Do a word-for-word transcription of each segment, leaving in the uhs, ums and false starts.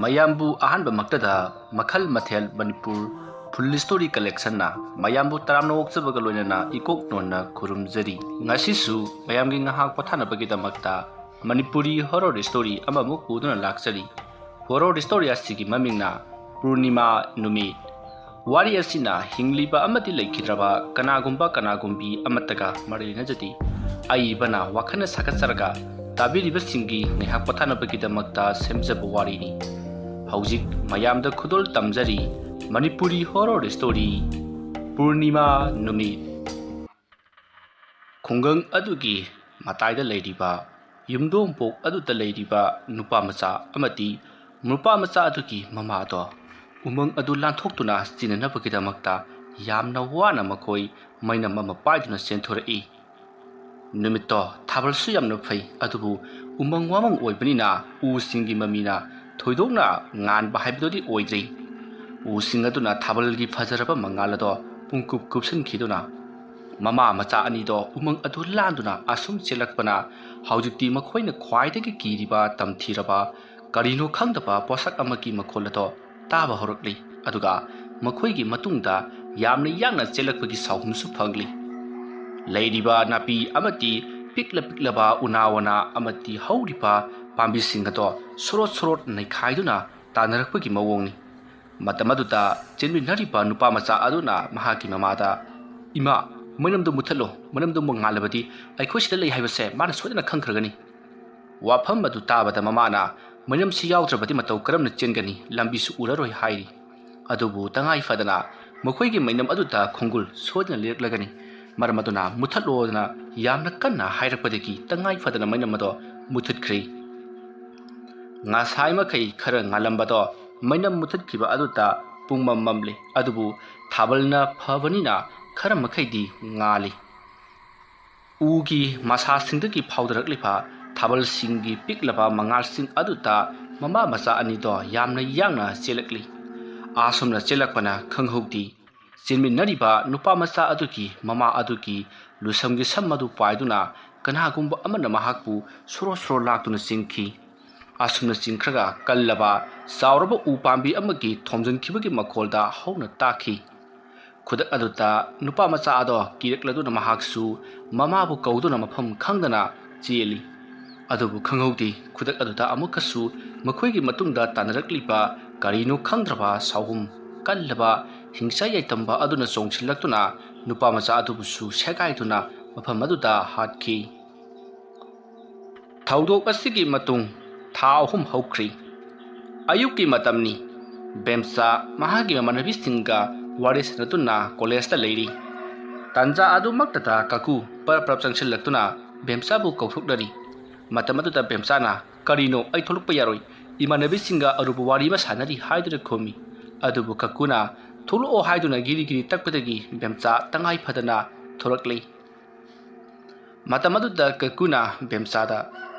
ꯃꯌꯥꯝꯕꯨ ꯑꯍꯥꯟꯕꯃꯛꯇꯗ ꯃꯈꯜ ꯃꯊꯦꯜ ꯃꯅꯤꯄꯨꯔ ꯐꯨꯜ ꯁ꯭ꯇꯣꯔꯤ ꯀꯂꯦꯛꯁꯟꯅ ꯃꯌꯥꯝꯕꯨ ꯇꯔꯥꯝꯅ ꯑꯣꯛꯆꯕꯒ ꯂꯣꯏꯅꯅ ꯏꯀꯣꯛ ꯅꯣꯟꯅ ꯈꯨꯔꯨꯝꯖꯔꯤ꯫ ꯉꯁꯤꯁꯨ ꯃꯌꯥꯝꯒꯤ ꯉꯥꯏꯍꯥꯛ ꯄꯣꯊꯥꯅꯕꯒꯤꯗꯃꯛꯇ ꯃꯅꯤꯄꯨꯔꯤ ꯍꯣꯔꯣꯔ ꯁ꯭ꯇꯣꯔꯤ ꯑꯃꯃꯨꯛ ꯄꯨꯗꯨꯅ ꯂꯥꯛꯆꯔꯤ꯫ ꯍꯣꯔꯣꯔ ꯁ꯭ꯇꯣꯔꯤ ꯑꯁꯤꯒꯤ ꯃꯃꯤꯡꯅ ꯄꯨꯔꯅꯤꯃꯥ ꯅꯨꯃꯤꯠ꯫ ꯋꯥꯔꯤ ꯑꯁꯤꯅ ꯍꯤꯡꯂꯤꯕ ꯑꯃꯗꯤ ꯂꯩꯈꯤꯗ꯭ꯔꯕ ꯀꯅꯥꯒꯨꯝꯕ ꯀꯅꯥꯒꯨꯝꯕꯤ ꯑꯃꯠꯇꯒ ꯃꯔꯤ ꯂꯩꯅꯖꯗꯦ꯫ ꯑꯏꯕꯅ ꯋꯥꯈꯜꯅ ꯁꯥꯒꯠꯆꯔꯒ ꯇꯥꯕꯤꯔꯤꯕꯁꯤꯡꯒꯤ ꯉꯥꯏꯍꯥꯛ ꯄꯣꯊꯥꯅꯕꯒꯤꯗꯃꯛꯇ ꯁꯦꯝꯖꯕ ꯋꯥꯔꯤꯅꯤ꯫ ꯍꯧꯖꯤꯛ ꯃꯌꯥꯝꯗ ꯈꯨꯗꯣꯜ ꯇꯝꯖꯔꯤ ꯃꯅꯤꯄꯨꯔꯤ ꯍꯣꯔꯣꯔ ꯁ꯭ꯇꯣꯔꯤ ꯄꯨꯔꯅꯤꯃꯥ ꯅꯨꯃꯤꯠ꯫ ꯈꯨꯡꯒꯪ ꯑꯗꯨꯒꯤ ꯃꯇꯥꯏꯗ ꯂꯩꯔꯤꯕ ꯌꯨꯝꯗꯣꯡꯄꯣꯛ ꯑꯗꯨꯗ ꯂꯩꯔꯤꯕ ꯅꯨꯄꯥ ꯃꯆꯥ ꯑꯃꯗꯤ ꯅꯨꯄꯥ ꯃꯆꯥ ꯑꯗꯨꯒꯤ ꯃꯃꯥꯗꯣ ꯎꯃꯪ ꯑꯗꯨ ꯂꯥꯟꯊꯣꯛꯇꯨꯅ ꯆꯦꯟꯅꯅꯕꯒꯤꯗꯃꯛꯇ ꯌꯥꯝꯅ ꯋꯥꯅ ꯃꯈꯣꯏ ꯃꯩꯅꯝ ꯑꯃ ꯄꯥꯏꯗꯨꯅ ꯆꯦꯟꯊꯣꯔꯛꯏ꯫ ꯅꯨꯃꯤꯠꯇꯣ ꯊꯥꯕꯜꯁꯨ ꯌꯥꯝꯅ ꯐꯩ, ꯑꯗꯨꯕꯨ ꯎꯃꯪ ꯋꯥꯃꯪ ꯑꯣꯏꯕꯅꯤꯅ ꯎꯁꯤꯡꯒꯤ ꯃꯃꯤꯅ ꯊꯣꯏꯗꯣꯛꯅ ꯉꯥꯟꯕ ꯍꯥꯏꯕꯗꯨꯗꯤ ꯑꯣꯏꯗ꯭ꯔꯤ꯫ ꯎꯁꯤꯡ ꯑꯗꯨꯅ ꯊꯥꯕꯜꯒꯤ ꯐꯖꯔꯕ ꯃꯉꯥꯜ ꯑꯗꯣ ꯄꯨꯡꯀꯨꯞ ꯀꯨꯞꯁꯤꯟꯈꯤꯗꯨꯅ ꯃꯃꯥ ꯃꯆꯥ ꯑꯅꯤꯗꯣ ꯎꯃꯪ ꯑꯗꯨ ꯂꯥꯟꯗꯨꯅ ꯑꯁꯨꯝ ꯆꯦꯜꯂꯛꯄꯅ ꯍꯧꯖꯤꯛꯇꯤ ꯃꯈꯣꯏꯅ ꯈ꯭ꯋꯥꯏꯗꯒꯤ ꯀꯤꯔꯤꯕ ꯇꯝꯊꯤꯔꯕ ꯀꯔꯤꯅꯣ ꯈꯪꯗꯕ ꯄꯣꯠꯁꯛ ꯑꯃꯒꯤ ꯃꯈꯣꯜ ꯑꯗꯣ ꯇꯥꯕ ꯍꯧꯔꯛꯂꯤ꯫ ꯑꯗꯨꯒ ꯃꯈꯣꯏꯒꯤ ꯃꯇꯨꯡꯗ ꯌꯥꯝꯅ ꯌꯥꯡꯅ ꯆꯦꯜꯂꯛꯄꯒꯤ ꯁꯥꯎꯍꯨꯝꯁꯨ ꯐꯪꯂꯤ꯫ ꯂꯩꯔꯤꯕ ꯅꯥꯄꯤ ꯑꯃꯗꯤ ꯄꯤꯛꯂ ꯄꯤꯛꯂꯕ ꯎꯅꯥ ꯋꯥꯅꯥ ꯑꯃꯗꯤ ꯍꯧꯔꯤꯕ ꯄꯥꯝꯕꯤꯁꯤꯡ ꯑꯗꯣ ꯁꯣꯔꯣꯠ ꯁꯣꯔꯣꯠ ꯅꯩꯈꯥꯏꯗꯨꯅ ꯇꯥꯟꯅꯔꯛꯄꯒꯤ ꯃꯑꯣꯡꯅꯤ꯫ ꯃꯇꯝ ꯑꯗꯨꯗ ꯆꯦꯟꯃꯤꯟꯅꯔꯤꯕ ꯅꯨꯄꯥ ꯃꯆꯥ ꯑꯗꯨꯅ ꯃꯍꯥꯛꯀꯤ ꯃꯃꯥꯗ, "ꯏꯃꯥ, ꯃꯩꯅꯝꯗꯨ ꯃꯨꯊꯠꯂꯣ, ꯃꯩꯅꯝꯗꯨ ꯃꯉꯥꯜꯂꯕꯗꯤ ꯑꯩꯈꯣꯏ ꯁꯤꯗ ꯂꯩ ꯍꯥꯏꯕꯁꯦ ꯃꯥꯅ ꯁꯣꯏꯗꯅ ꯈꯪꯈ꯭ꯔꯒꯅꯤ"꯫ ꯋꯥꯐꯝ ꯑꯗꯨ ꯇꯥꯕꯗ ꯃꯃꯥꯅ, "ꯃꯩꯅꯝꯁꯤ ꯌꯥꯎꯗ꯭ꯔꯕꯗꯤ ꯃꯇꯧ ꯀꯔꯝꯅ ꯆꯦꯟꯒꯅꯤ? ꯂꯝꯕꯤꯁꯨ ꯎꯔꯔꯣꯏ" ꯍꯥꯏꯔꯤ꯫ ꯑꯗꯨꯕꯨ ꯇꯉꯥꯏ ꯐꯗꯅ ꯃꯈꯣꯏꯒꯤ ꯃꯩꯅꯝ ꯑꯗꯨꯗ ꯈꯣꯡꯒꯨꯜ ꯁꯣꯏꯗꯅ ꯂꯤꯔꯛꯂꯒꯅꯤ꯫ ꯃꯔꯝ ꯑꯗꯨꯅ ꯃꯨꯊꯠꯂꯣꯗꯅ ꯌꯥꯝꯅ ꯀꯟꯅ ꯍꯥꯏꯔꯛꯄꯗꯒꯤ ꯇꯉꯥꯏ ꯐꯗꯅ ꯃꯩꯅꯝ ꯑꯗꯣ ꯃꯨꯊꯠꯈ꯭ꯔꯦ꯫ ꯉꯁꯥꯏ ꯃꯈꯩ ꯈꯔ ꯉꯥꯜꯂꯝꯕꯗꯣ ꯃꯩꯅꯝ ꯃꯨꯊꯠꯈꯤꯕ ꯑꯗꯨꯗ ꯄꯨꯡꯃꯝ ꯃꯝꯂꯤ, ꯑꯗꯨꯕꯨ ꯊꯥꯕꯜꯅ ꯐꯕꯅꯤꯅ ꯈꯔ ꯃꯈꯩꯗꯤ ꯉꯥꯜꯂꯤ꯫ ꯎꯒꯤ ꯃꯁꯥꯁꯤꯡꯗꯒꯤ ꯐꯥꯎꯗꯔꯛꯂꯤꯕ ꯊꯥꯕꯜꯁꯤꯡꯒꯤ ꯄꯤꯛꯂꯕ ꯃꯉꯥꯜꯁꯤꯡ ꯑꯗꯨꯗ ꯃꯃꯥ ꯃꯆꯥ ꯑꯅꯤꯗꯣ ꯌꯥꯝꯅ ꯌꯥꯡꯅ ꯆꯦꯜꯂꯛꯂꯤ꯫ ꯑꯁꯨꯝꯅ ꯆꯦꯜꯂꯛꯄꯅ ꯈꯪꯍꯧꯗꯦ꯫ ꯆꯦꯟꯃꯤꯟꯅꯔꯤꯕ ꯅꯨꯄꯥ ꯃꯆꯥ ꯑꯗꯨꯒꯤ ꯃꯃꯥ ꯑꯗꯨꯒꯤ ꯂꯨꯁꯝꯒꯤ ꯁꯝ ꯑꯗꯨ ꯄꯥꯏꯗꯨꯅ ꯀꯅꯥꯒꯨꯝꯕ ꯑꯃꯅ ꯃꯍꯥꯛꯄꯨ ꯁꯣꯔꯣ ꯁꯣꯔꯣ ꯂꯥꯛꯇꯨꯅ ꯆꯦꯟꯈꯤ꯫ ꯑꯁꯨꯝꯅ ꯆꯤꯡꯈ꯭ꯔꯒ ꯀꯜꯂꯕ ꯆꯥꯎꯔꯕ ꯎ ꯄꯥꯝꯕꯤ ꯑꯃꯒꯤ ꯊꯣꯝꯖꯤꯟꯈꯤꯕꯒꯤ ꯃꯈꯣꯜꯗ ꯍꯧꯅ ꯇꯥꯈꯤ꯫ ꯈꯨꯗꯛ ꯑꯗꯨꯗ ꯅꯨꯄꯥ ꯃꯆꯥ ꯑꯗꯣ ꯀꯤꯔꯛꯂꯗꯨꯅ ꯃꯍꯥꯛꯁꯨ ꯃꯃꯥꯕꯨ ꯀꯧꯗꯨꯅ ꯃꯐꯝ ꯈꯪꯗꯅ ꯆꯦꯜꯂꯤ꯫ ꯑꯗꯨꯕꯨ ꯈꯪꯍꯧꯗꯦ, ꯈꯨꯗꯛ ꯑꯗꯨꯗ ꯑꯃꯨꯛꯀꯁꯨ ꯃꯈꯣꯏꯒꯤ ꯃꯇꯨꯡꯗ ꯇꯥꯟꯅꯔꯛꯂꯤꯕ ꯀꯔꯤꯅꯣ ꯈꯪꯗ꯭ꯔꯕ ꯁꯥꯎꯍꯨꯝ ꯀꯜꯂꯕ ꯍꯤꯡꯆꯥꯏ ꯌꯥꯏꯇꯝꯕ ꯑꯗꯨꯅ ꯆꯣꯡꯁꯤꯜꯂꯛꯇꯨꯅ ꯅꯨꯄꯥ ꯃꯆꯥ ꯑꯗꯨꯕꯨꯁꯨ ꯁꯦꯒꯥꯏꯗꯨꯅ ꯃꯐꯝ ꯑꯗꯨꯗ ꯍꯥꯠꯈꯤ꯫ ꯊꯧꯗꯣꯛ ꯑꯁꯤꯒꯤ ꯃꯇꯨꯡ ꯊꯥ ꯑꯍꯨꯝ ꯍꯧꯈ꯭ꯔꯤ꯫ ꯑꯌꯨꯛꯀꯤ ꯃꯇꯝꯅꯤ꯫ ꯕꯦꯝꯆꯥ ꯃꯍꯥꯛꯀꯤ ꯃꯃꯥꯟꯅꯕꯤꯁꯤꯡꯒ ꯋꯥꯔꯤ ꯁꯥꯟꯅꯗꯨꯅ ꯀꯣꯂꯦꯖꯇ ꯂꯩꯔꯤ꯫ ꯇꯥꯟꯖꯥ ꯑꯗꯨꯃꯛꯇꯗ ꯀꯀꯨ ꯄꯔꯞ ꯄꯔꯞ ꯆꯪꯁꯤꯜꯂꯛꯇꯨꯅ ꯕꯦꯝꯆꯥꯕꯨ ꯀꯧꯊꯣꯛꯅꯔꯤ꯫ ꯃꯇꯝ ꯑꯗꯨꯗ ꯕꯦꯝꯆꯥꯅ, "ꯀꯔꯤꯅꯣ, ꯑꯩ ꯊꯣꯛꯂꯛꯄ ꯌꯥꯔꯣꯏ, ꯏꯃꯥꯟꯅꯕꯤꯁꯤꯡꯒ ꯑꯔꯨꯕ ꯋꯥꯔꯤ ꯑꯃ ꯁꯥꯟꯅꯔꯤ" ꯍꯥꯏꯗꯨꯅ ꯈꯨꯝꯃꯤ꯫ ꯑꯗꯨꯕꯨ ꯀꯀꯨꯅ "ꯊꯣꯛꯂꯛꯑꯣ" ꯍꯥꯏꯗꯨꯅ ꯒꯤꯔꯤ ꯒꯤꯔꯤ ꯇꯛꯄꯗꯒꯤ ꯕꯦꯝꯆꯥ ꯇꯉꯥꯏ ꯐꯗꯅ ꯊꯣꯛꯂꯛꯂꯤ꯫ ꯃꯇꯝ ꯑꯗꯨꯗ ꯀꯀꯨꯅ ꯕꯦꯝꯆꯥꯗ,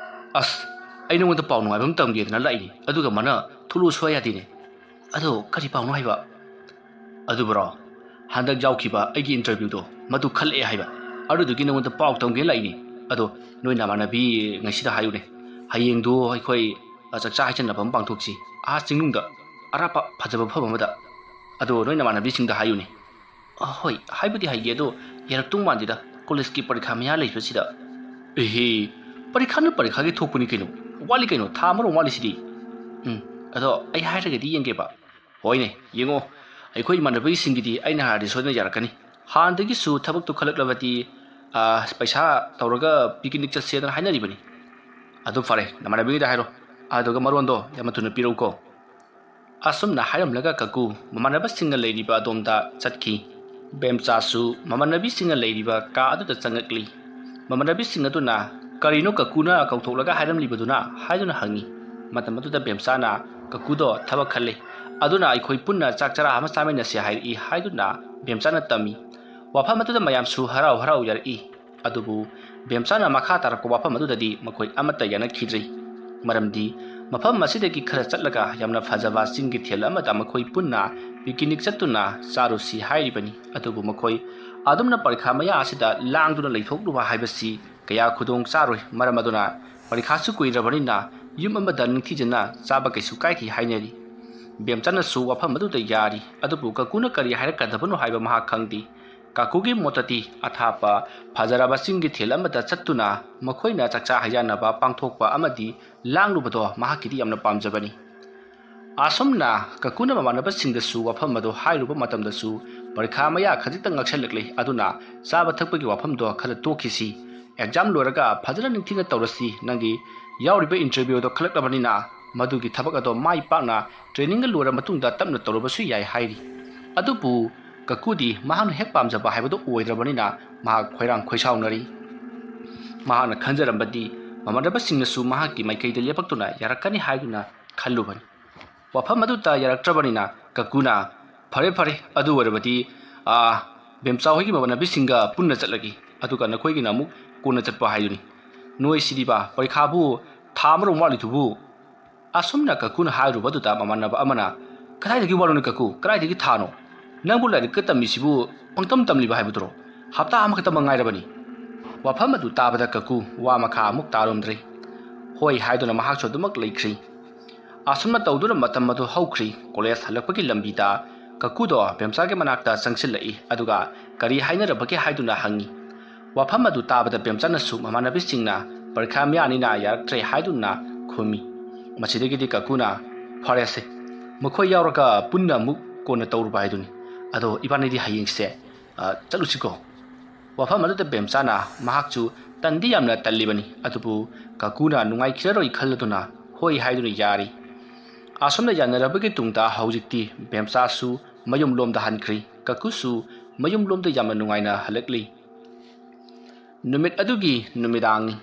"ꯑꯁ, ꯑꯩ ꯅꯉꯣꯟꯗ ꯄꯥꯎ ꯅꯨꯡꯉꯥꯏꯕ ꯑꯃ ꯇꯝꯒꯦꯗꯅ ꯂꯥꯛꯏꯅꯦ, ꯑꯗꯨꯒ ꯃꯥꯅ ꯊꯣꯛꯂꯛꯎ ꯁꯨꯡꯌꯥ ꯌꯥꯗꯦꯅꯦ꯫ ꯑꯗꯣ ꯀꯔꯤ ꯄꯥꯎꯅꯣ ꯍꯥꯏꯕ?" "ꯑꯗꯨꯕꯨꯔꯣ, ꯍꯟꯗꯛ ꯌꯥꯎꯈꯤꯕ ꯑꯩꯒꯤ ꯏꯟꯇꯔꯚ꯭ꯌꯨꯗꯣ ꯃꯗꯨ ꯈꯜꯂꯛꯑꯦ ꯍꯥꯏꯕ, ꯑꯗꯨꯗꯨꯒꯤ ꯅꯉꯣꯟꯗ ꯄꯥꯎ ꯇꯝꯒꯦ ꯂꯥꯛꯏꯅꯦ꯫ ꯑꯗꯣ ꯅꯣꯏ ꯅꯃꯥꯟꯅꯕꯤ ꯉꯁꯤꯗ ꯍꯥꯏꯌꯨꯅꯦ, ꯍꯌꯦꯡꯗꯣ ꯑꯩꯈꯣꯏ ꯆꯥꯛꯆꯥ ꯍꯩꯖꯟꯅꯕ ꯑꯃ ꯄꯥꯡꯊꯣꯛꯁꯤ, ꯑꯥ ꯆꯤꯡꯅꯨꯡꯗ ꯑꯔꯥꯞꯄ ꯐꯖꯕ ꯃꯐꯝ ꯑꯃꯗ꯫ ꯑꯗꯣ ꯅꯣꯏ ꯅꯃꯥꯟꯅꯕꯤꯁꯤꯡꯗ ꯍꯥꯏꯌꯨꯅꯦ꯫" "ꯑ, ꯍꯣꯏ, ꯍꯥꯏꯕꯨꯗꯤ ꯍꯥꯏꯒꯦ, ꯑꯗꯣ ꯌꯥꯔꯛꯇꯧ ꯃꯥꯟꯗꯦꯗ, ꯀꯣꯂꯦꯖꯀꯤ ꯄꯔꯤꯈꯥ ꯃꯌꯥ ꯂꯩꯕꯁꯤꯗ꯫" "ꯑꯦꯍꯦ, ꯄꯔꯤꯈꯥꯅ ꯄꯔꯤꯈꯥꯒꯤ ꯊꯣꯛꯄꯅꯤ ꯀꯩꯅꯣ, ꯋꯥꯠꯂꯤ ꯀꯩꯅꯣ, ꯊꯥ ꯑꯃꯔꯣꯝ ꯋꯥꯠꯂꯤꯁꯤꯗꯤ꯫" "ꯎꯝ, ꯑꯗꯣ ꯑꯩ ꯍꯥꯏꯔꯒꯗꯤ ꯌꯦꯡꯒꯦꯕ꯫" "ꯍꯣꯏꯅꯦ, ꯌꯦꯡꯉꯣ, ꯑꯩꯈꯣꯏ ꯏꯃꯥꯟꯅꯕꯁꯤꯡꯒꯤꯗꯤ ꯑꯩꯅ ꯍꯥꯏꯔꯗꯤ ꯁꯣꯏꯗꯅ ꯌꯥꯔꯛꯀꯅꯤ꯫ ꯍꯥꯟꯅꯗꯒꯤꯁꯨ ꯊꯕꯛꯇꯨ ꯈꯜꯂꯛꯂꯕꯗꯤ, ꯑ, ꯄꯩꯁꯥ ꯇꯧꯔꯒ ꯄꯤꯀꯤꯅꯤꯛ ꯆꯠꯁꯦꯗꯅ ꯍꯥꯏꯅꯔꯤꯕꯅꯤ꯫" "ꯑꯗꯨ ꯐꯔꯦ, ꯅꯃꯥꯟꯅꯕꯤꯒꯤꯗ ꯍꯥꯏꯔꯣ, ꯑꯗꯨꯒ ꯃꯔꯣꯟꯗꯣ ꯌꯥꯝꯅ ꯊꯨꯅ ꯄꯤꯔꯛꯎꯀꯣ꯫" ꯑꯁꯨꯝꯅ ꯍꯥꯏꯔꯝꯂꯒ ꯀꯀꯨ ꯃꯃꯥꯟꯅꯕꯁꯤꯡꯅ ꯂꯩꯔꯤꯕ ꯑꯗꯣꯝꯗ ꯆꯠꯈꯤ꯫ ꯕꯦꯝꯆꯥꯁꯨ ꯃꯃꯥꯟꯅꯕꯤꯁꯤꯡꯅ ꯂꯩꯔꯤꯕ ꯀꯥ ꯑꯗꯨꯗ ꯆꯪꯉꯛꯂꯤ꯫ ꯃꯃꯥꯟꯅꯕꯤꯁꯤꯡ ꯑꯗꯨꯅ, "ꯀꯔꯤꯅꯣ ꯀꯀꯨꯅ ꯀꯧꯊꯣꯛꯂꯒ ꯍꯥꯏꯔꯝꯂꯤꯕꯗꯨꯅ?" ꯍꯥꯏꯗꯨꯅ ꯍꯪꯉꯤ꯫ ꯃꯇꯝ ꯑꯗꯨꯗ ꯕꯦꯝꯆꯥꯅ, "ꯀꯀꯨꯗꯣ ꯊꯕꯛ ꯈꯜꯂꯦ, ꯑꯗꯨꯅ ꯑꯩꯈꯣꯏ ꯄꯨꯟꯅ ꯆꯥꯛ ꯆꯔꯥ ꯑꯃ ꯆꯥꯃꯤꯟꯅꯁꯦ ꯍꯥꯏꯔꯛꯏ" ꯍꯥꯏꯗꯨꯅ ꯕꯦꯝꯆꯥꯅ ꯇꯝꯃꯤ꯫ ꯋꯥꯐꯝ ꯑꯗꯨꯗ ꯃꯌꯥꯝꯁꯨ ꯍꯔꯥꯎ ꯍꯔꯥꯎ ꯌꯥꯔꯛꯏ꯫ ꯑꯗꯨꯕꯨ ꯕꯦꯝꯆꯥꯅ ꯃꯈꯥ ꯇꯥꯔꯛꯄ ꯋꯥꯐꯝ ꯑꯗꯨꯗꯗꯤ ꯃꯈꯣꯏ ꯑꯃꯠꯇ ꯌꯥꯅꯈꯤꯗ꯭ꯔꯤ꯫ ꯃꯔꯝꯗꯤ ꯃꯐꯝ ꯑꯁꯤꯗꯒꯤ ꯈꯔ ꯆꯠꯂꯒ ꯌꯥꯝꯅ ꯐꯖꯕ ꯆꯤꯡꯒꯤ ꯊꯦꯜ ꯑꯃꯗ ꯃꯈꯣꯏ ꯄꯨꯟꯅ ꯄꯤꯀꯤꯅꯤꯛ ꯆꯠꯇꯨꯅ ꯆꯥꯔꯨꯁꯤ ꯍꯥꯏꯔꯤꯕꯅꯤ꯫ ꯑꯗꯨꯕꯨ ꯃꯈꯣꯏ ꯑꯗꯨꯝꯅ ꯄꯔꯤꯈꯥ ꯃꯌꯥ ꯑꯁꯤꯗ ꯂꯥꯡꯗꯨꯅ ꯂꯩꯊꯣꯛꯂꯨꯕ ꯍꯥꯏꯕꯁꯤ ꯀꯌꯥ ꯈꯨꯗꯣꯡ ꯆꯥꯔꯣꯏ꯫ ꯃꯔꯝ ꯑꯗꯨꯅ ꯄꯔꯤꯈꯥꯁꯨ ꯀꯨꯏꯗ꯭ꯔꯕꯅꯤꯅ ꯌꯨꯝ ꯑꯃꯗ ꯅꯤꯡꯊꯤꯖꯅ ꯆꯥꯕ ꯀꯩꯁꯨ ꯀꯥꯏꯗꯦ ꯍꯥꯏꯅꯔꯤ꯫ ꯕꯦꯝꯆꯥꯅꯁꯨ ꯋꯥꯐꯝ ꯑꯗꯨꯗ ꯌꯥꯔꯤ, ꯑꯗꯨꯕꯨ ꯀꯀꯨꯅ ꯀꯔꯤ ꯍꯥꯏꯔꯛꯀꯗꯕꯅꯣ ꯍꯥꯏꯕ ꯃꯍꯥꯛ ꯈꯪꯗꯦ꯫ ꯀꯀꯨꯒꯤ ꯃꯣꯠꯇꯗꯤ ꯑꯊꯥꯞꯄ ꯐꯖꯔꯕ ꯆꯤꯡꯒꯤ ꯊꯦꯜ ꯑꯃꯗ ꯆꯠꯇꯨꯅ ꯃꯈꯣꯏꯅ ꯆꯥꯛꯆꯥ ꯍꯩꯖꯥꯟꯅꯕ ꯄꯥꯡꯊꯣꯛꯄ ꯑꯃꯗꯤ ꯂꯥꯡꯂꯨꯕꯗꯣ ꯃꯍꯥꯛꯀꯤꯗꯤ ꯌꯥꯝꯅ ꯄꯥꯝꯖꯕꯅꯤ꯫ ꯑꯁꯨꯝꯅ ꯀꯀꯨꯅ ꯃꯃꯥꯟꯅꯕꯁꯤꯡꯗꯁꯨ ꯋꯥꯐꯝ ꯑꯗꯨ ꯍꯥꯏꯔꯨꯕ ꯃꯇꯝꯗꯁꯨ ꯄꯔꯤꯈꯥ ꯃꯌꯥ ꯈꯖꯤꯛꯇꯪ ꯅꯛꯁꯜꯂꯛꯂꯦ, ꯑꯗꯨꯅ ꯆꯥꯕ ꯊꯛꯄꯒꯤ ꯋꯥꯐꯝꯗꯣ ꯈꯔ ꯇꯣꯛꯈꯤꯁꯤ, ꯑꯦꯛꯖꯥꯝ ꯂꯣꯏꯔꯒ ꯐꯖꯅ ꯅꯤꯡꯊꯤꯅ ꯇꯧꯔꯁꯤ, ꯅꯪꯒꯤ ꯌꯥꯎꯔꯤꯕ ꯏꯟꯇꯔꯚ꯭ꯌꯨ ꯑꯗꯣ ꯈꯜꯂꯛꯂꯕꯅꯤꯅ ꯃꯗꯨꯒꯤ ꯊꯕꯛ ꯑꯗꯣ ꯃꯥꯏ ꯄꯥꯛꯅ ꯇ꯭ꯔꯦꯅꯤꯡꯒ ꯂꯣꯏꯔ ꯃꯇꯨꯡꯗ ꯇꯞꯅ ꯇꯧꯔꯕꯁꯨ ꯌꯥꯏ ꯍꯥꯏꯔꯤ꯫ ꯑꯗꯨꯕꯨ ꯀꯀꯨꯗꯤ ꯃꯍꯥꯛꯅ ꯍꯦꯛ ꯄꯥꯝꯖꯕ ꯍꯥꯏꯕꯗꯣ ꯑꯣꯏꯗ꯭ꯔꯕꯅꯤꯅ ꯃꯍꯥꯛ ꯈꯣꯏꯔꯥꯡ ꯈꯣꯏꯁꯥꯎꯅꯔꯤ꯫ ꯃꯍꯥꯛꯅ ꯈꯟꯖꯔꯝꯕꯗꯤ ꯃꯃꯥꯟꯅꯕꯁꯤꯡꯅꯁꯨ ꯃꯍꯥꯛꯀꯤ ꯃꯥꯏꯀꯩꯗ ꯂꯦꯞꯄꯛꯇꯨꯅ ꯌꯥꯔꯛꯀꯅꯤ ꯍꯥꯏꯗꯨꯅ ꯈꯜꯂꯨꯕꯅꯤ꯫ ꯋꯥꯐꯝ ꯑꯗꯨꯗ ꯌꯥꯔꯛꯇ꯭ꯔꯕꯅꯤꯅ ꯀꯀꯨꯅ, "ꯐꯔꯦ ꯐꯔꯦ, ꯑꯗꯨ ꯑꯣꯏꯔꯕꯗꯤ, ꯑꯥ, ꯕꯦꯝꯆꯥ ꯍꯣꯏꯒꯤ ꯃꯃꯥꯟꯅꯕꯤꯁꯤꯡꯒ ꯄꯨꯟꯅ ꯆꯠꯂꯒꯦ, ꯑꯗꯨꯒ ꯅꯈꯣꯏꯒꯤꯅ ꯑꯃꯨꯛ ꯀꯣꯟꯅ ꯆꯠꯄ ꯍꯥꯏꯗꯨꯅꯤ꯫ ꯅꯣꯏ ꯁꯤꯗꯤꯕ, ꯄꯔꯤꯈꯥꯕꯨ ꯊꯥ ꯑꯃꯔꯣꯝ ꯋꯥꯠꯂꯤꯗꯨꯕꯨ?" ꯑꯁꯨꯝꯅ ꯀꯀꯨꯅ ꯍꯥꯏꯔꯨꯕꯗꯨꯗ ꯃꯃꯥꯟꯅꯕ ꯑꯃꯅ, "ꯀꯗꯥꯏꯗꯒꯤ ꯋꯥꯅꯣꯅꯦ ꯀꯀꯨ, ꯀꯗꯥꯏꯗꯒꯤ ꯊꯥꯅꯣ? ꯅꯪꯕꯨ ꯂꯥꯏꯔꯤꯛꯀ ꯇꯝꯃꯤꯁꯤꯕꯨ ꯄꯪꯇꯝ ꯇꯝꯂꯤꯕ ꯍꯥꯏꯕꯗꯨꯔꯣ? ꯍꯞꯇꯥ ꯑꯃꯈꯛꯇꯃꯛ ꯉꯥꯏꯔꯕꯅꯤ꯫" ꯋꯥꯐꯝ ꯑꯗꯨ ꯇꯥꯕꯗ ꯀꯀꯨ ꯋꯥ ꯃꯈꯥ ꯑꯃꯨꯛ ꯇꯥꯔꯨꯝꯗ꯭ꯔꯦ꯫ ꯍꯣꯏ ꯍꯥꯏꯗꯨꯅ ꯃꯍꯥꯛꯁꯨ ꯑꯗꯨꯃꯛ ꯂꯩꯈ꯭ꯔꯤ꯫ ꯑꯁꯨꯝꯅ ꯇꯧꯗꯨꯅ ꯃꯇꯝ ꯑꯗꯨ ꯍꯧꯈ꯭ꯔꯤ꯫ ꯀꯣꯂꯦꯖ ꯍꯜꯂꯛꯄꯒꯤ ꯂꯝꯕꯤꯗ ꯀꯀꯨꯗꯣ ꯕꯦꯝꯆꯥꯒꯤ ꯃꯅꯥꯛꯇ ꯆꯪꯁꯤꯜꯂꯛꯏ, ꯑꯗꯨꯒ ꯀꯔꯤ ꯍꯥꯏꯅꯔꯕꯒꯦ ꯍꯥꯏꯗꯨꯅ ꯍꯪꯉꯤ꯫ ꯋꯥꯐꯝ ꯑꯗꯨ ꯇꯥꯕꯗ ꯕꯦꯝꯆꯥꯅꯁꯨ ꯃꯃꯥꯟꯅꯕꯤꯁꯤꯡꯅ ꯄꯔꯤꯈꯥ ꯃꯌꯥꯅꯤꯅ ꯌꯥꯔꯛꯇ꯭ꯔꯦ ꯍꯥꯏꯗꯨꯅ ꯈꯨꯝꯃꯤ꯫ ꯃꯁꯤꯗꯒꯤꯗꯤ ꯀꯀꯨꯅ, "ꯐꯔꯦꯁꯦ, ꯃꯈꯣꯏ ꯌꯥꯎꯔꯒ ꯄꯨꯟꯅ ꯑꯃꯨꯛ ꯀꯣꯟꯅ ꯇꯧꯔꯨꯕ ꯍꯥꯏꯗꯨꯅꯤ꯫ ꯑꯗꯣ ꯏꯕꯥꯅꯤꯗꯤ ꯍꯌꯦꯡꯁꯦ, ꯑ, ꯆꯠꯂꯨꯁꯤꯀꯣ?" ꯋꯥꯐꯝ ꯑꯗꯨꯗ ꯕꯦꯝꯆꯥꯅ ꯃꯍꯥꯛꯁꯨ ꯇꯟꯗꯤ ꯌꯥꯝꯅ ꯇꯜꯂꯤꯕꯅꯤ, ꯑꯗꯨꯕꯨ ꯀꯀꯨꯅ ꯅꯨꯡꯉꯥꯏꯈꯤꯔꯔꯣꯏ ꯈꯜꯂꯗꯨꯅ ꯍꯣꯏ ꯍꯥꯏꯗꯨꯅ ꯌꯥꯔꯤ꯫ ꯑꯁꯨꯝꯅ ꯌꯥꯅꯔꯕꯒꯤ ꯇꯨꯡꯗ ꯍꯧꯖꯤꯛꯇꯤ ꯕꯦꯝꯆꯥꯁꯨ ꯃꯌꯨꯝꯂꯣꯝꯗ ꯍꯟꯈ꯭ꯔꯤ, ꯀꯀꯨꯁꯨ ꯃꯌꯨꯝꯂꯣꯝꯗ ꯌꯥꯝꯅ ꯅꯨꯡꯉꯥꯏꯅ ꯍꯜꯂꯛꯂꯤ꯫ ꯅꯨꯃꯤꯠ ꯑꯗꯨꯒꯤ ꯅꯨꯃꯤꯗꯥꯡꯅꯤ꯫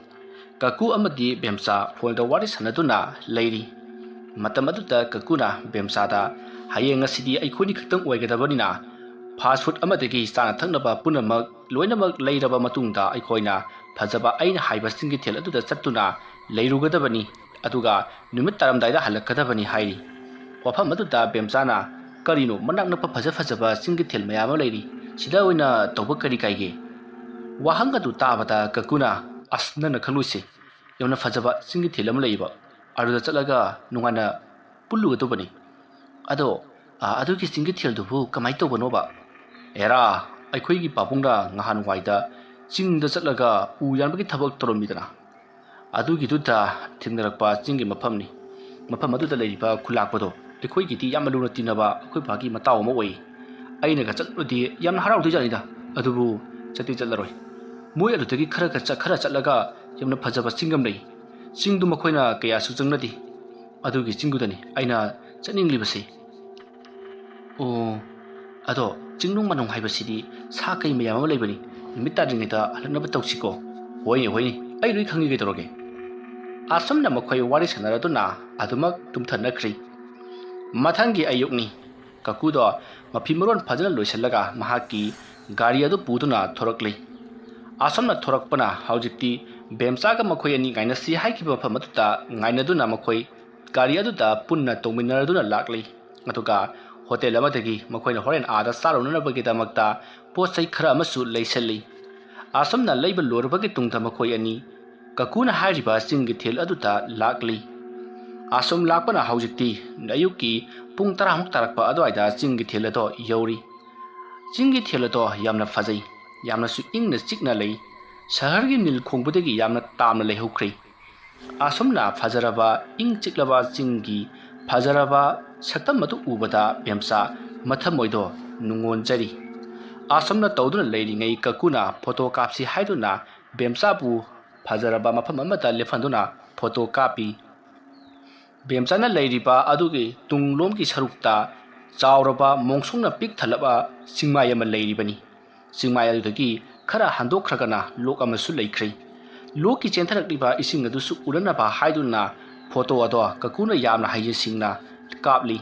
ꯀꯀꯨ ꯑꯃꯗꯤ ꯕꯦꯝꯆꯥ ꯐꯣꯟꯗ ꯋꯥꯔꯤ ꯁꯥꯟꯅꯗꯨꯅ ꯂꯩꯔꯤ꯫ ꯃꯇꯝ ꯑꯗꯨꯗ ꯀꯀꯨꯅ ꯕꯦꯝꯆꯥꯗ, "ꯍꯌꯦꯡ ꯉꯁꯤꯗꯤ ꯑꯩꯈꯣꯏꯅꯤ ꯈꯛꯇꯪ ꯑꯣꯏꯒꯗꯕꯅꯤꯅ, ꯐꯥꯁ ꯐꯨꯗ ꯑꯃꯗꯒꯤ ꯆꯥꯅ ꯊꯛꯅꯕ ꯄꯨꯝꯅꯃꯛ ꯂꯣꯏꯅꯃꯛ ꯂꯩꯔꯕ ꯃꯇꯨꯡꯗ ꯑꯩꯈꯣꯏꯅ ꯐꯖꯕ ꯑꯩꯅ ꯍꯥꯏꯕ ꯆꯤꯡꯒꯤ ꯊꯦꯜ ꯑꯗꯨꯗ ꯆꯠꯇꯨꯅ ꯂꯩꯔꯨꯒꯗꯕꯅꯤ, ꯑꯗꯨꯒ ꯅꯨꯃꯤꯠ ꯇꯥꯔꯝꯗꯥꯏꯗ ꯍꯜꯂꯛꯀꯗꯕꯅꯤ" ꯍꯥꯏꯔꯤ꯫ ꯋꯥꯐꯝ ꯑꯗꯨꯗ ꯕꯦꯝꯆꯥꯅ, "ꯀꯔꯤꯅꯣ, ꯃꯅꯥꯛ ꯅꯛꯄ ꯐꯖ ꯐꯖꯕ ꯆꯤꯡꯒꯤ ꯊꯦꯜ ꯃꯌꯥꯝ ꯑꯃ ꯂꯩꯔꯤ, ꯁꯤꯗ ꯑꯣꯏꯅ ꯇꯧꯕ ꯀꯔꯤ ꯀꯥꯏꯒꯦ?" ꯋꯥꯍꯪ ꯑꯗꯨ ꯇꯥꯕꯗ ꯀꯀꯨꯅ, "ꯑꯁ, ꯅꯪꯅ ꯈꯜꯂꯨꯁꯦ, ꯌꯥꯝꯅ ꯐꯖꯕ ꯆꯤꯡꯒꯤ ꯊꯦꯜ ꯑꯃ ꯂꯩꯌꯦꯕ, ꯑꯗꯨꯗ ꯆꯠꯂꯒ ꯅꯨꯡꯉꯥꯏꯅ ꯄꯨꯜꯂꯨꯒꯗꯧꯕꯅꯤ꯫ ꯑꯗꯣ, ꯑ, ꯑꯗꯨꯒꯤ ꯆꯤꯡꯒꯤ ꯊꯦꯜꯗꯨꯕꯨ ꯀꯃꯥꯏꯅ ꯇꯧꯕꯅꯣꯕ? ꯑꯦꯔꯥ, ꯑꯩꯈꯣꯏꯒꯤ ꯄꯥꯕꯨꯡꯅ ꯉꯍꯥꯟꯋꯥꯏꯗ ꯆꯤꯡꯗ ꯆꯠꯂꯒ ꯎ ꯌꯥꯟꯕꯒꯤ ꯊꯕꯛ ꯇꯧꯔꯝꯃꯤꯗꯅ, ꯑꯗꯨꯒꯤꯗꯨꯗ ꯊꯦꯡꯅꯔꯛꯄ ꯆꯤꯡꯒꯤ ꯃꯐꯝꯅꯤ꯫ ꯃꯐꯝ ꯑꯗꯨꯗ ꯂꯩꯔꯤꯕ ꯈꯨꯂꯥꯛꯄꯗꯣ ꯑꯩꯈꯣꯏꯒꯤꯗꯤ ꯌꯥꯝꯅ ꯂꯨꯅ ꯇꯤꯟꯅꯕ ꯑꯩꯈꯣꯏ ꯕꯥꯒꯤ ꯃꯇꯥꯎ ꯑꯃ ꯑꯣꯏ꯫ ꯑꯩꯅꯒ ꯆꯠꯂꯨꯔꯗꯤ ꯌꯥꯝꯅ ꯍꯔꯥꯎꯗꯣꯏꯖꯥꯠꯅꯤꯗ, ꯑꯗꯨꯕꯨ ꯆꯠꯇꯤ ꯆꯠꯂꯔꯣꯏ꯫ ꯃꯣꯏ ꯑꯗꯨꯗꯒꯤ ꯈꯔꯒ ꯆꯠ-, ꯈꯔ ꯆꯠꯂꯒ ꯌꯥꯝꯅ ꯐꯖꯕ ꯆꯤꯡ ꯑꯃ ꯂꯩ꯫ ꯆꯤꯡꯗꯨ ꯃꯈꯣꯏꯅ ꯀꯌꯥꯁꯨ ꯆꯪꯅꯗꯦ꯫ ꯑꯗꯨꯒꯤ ꯆꯤꯡꯗꯨꯗꯅꯤ ꯑꯩꯅ ꯆꯠꯅꯤꯡꯂꯤꯕꯁꯦ꯫ ꯑꯣ, ꯑꯗꯣ ꯆꯤꯡꯅꯨꯡ ꯃꯥꯅꯨꯡ ꯍꯥꯏꯕꯁꯤꯗꯤ ꯁꯥ ꯀꯩ ꯃꯌꯥꯝ ꯑꯃ ꯂꯩꯕꯅꯤ꯫ ꯅꯨꯃꯤꯠ ꯇꯥꯗ꯭ꯔꯤꯉꯩꯗ ꯍꯜꯂꯛꯅꯕ ꯇꯧꯁꯤꯀꯣ꯫ ꯍꯣꯏꯅꯦ, ꯍꯣꯏꯅꯦ, ꯑꯩ ꯂꯣꯏ ꯈꯪꯉꯤ, ꯀꯩꯗꯧꯔꯒꯦ? ꯑꯁꯨꯝꯅ ꯃꯈꯣꯏ ꯋꯥꯔꯤ ꯁꯥꯟꯅꯔꯗꯨꯅ ꯑꯗꯨꯃꯛ ꯇꯨꯝꯊꯅꯈ꯭ꯔꯤ꯫ ꯃꯊꯪꯒꯤ ꯑꯌꯨꯛꯅꯤ꯫ ꯀꯀꯨꯗꯣ ꯃꯐꯤ ꯃꯔꯣꯟ ꯐꯖꯅ ꯂꯣꯏꯁꯤꯜꯂꯒ ꯃꯍꯥꯛꯀꯤ ꯒꯥꯔꯤ ꯑꯗꯨ ꯄꯨꯗꯨꯅ ꯊꯣꯔꯛꯂꯤ꯫ ꯑꯁꯨꯝꯅ ꯊꯣꯔꯛꯄꯅ ꯍꯧꯖꯤꯛꯇꯤ ꯕꯦꯝꯆꯥꯒ ꯃꯈꯣꯏ ꯑꯅꯤ ꯉꯥꯏꯅꯁꯤ ꯍꯥꯏꯈꯤꯕ ꯃꯐꯝ ꯑꯗꯨꯗ ꯉꯥꯏꯅꯗꯨꯅ ꯃꯈꯣꯏ ꯒꯥꯔꯤ ꯑꯗꯨꯗ ꯄꯨꯟꯅ ꯇꯣꯡꯃꯤꯟꯅꯔꯗꯨꯅ ꯂꯥꯛꯂꯤ꯫ ꯑꯗꯨꯒ ꯍꯣꯇꯦꯜ ꯑꯃꯗꯒꯤ ꯃꯈꯣꯏꯅ ꯍꯣꯔꯦꯟ ꯑꯥꯗ ꯆꯥꯔꯨꯅꯅꯕꯒꯤꯗꯃꯛꯇ ꯄꯣꯠ ꯆꯩ ꯈꯔ ꯑꯃꯁꯨ ꯂꯩꯁꯜꯂꯤ꯫ ꯑꯁꯨꯝꯅ ꯂꯩꯕ ꯂꯣꯏꯔꯕꯒꯤ ꯇꯨꯡꯗ ꯃꯈꯣꯏ ꯑꯅꯤ ꯀꯀꯨꯅ ꯍꯥꯏꯔꯤꯕ ꯆꯤꯡꯒꯤ ꯊꯦꯜ ꯑꯗꯨꯗ ꯂꯥꯛꯂꯤ꯫ ꯑꯁꯨꯝ ꯂꯥꯛꯄꯅ ꯍꯧꯖꯤꯛꯇꯤ ꯑꯌꯨꯛꯀꯤ ꯄꯨꯡ ꯇꯔꯥꯃꯨꯛ ꯇꯥꯔꯛꯄ ꯑꯗꯨꯋꯥꯏꯗ ꯆꯤꯡꯒꯤ ꯊꯦꯜ ꯑꯗꯣ ꯌꯧꯔꯤ꯫ ꯆꯤꯡꯒꯤ ꯊꯦꯜ ꯑꯗꯣ ꯌꯥꯝꯅ ꯐꯖꯩ, ꯌꯥꯝꯅꯁꯨ ꯏꯪꯅ ꯆꯤꯛꯅ ꯂꯩ꯫ ꯁꯍꯔꯒꯤ ꯅꯤꯜ ꯈꯣꯡꯕꯗꯒꯤ ꯌꯥꯝꯅ ꯇꯥꯝꯅ ꯂꯩꯍꯧꯈ꯭ꯔꯦ꯫ ꯑꯁꯨꯝꯅ ꯐꯖꯔꯕ ꯏꯪ ꯆꯤꯛꯂꯕ ꯆꯤꯡꯒꯤ ꯐꯖꯔꯕ ꯁꯛꯇꯝ ꯑꯗꯨ ꯎꯕꯗ ꯕꯦꯝꯆꯥ ꯃꯊꯃꯣꯏꯗꯣ ꯅꯨꯡꯉꯣꯟꯖꯔꯤ꯫ ꯑꯁꯨꯝꯅ ꯇꯧꯗꯨꯅ ꯂꯩꯔꯤꯉꯩ ꯀꯀꯨꯅ ꯐꯣꯇꯣ ꯀꯥꯞꯁꯤ ꯍꯥꯏꯗꯨꯅ ꯕꯦꯝꯆꯥꯕꯨ ꯐꯖꯔꯕ ꯃꯐꯝ ꯑꯃꯗ ꯂꯦꯞꯍꯟꯗꯨꯅ ꯐꯣꯇꯣ ꯀꯥꯞꯄꯤ꯫ ꯕꯦꯝꯆꯥꯅ ꯂꯩꯔꯤꯕ ꯑꯗꯨꯒꯤ ꯇꯨꯡꯂꯣꯝꯒꯤ ꯁꯔꯨꯛꯇ ꯆꯥꯎꯔꯕ ꯃꯣꯡꯁꯣꯡꯅ ꯄꯤꯛ ꯊꯜꯂꯕ ꯆꯤꯡꯃꯥꯏ ꯑꯃ ꯂꯩꯔꯤꯕꯅꯤ꯫ ꯆꯤꯡꯃꯥꯏ ꯑꯗꯨꯗꯒꯤ ꯈꯔ ꯍꯟꯗꯣꯛꯈ꯭ꯔꯒꯅ ꯂꯣꯛ ꯑꯃꯁꯨ ꯂꯩꯈ꯭ꯔꯦ꯫ ꯂꯣꯛꯀꯤ ꯆꯦꯟꯊꯔꯛꯂꯤꯕ ꯏꯁꯤꯡ ꯑꯗꯨꯁꯨ ꯎꯅꯅꯕ ꯍꯥꯏꯗꯨꯅ ꯐꯣꯇꯣ ꯑꯗꯣ ꯀꯀꯨꯅ ꯌꯥꯝꯅ ꯍꯩꯖꯁꯤꯡꯅ ꯀꯥꯞꯂꯤ꯫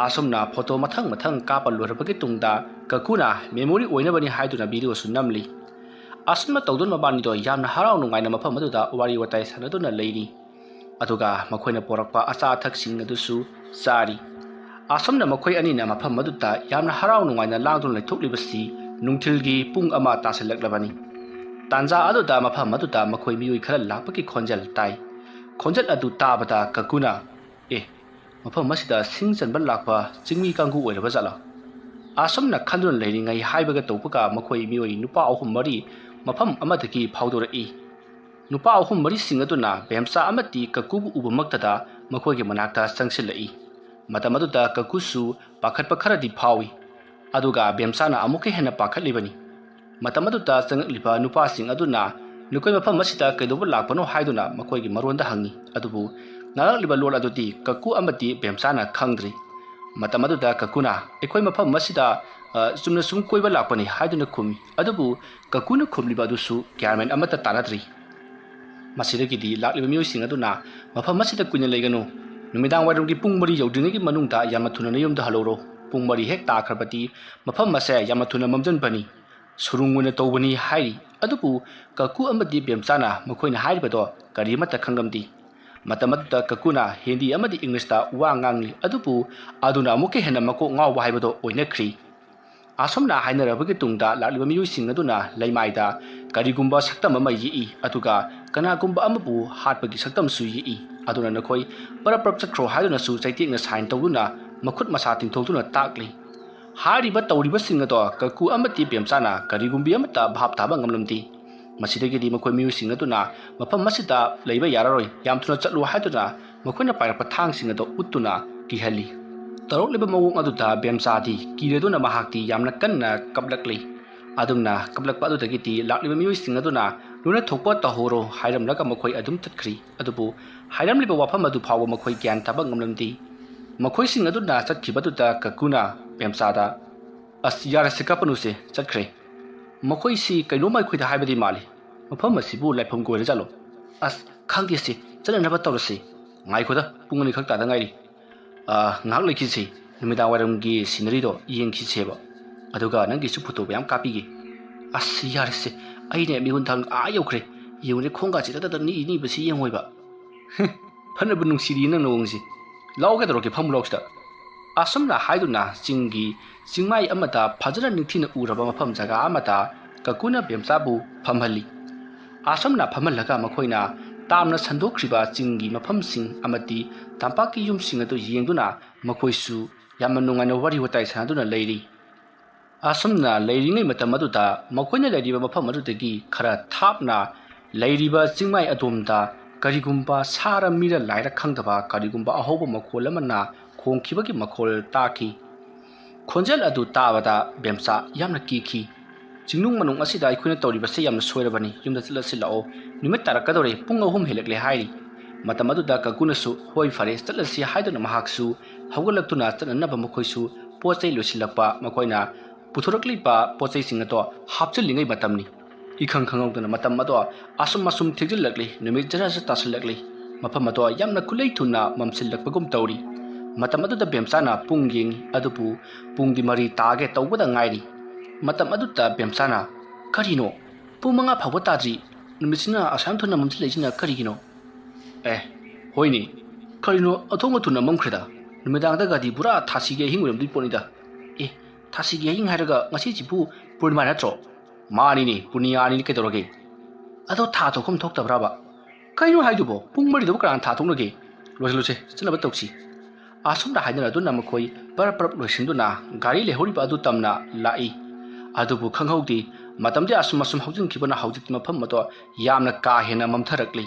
ꯑꯁꯨꯝꯅ ꯐꯣꯇꯣ ꯃꯊꯪ ꯃꯊꯪ ꯀꯥꯞꯄ ꯂꯣꯏꯔꯕꯒꯤ ꯇꯨꯡꯗ ꯀꯀꯨꯅ ꯃꯦꯃꯣꯔꯤ ꯑꯣꯏꯅꯕꯅꯤ ꯍꯥꯏꯗꯨꯅ ꯚꯤꯗꯤꯑꯣꯁꯨ ꯅꯝꯂꯤ꯫ ꯑꯁꯨꯝꯅ ꯇꯧꯗꯨꯅ ꯃꯕꯥꯅꯤꯗꯣ ꯌꯥꯝꯅ ꯍꯔꯥꯎ ꯅꯨꯡꯉꯥꯏꯅ ꯃꯐꯝ ꯑꯗꯨꯗ ꯋꯥꯔꯤ ꯋꯥꯇꯥꯏ ꯁꯥꯟꯅꯗꯨꯅ ꯂꯩꯔꯤ꯫ ꯑꯗꯨꯒ ꯃꯈꯣꯏꯅ ꯄꯣꯔꯛꯄ ꯑꯆꯥ ꯑꯊꯛꯁꯤꯡ ꯑꯗꯨꯁꯨ ꯆꯥꯔꯤ꯫ ꯑꯁꯨꯝꯅ ꯃꯈꯣꯏ ꯑꯅꯤꯅ ꯃꯐꯝ ꯑꯗꯨꯗ ꯌꯥꯝꯅ ꯍꯔꯥꯎ ꯅꯨꯡꯉꯥꯏꯅ ꯂꯥꯡꯗꯨꯅ ꯂꯩꯊꯣꯛꯂꯤꯕꯁꯤ ꯅꯨꯡꯊꯤꯜꯒꯤ ꯄꯨꯡ ꯑꯃ ꯇꯥꯁꯤꯜꯂꯛꯂꯕꯅꯤ꯫ ꯇꯥꯟꯖꯥ ꯑꯗꯨꯗ ꯃꯐꯝ ꯑꯗꯨꯗ ꯃꯈꯣꯏ ꯃꯤꯑꯣꯏ ꯈꯔ ꯂꯥꯛꯄꯒꯤ ꯈꯣꯟꯖꯦꯜ ꯇꯥꯏ꯫ ꯈꯣꯟꯖꯦꯜ ꯑꯗꯨ ꯇꯥꯕꯗ ꯀꯀꯨꯅ, "ꯑꯦ, ꯃꯐꯝ ꯑꯁꯤꯗ ꯁꯤꯡ ꯆꯟꯕ ꯂꯥꯛꯄ ꯆꯤꯡꯃꯤ ꯀꯥꯡꯕꯨ ꯑꯣꯏꯔꯕ ꯖꯥꯠꯂꯣ?" ꯑꯁꯨꯝꯅ ꯈꯟꯗꯨꯅ ꯂꯩꯔꯤꯉꯩ ꯍꯥꯏꯕꯒ ꯇꯧꯕꯒ ꯃꯈꯣꯏ ꯃꯤꯑꯣꯏ ꯅꯨꯄꯥ ꯑꯍꯨꯝ ꯃꯔꯤ ꯃꯐꯝ ꯑꯃꯗꯒꯤ ꯐꯥꯎꯗꯣꯔꯛꯏ꯫ ꯅꯨꯄꯥ ꯑꯍꯨꯝ ꯃꯔꯤꯁꯤꯡ ꯑꯗꯨꯅ ꯕꯦꯝꯆꯥ ꯑꯃꯗꯤ ꯀꯀꯨꯕꯨ ꯎꯕꯃꯛꯇꯗ ꯃꯈꯣꯏꯒꯤ ꯃꯅꯥꯛꯇ ꯆꯪꯁꯤꯜꯂꯛꯏ꯫ ꯃꯇꯝ ꯑꯗꯨꯗ ꯀꯀꯨꯁꯨ ꯄꯥꯈꯠꯄ ꯈꯔꯗꯤ ꯐꯥꯎꯏ꯫ ꯑꯗꯨꯒ ꯕꯦꯝꯆꯥꯅ ꯑꯃꯨꯛꯀ ꯍꯦꯟꯅ ꯄꯥꯈꯠꯂꯤꯕꯅꯤ꯫ ꯃꯇꯝ ꯑꯗꯨꯗ ꯆꯪꯂꯛꯂꯤꯕ ꯅꯨꯄꯥꯁꯤꯡ ꯑꯗꯨꯅ ꯅꯈꯣꯏ ꯃꯐꯝ ꯑꯁꯤꯗ ꯀꯩꯗꯧꯕ ꯂꯥꯛꯄꯅꯣ ꯍꯥꯏꯗꯨꯅ ꯃꯈꯣꯏꯒꯤ ꯃꯔꯣꯟꯗ ꯍꯪꯉꯤ꯫ ꯑꯗꯨꯕꯨ ꯉꯥꯡꯂꯛꯂꯤꯕ ꯂꯣꯟ ꯑꯗꯨꯗꯤ ꯀꯀꯨ ꯑꯃꯗꯤ ꯕꯦꯝꯆꯥꯅ ꯈꯪꯗ꯭ꯔꯤ꯫ ꯃꯇꯝ ꯑꯗꯨꯗ ꯀꯀꯨꯅ, "ꯑꯩꯈꯣꯏ ꯃꯐꯝ ꯑꯁꯤꯗ, ꯑ, ꯆꯨꯝꯅ ꯁꯨꯝ ꯀꯣꯏꯕ ꯂꯥꯛꯄꯅꯤ" ꯍꯥꯏꯗꯨꯅ ꯈꯨꯝꯃꯤ꯫ ꯑꯗꯨꯕꯨ ꯀꯀꯨꯅ ꯈꯨꯝꯂꯤꯕ ꯑꯗꯨꯁꯨ ꯒ꯭ꯌꯥꯟ ꯃꯦꯟ ꯑꯃꯠꯇ ꯇꯥꯅꯗ꯭ꯔꯤ꯫ ꯃꯁꯤꯗꯒꯤꯗꯤ ꯂꯥꯛꯂꯤꯕ ꯃꯤꯑꯣꯏꯁꯤꯡ ꯑꯗꯨꯅ, "ꯃꯐꯝ ꯑꯁꯤꯗ ꯀꯨꯏꯅ ꯂꯩꯒꯅꯨ, ꯅꯨꯃꯤꯗꯥꯡ ꯋꯥꯏꯔꯝꯒꯤ ꯄꯨꯡ ꯃꯔꯤ ꯌꯧꯗ꯭ꯔꯤꯉꯩꯒꯤ ꯃꯅꯨꯡꯗ ꯌꯥꯝꯅ ꯊꯨꯅ ꯅꯌꯨꯝꯗ ꯍꯜꯂꯧꯔꯣ꯫ ꯄꯨꯡ ꯃꯔꯤ ꯍꯦꯛ ꯇꯥꯈ꯭ꯔꯕꯗꯤ ꯃꯐꯝ ꯑꯁꯦ ꯌꯥꯝꯅ ꯊꯨꯅ ꯃꯝꯖꯟꯕꯅꯤ, ꯁꯨꯔꯨꯡ ꯑꯣꯏꯅ ꯇꯧꯕꯅꯤ" ꯍꯥꯏꯔꯤ꯫ ꯑꯗꯨꯕꯨ ꯀꯀꯨ ꯑꯃꯗꯤ ꯕꯦꯝꯆꯥꯅ ꯃꯈꯣꯏꯅ ꯍꯥꯏꯔꯤꯕꯗꯣ ꯀꯔꯤ ꯑꯃꯠꯇ ꯈꯪꯂꯝꯗꯦ꯫ ꯃꯇꯝ ꯑꯗꯨꯗ ꯀꯀꯨꯅ ꯍꯤꯟꯗꯤ ꯑꯃꯗꯤ ꯏꯪꯂꯤꯁꯇ ꯋꯥ ꯉꯥꯡꯂꯤ, ꯑꯗꯨꯕꯨ ꯑꯗꯨꯅ ꯑꯃꯨꯛꯀ ꯍꯦꯟꯅ ꯃꯀꯣꯛ ꯉꯥꯎꯕ ꯍꯥꯏꯕꯗꯣ ꯑꯣꯏꯅꯈ꯭ꯔꯤ꯫ ꯑꯁꯨꯝꯅ ꯍꯥꯏꯅꯔꯕꯒꯤ ꯇꯨꯡꯗ ꯂꯥꯛꯂꯤꯕ ꯃꯤꯑꯣꯏꯁꯤꯡ ꯑꯗꯨꯅ ꯂꯩꯃꯥꯏꯗ ꯀꯔꯤꯒꯨꯝꯕ ꯁꯛꯇꯝ ꯑꯃ ꯌꯦꯛꯏ, ꯑꯗꯨꯒ ꯀꯅꯥꯒꯨꯝꯕ ꯑꯃꯕꯨ ꯍꯥꯠꯄꯒꯤ ꯁꯛꯇꯝꯁꯨ ꯌꯦꯛꯏ꯫ ꯑꯗꯨꯅ ꯅꯈꯣꯏ ꯄꯔꯞ ꯄꯔꯞ ꯆꯠꯈ꯭ꯔꯣ ꯍꯥꯏꯗꯨꯅꯁꯨ ꯆꯩꯇꯦꯛꯅ ꯁꯥꯏꯟ ꯇꯧꯗꯨꯅ ꯃꯈꯨꯠ ꯃꯁꯥ ꯇꯤꯡꯊꯣꯛꯇꯨꯅ ꯇꯥꯛꯂꯤ꯫ ꯍꯥꯏꯔꯤꯕ ꯇꯧꯔꯤꯕꯁꯤꯡ ꯑꯗꯣ ꯀꯀꯨ ꯑꯃꯗꯤ ꯕꯦꯝꯆꯥꯅ ꯀꯔꯤꯒꯨꯝꯕꯤ ꯑꯃꯠꯇ ꯚꯥꯞ ꯇꯥꯕ ꯉꯝꯂꯝꯗꯦ꯫ ꯃꯁꯤꯗꯒꯤꯗꯤ ꯃꯈꯣꯏ ꯃꯤꯑꯣꯏꯁꯤꯡ ꯑꯗꯨꯅ, "ꯃꯐꯝ ꯑꯁꯤꯗ ꯂꯩꯕ ꯌꯥꯔꯔꯣꯏ, ꯌꯥꯝ ꯊꯨꯅ ꯆꯠꯂꯨ" ꯍꯥꯏꯗꯨꯅ ꯃꯈꯣꯏꯅ ꯄꯥꯏꯔꯛꯄ ꯊꯥꯡꯁꯤꯡ ꯑꯗꯨ ꯎꯠꯇꯨꯅ ꯀꯤꯍꯜꯂꯤ꯫ ꯇꯧꯔꯛꯂꯤꯕ ꯃꯑꯣꯡ ꯑꯗꯨꯗ ꯕꯦꯝꯆꯥꯗꯤ ꯀꯤꯔꯗꯨꯅ ꯃꯍꯥꯛꯇꯤ ꯌꯥꯝꯅ ꯀꯟꯅ ꯀꯞꯂꯛꯂꯤ꯫ ꯑꯗꯨꯝꯅ ꯀꯞꯂꯛꯄ ꯑꯗꯨꯗꯒꯤꯗꯤ ꯂꯥꯛꯂꯤꯕ ꯃꯤꯑꯣꯏꯁꯤꯡ ꯑꯗꯨꯅ, "ꯂꯣꯏꯅ ꯊꯣꯛꯄ ꯇꯧꯍꯧꯔꯣ" ꯍꯥꯏꯔꯝꯂꯒ ꯃꯈꯣꯏ ꯑꯗꯨꯝ ꯆꯠꯈ꯭ꯔꯤ꯫ ꯑꯗꯨꯕꯨ ꯍꯥꯏꯔꯝꯂꯤꯕ ꯋꯥꯐꯝ ꯑꯗꯨ ꯐꯥꯎꯕ ꯃꯈꯣꯏ ꯒ꯭ꯌꯥꯟ ꯇꯥꯕ ꯉꯝꯂꯝꯗꯦ꯫ ꯃꯈꯣꯏꯁꯤꯡ ꯑꯗꯨꯅ ꯆꯠꯈꯤꯕꯗꯨꯗ ꯀꯀꯨꯅ ꯕꯦꯝꯆꯥꯗ, "ꯑꯁ, ꯌꯥꯔꯦꯁꯦ, ꯀꯞꯄꯅꯨꯁꯦ, ꯆꯠꯈ꯭ꯔꯦ꯫ ꯃꯈꯣꯏꯁꯤ ꯀꯩꯅꯣꯝꯃ ꯑꯩꯈꯣꯏꯗ ꯍꯥꯏꯕꯗꯤ ꯃꯥꯜꯂꯤ꯫ ꯃꯐꯝ ꯑꯁꯤꯕꯨ ꯂꯥꯏꯐꯝ ꯑꯣꯏꯔꯖꯥꯠꯂꯣ? ꯑꯁ, ꯈꯪꯗꯦꯁꯦ, ꯆꯠꯅꯅꯕ ꯇꯧꯔꯁꯤ꯫ ꯉꯥꯏꯈꯣꯗ, ꯄꯨꯡ ꯑꯅꯤꯈꯛ ꯇꯥꯗ ꯉꯥꯏꯔꯤ꯫ ꯑꯥ, ꯉꯥꯏꯍꯥꯛ ꯂꯩꯈꯤꯁꯤ, ꯅꯨꯃꯤꯗꯥꯡ ꯋꯥꯏꯔꯝꯒꯤ ꯁꯤꯅꯔꯤꯗꯣ ꯌꯦꯡꯈꯤꯁꯦꯕ꯫ ꯑꯗꯨꯒ ꯅꯪꯒꯤꯁꯨ ꯐꯣꯇꯣ ꯃꯌꯥꯝ ꯀꯥꯞꯄꯤꯒꯦ꯫" "ꯑꯁ, ꯌꯥꯔꯦꯁꯦ, ꯑꯩꯅꯦ ꯃꯤꯍꯨꯟ ꯊꯥꯡ ꯑꯥ ꯌꯧꯈ꯭ꯔꯦ꯫ ꯌꯦꯡꯉꯨꯅꯦ, ꯈꯣꯡꯒꯥꯁꯤ ꯇꯠ ꯇꯠ ꯇꯠ ꯅꯤꯛꯏ ꯅꯤꯛꯏꯕꯁꯤ ꯌꯦꯡꯉꯣꯏꯕ꯫" "ꯍꯦ, ꯐꯅꯕꯨ ꯅꯨꯡꯁꯤꯔꯤꯌꯦ ꯅꯪ ꯅꯑꯣꯡꯁꯦ꯫ ꯂꯥꯛꯑꯣ ꯀꯩꯗꯧꯔꯒꯦ, ꯐꯝꯃꯨ ꯂꯥꯎ ꯁꯤꯗ꯫" ꯑꯁꯨꯝꯅ ꯍꯥꯏꯗꯨꯅ ꯆꯤꯡꯒꯤ ꯆꯤꯡꯃꯥꯏ ꯑꯃꯗ ꯐꯖꯅ ꯅꯤꯡꯊꯤꯅ ꯎꯔꯕ ꯃꯐꯝ ꯖꯒꯥ ꯑꯃꯗ ꯀꯀꯨꯅ ꯕꯦꯝꯆꯥꯕꯨ ꯐꯝꯍꯜꯂꯤ꯫ ꯑꯁꯨꯝꯅ ꯐꯝꯍꯜꯂꯒ ꯃꯈꯣꯏꯅ ꯇꯥꯝꯅ ꯁꯟꯗꯣꯛꯈ꯭ꯔꯤꯕ ꯆꯤꯡꯒꯤ ꯃꯐꯝꯁꯤꯡ ꯑꯃꯗꯤ ꯇꯝꯄꯥꯛꯀꯤ ꯌꯨꯝꯁꯤꯡ ꯑꯗꯨ ꯌꯦꯡꯗꯨꯅ ꯃꯈꯣꯏꯁꯨ ꯌꯥꯝꯅ ꯅꯨꯡꯉꯥꯏꯅ ꯋꯥꯔꯤ ꯋꯥꯇꯥꯏ ꯁꯥꯟꯅꯗꯨꯅ ꯂꯩꯔꯤ꯫ ꯑꯁꯨꯝꯅ ꯂꯩꯔꯤꯉꯩ ꯃꯇꯝ ꯑꯗꯨꯗ ꯃꯈꯣꯏꯅ ꯂꯩꯔꯤꯕ ꯃꯐꯝ ꯑꯗꯨꯗꯒꯤ ꯈꯔ ꯊꯥꯞꯅ ꯂꯩꯔꯤꯕ ꯆꯤꯡꯃꯥꯏ ꯑꯗꯣꯝꯗ ꯀꯔꯤꯒꯨꯝꯕ ꯁꯥꯔ ꯃꯤꯔ ꯂꯥꯏꯔ ꯈꯪꯗꯕ ꯀꯔꯤꯒꯨꯝꯕ ꯑꯍꯧꯕ ꯃꯈꯣꯜ ꯑꯃꯅ ꯈꯣꯡꯈꯤꯕꯒꯤ ꯃꯈꯣꯜ ꯇꯥꯈꯤ꯫ ꯈꯣꯟꯖꯦꯜ ꯑꯗꯨ ꯇꯥꯕꯗ ꯕꯦꯝꯆꯥ ꯌꯥꯝꯅ ꯀꯤꯈꯤ꯫ "ꯆꯤꯡꯅꯨꯡ ꯃꯅꯨꯡ ꯑꯁꯤꯗ ꯑꯩꯈꯣꯏꯅ ꯇꯧꯔꯤꯕꯁꯦ ꯌꯥꯝꯅ ꯁꯣꯏꯔꯕꯅꯤ꯫ ꯌꯨꯝꯗ ꯆꯠꯂꯁꯤ ꯂꯥꯛꯑꯣ꯫ ꯅꯨꯃꯤꯠ ꯇꯥꯔꯛꯀꯗꯧꯔꯦ꯫ ꯄꯨꯡ ꯑꯍꯨꯝ ꯍꯦꯜꯂꯛꯂꯦ" ꯍꯥꯏꯔꯤ꯫ ꯃꯇꯝ ꯑꯗꯨꯗ ꯀꯀꯨꯅꯁꯨ "ꯍꯣꯏ, ꯐꯔꯦ, ꯆꯠꯂꯁꯤ" ꯍꯥꯏꯗꯨꯅ ꯃꯍꯥꯛꯁꯨ ꯍꯧꯒꯠꯂꯛꯇꯨꯅ ꯆꯠꯅꯅꯕ ꯃꯈꯣꯏꯁꯨ ꯄꯣꯠ ꯆꯩ ꯂꯣꯏꯁꯤꯜꯂꯛꯄ, ꯃꯈꯣꯏꯅ ꯄꯨꯊꯣꯔꯛꯂꯤꯕ ꯄꯣꯠ ꯆꯩꯁꯤꯡ ꯑꯗꯣ ꯍꯥꯞꯆꯤꯜꯂꯤꯉꯩ ꯃꯇꯝꯅꯤ꯫ ꯏꯈꯪ ꯈꯪꯍꯧꯗꯅ ꯃꯇꯝ ꯑꯗꯣ ꯑꯁꯨꯝ ꯑꯁꯨꯝ ꯊꯦꯡꯖꯤꯜꯂꯛꯂꯤ, ꯅꯨꯃꯤꯠ ꯖꯔ ꯖꯔ ꯇꯥꯁꯤꯜꯂꯛꯂꯤ꯫ ꯃꯐꯝ ꯑꯗꯣ ꯌꯥꯝꯅ ꯈꯨꯠꯂꯩ ꯊꯨꯅ ꯃꯝꯁꯤꯜꯂꯛꯄꯒꯨꯝ ꯇꯧꯔꯤ꯫ ꯃꯇꯝ ꯑꯗꯨꯗ ꯕꯦꯝꯆꯥꯅ ꯄꯨꯡ ꯌꯦꯡꯉꯤ, ꯑꯗꯨꯕꯨ ꯄꯨꯡꯗꯤ ꯃꯔꯤ ꯇꯥꯒꯦ ꯇꯧꯕꯗ ꯉꯥꯏꯔꯤ꯫ ꯃꯇꯝ ꯑꯗꯨꯗ ꯕꯦꯝꯆꯥꯅ, "ꯀꯔꯤꯅꯣ? ꯄꯨꯡ ꯃꯉꯥ ꯐꯥꯎꯕ ꯇꯥꯗ꯭ꯔꯤ꯫ ꯅꯨꯃꯤꯠꯁꯤꯅ ꯑꯁꯨꯛ ꯌꯥꯝ ꯊꯨꯅ ꯃꯝꯁꯤꯜꯂꯛꯏꯁꯤꯅ ꯀꯔꯤꯒꯤꯅꯣ? ꯑꯦ, ꯍꯣꯏꯅꯦ, ꯀꯔꯤꯅꯣ ꯑꯊꯣꯡꯕ ꯊꯨꯅ ꯃꯝꯈ꯭ꯔꯦꯗ? ꯅꯨꯃꯤꯗꯥꯡꯗꯒꯗꯤ ꯄꯨꯔꯥ ꯊꯥꯁꯤꯒꯤ ꯑꯍꯤꯡ ꯑꯣꯏꯔꯝꯗꯣꯏ ꯄꯣꯠꯅꯤꯗ꯫ ꯑꯦ, ꯊꯥꯁꯤꯒꯤ ꯑꯍꯤꯡ ꯍꯥꯏꯔꯒ ꯉꯁꯤꯁꯤꯕꯨ ꯄꯨꯔꯅꯤꯃꯥ ꯅꯠꯇ꯭ꯔꯣ?" "ꯃꯥꯅꯤꯅꯦ, ꯄꯨꯔꯅꯤꯃꯥꯅꯤꯅꯦ, ꯀꯩꯗꯧꯔꯒꯦ?" "ꯑꯗꯣ ꯊꯥ ꯊꯣꯛꯐꯝ ꯊꯣꯛꯇꯕ꯭ꯔꯕ?" "ꯀꯩꯅꯣ ꯍꯥꯏꯗꯨꯕꯣ? ꯄꯨꯡ ꯃꯔꯤꯗꯕꯨ ꯀꯅꯥꯅ ꯊꯥ ꯊꯣꯛꯅꯒꯦ? ꯂꯣꯏꯁꯤꯜꯂꯨꯁꯦ, ꯆꯠꯅꯕ ꯇꯧꯁꯤ"꯫ ꯑꯁꯨꯝꯅ ꯍꯥꯏꯅꯔꯗꯨꯅ ꯃꯈꯣꯏ ꯄꯔꯞ ꯄꯔꯞ ꯂꯣꯏꯁꯤꯟꯗꯨꯅ ꯒꯥꯔꯤ ꯂꯩꯍꯧꯔꯤꯕ ꯑꯗꯨ ꯇꯝꯅ ꯂꯥꯛꯏ꯫ ꯑꯗꯨꯕꯨ ꯈꯪꯍꯧꯗꯦ, ꯃꯇꯝꯗꯤ ꯑꯁꯨꯝ ꯑꯁꯨꯝ ꯍꯧꯖꯤꯟꯈꯤꯕꯅ ꯍꯧꯖꯤꯛꯇꯤ ꯃꯐꯝ ꯑꯗꯣ ꯌꯥꯝꯅ ꯀꯥ ꯍꯦꯟꯅ ꯃꯝꯊꯔꯛꯂꯤ꯫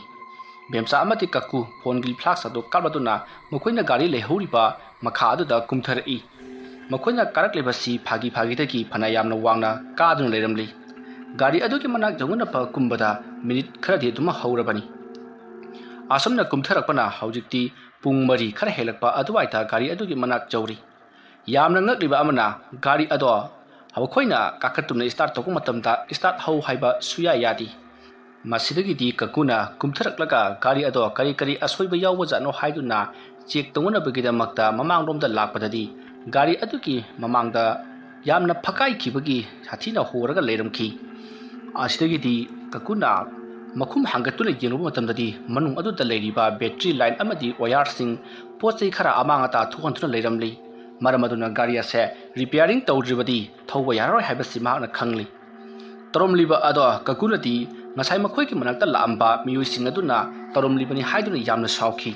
ꯕꯦꯝꯆꯥ ꯑꯃꯗꯤ ꯀꯀꯨ ꯐꯣꯟꯒꯤ ꯐ꯭ꯂꯥꯁ ꯑꯗꯨ ꯀꯥꯞꯂꯗꯨꯅ ꯃꯈꯣꯏꯅ ꯒꯥꯔꯤ ꯂꯩꯍꯧꯔꯤꯕ ꯃꯈꯥ ꯑꯗꯨꯗ ꯀꯨꯝꯊꯔꯛꯏ꯫ ꯃꯈꯣꯏꯅ ꯀꯥꯔꯛꯂꯤꯕꯁꯤ ꯐꯥꯒꯤ ꯐꯥꯒꯤꯗꯒꯤ ꯐꯅ ꯌꯥꯝꯅ ꯋꯥꯡꯅ ꯀꯥꯗꯨꯅ ꯂꯩꯔꯝꯂꯤ꯫ ꯒꯥꯔꯤ ꯑꯗꯨꯒꯤ ꯃꯅꯥꯛ ꯌꯧꯅꯅꯕ ꯀꯨꯝꯕꯗ ꯃꯤꯅꯤꯠ ꯈꯔꯗꯤ ꯑꯗꯨꯝ ꯍꯧꯔꯕꯅꯤ꯫ ꯑꯁꯨꯝꯅ ꯀꯨꯝꯊꯔꯛꯄꯅ ꯍꯧꯖꯤꯛꯇꯤ ꯄꯨꯡ ꯃꯔꯤ ꯈꯔ ꯍꯦꯜꯂꯛꯄ ꯑꯗꯨꯋꯥꯏꯗ ꯒꯥꯔꯤ ꯑꯗꯨꯒꯤ ꯃꯅꯥꯛ ꯌꯧꯔꯤ꯫ ꯌꯥꯝꯅ ꯉꯛꯂꯤꯕ ꯑꯃꯅ, ꯒꯥꯔꯤ ꯑꯗꯣ ꯃꯈꯣꯏꯅ ꯀꯥꯈꯠꯇꯨꯅ ꯁ꯭ꯇꯥꯔꯠ ꯇꯧꯕ ꯃꯇꯝꯗ ꯁ꯭ꯇꯥꯔꯠ ꯍꯧ ꯍꯥꯏꯕ ꯁꯨꯌꯥ ꯌꯥꯗꯦ꯫ ꯃꯁꯤꯗꯒꯤꯗꯤ ꯀꯀꯨꯅ ꯀꯨꯝꯊꯔꯛꯂꯒ ꯒꯥꯔꯤ ꯑꯗꯣ ꯀꯔꯤ ꯀꯔꯤ ꯑꯁꯣꯏꯕ ꯌꯥꯎꯕꯖꯥꯠꯅꯣ ꯍꯥꯏꯗꯨꯅ ꯆꯦꯛ ꯇꯧꯅꯅꯕꯒꯤꯗꯃꯛꯇ ꯃꯃꯥꯡꯂꯣꯝꯗ ꯂꯥꯛꯄꯗꯗꯤ ꯒꯥꯔꯤ ꯑꯗꯨꯒꯤ ꯃꯃꯥꯡꯗ ꯌꯥꯝꯅ ꯐꯛꯀꯥꯏꯈꯤꯕꯒꯤ ꯁꯥꯊꯤꯅ ꯍꯣꯔꯒ ꯂꯩꯔꯝꯈꯤ꯫ ꯑꯁꯤꯗꯒꯤꯗꯤ ꯀꯀꯨꯅ ꯃꯈꯨꯝ ꯍꯥꯡꯒꯠꯇꯨꯅ ꯌꯦꯡꯂꯨꯕ ꯃꯇꯝꯗꯗꯤ ꯃꯅꯨꯡ ꯑꯗꯨꯗ ꯂꯩꯔꯤꯕ ꯕꯦꯇ꯭ꯔꯤ ꯂꯥꯏꯟ ꯑꯃꯗꯤ ꯋꯥꯌꯔꯁꯤꯡ, ꯄꯣꯠ ꯆꯩ ꯈꯔ ꯑꯃꯥꯡ ꯑꯇꯥ ꯊꯣꯛꯍꯟꯗꯨꯅ ꯂꯩꯔꯝꯂꯤ꯫ ꯃꯔꯝ ꯑꯗꯨꯅ ꯒꯥꯔꯤ ꯑꯁꯦ ꯔꯤꯄꯤꯌꯥꯔꯤꯡ ꯇꯧꯗ꯭ꯔꯤꯕꯗꯤ ꯊꯧꯕ ꯌꯥꯔꯔꯣꯏ ꯍꯥꯏꯕꯁꯤ ꯃꯍꯥꯛꯅ ꯈꯪꯂꯤ꯫ ꯇꯧꯔꯝꯂꯤꯕ ꯑꯗꯣ ꯀꯀꯨꯅꯗꯤ ꯉꯁꯥꯏ ꯃꯈꯣꯏꯒꯤ ꯃꯅꯥꯛꯇ ꯂꯥꯛꯂꯝꯕ ꯃꯤꯑꯣꯏꯁꯤꯡ ꯑꯗꯨꯅ ꯇꯧꯔꯝꯂꯤꯕꯅꯤ ꯍꯥꯏꯗꯨꯅ ꯌꯥꯝꯅ ꯁꯥꯎꯈꯤ꯫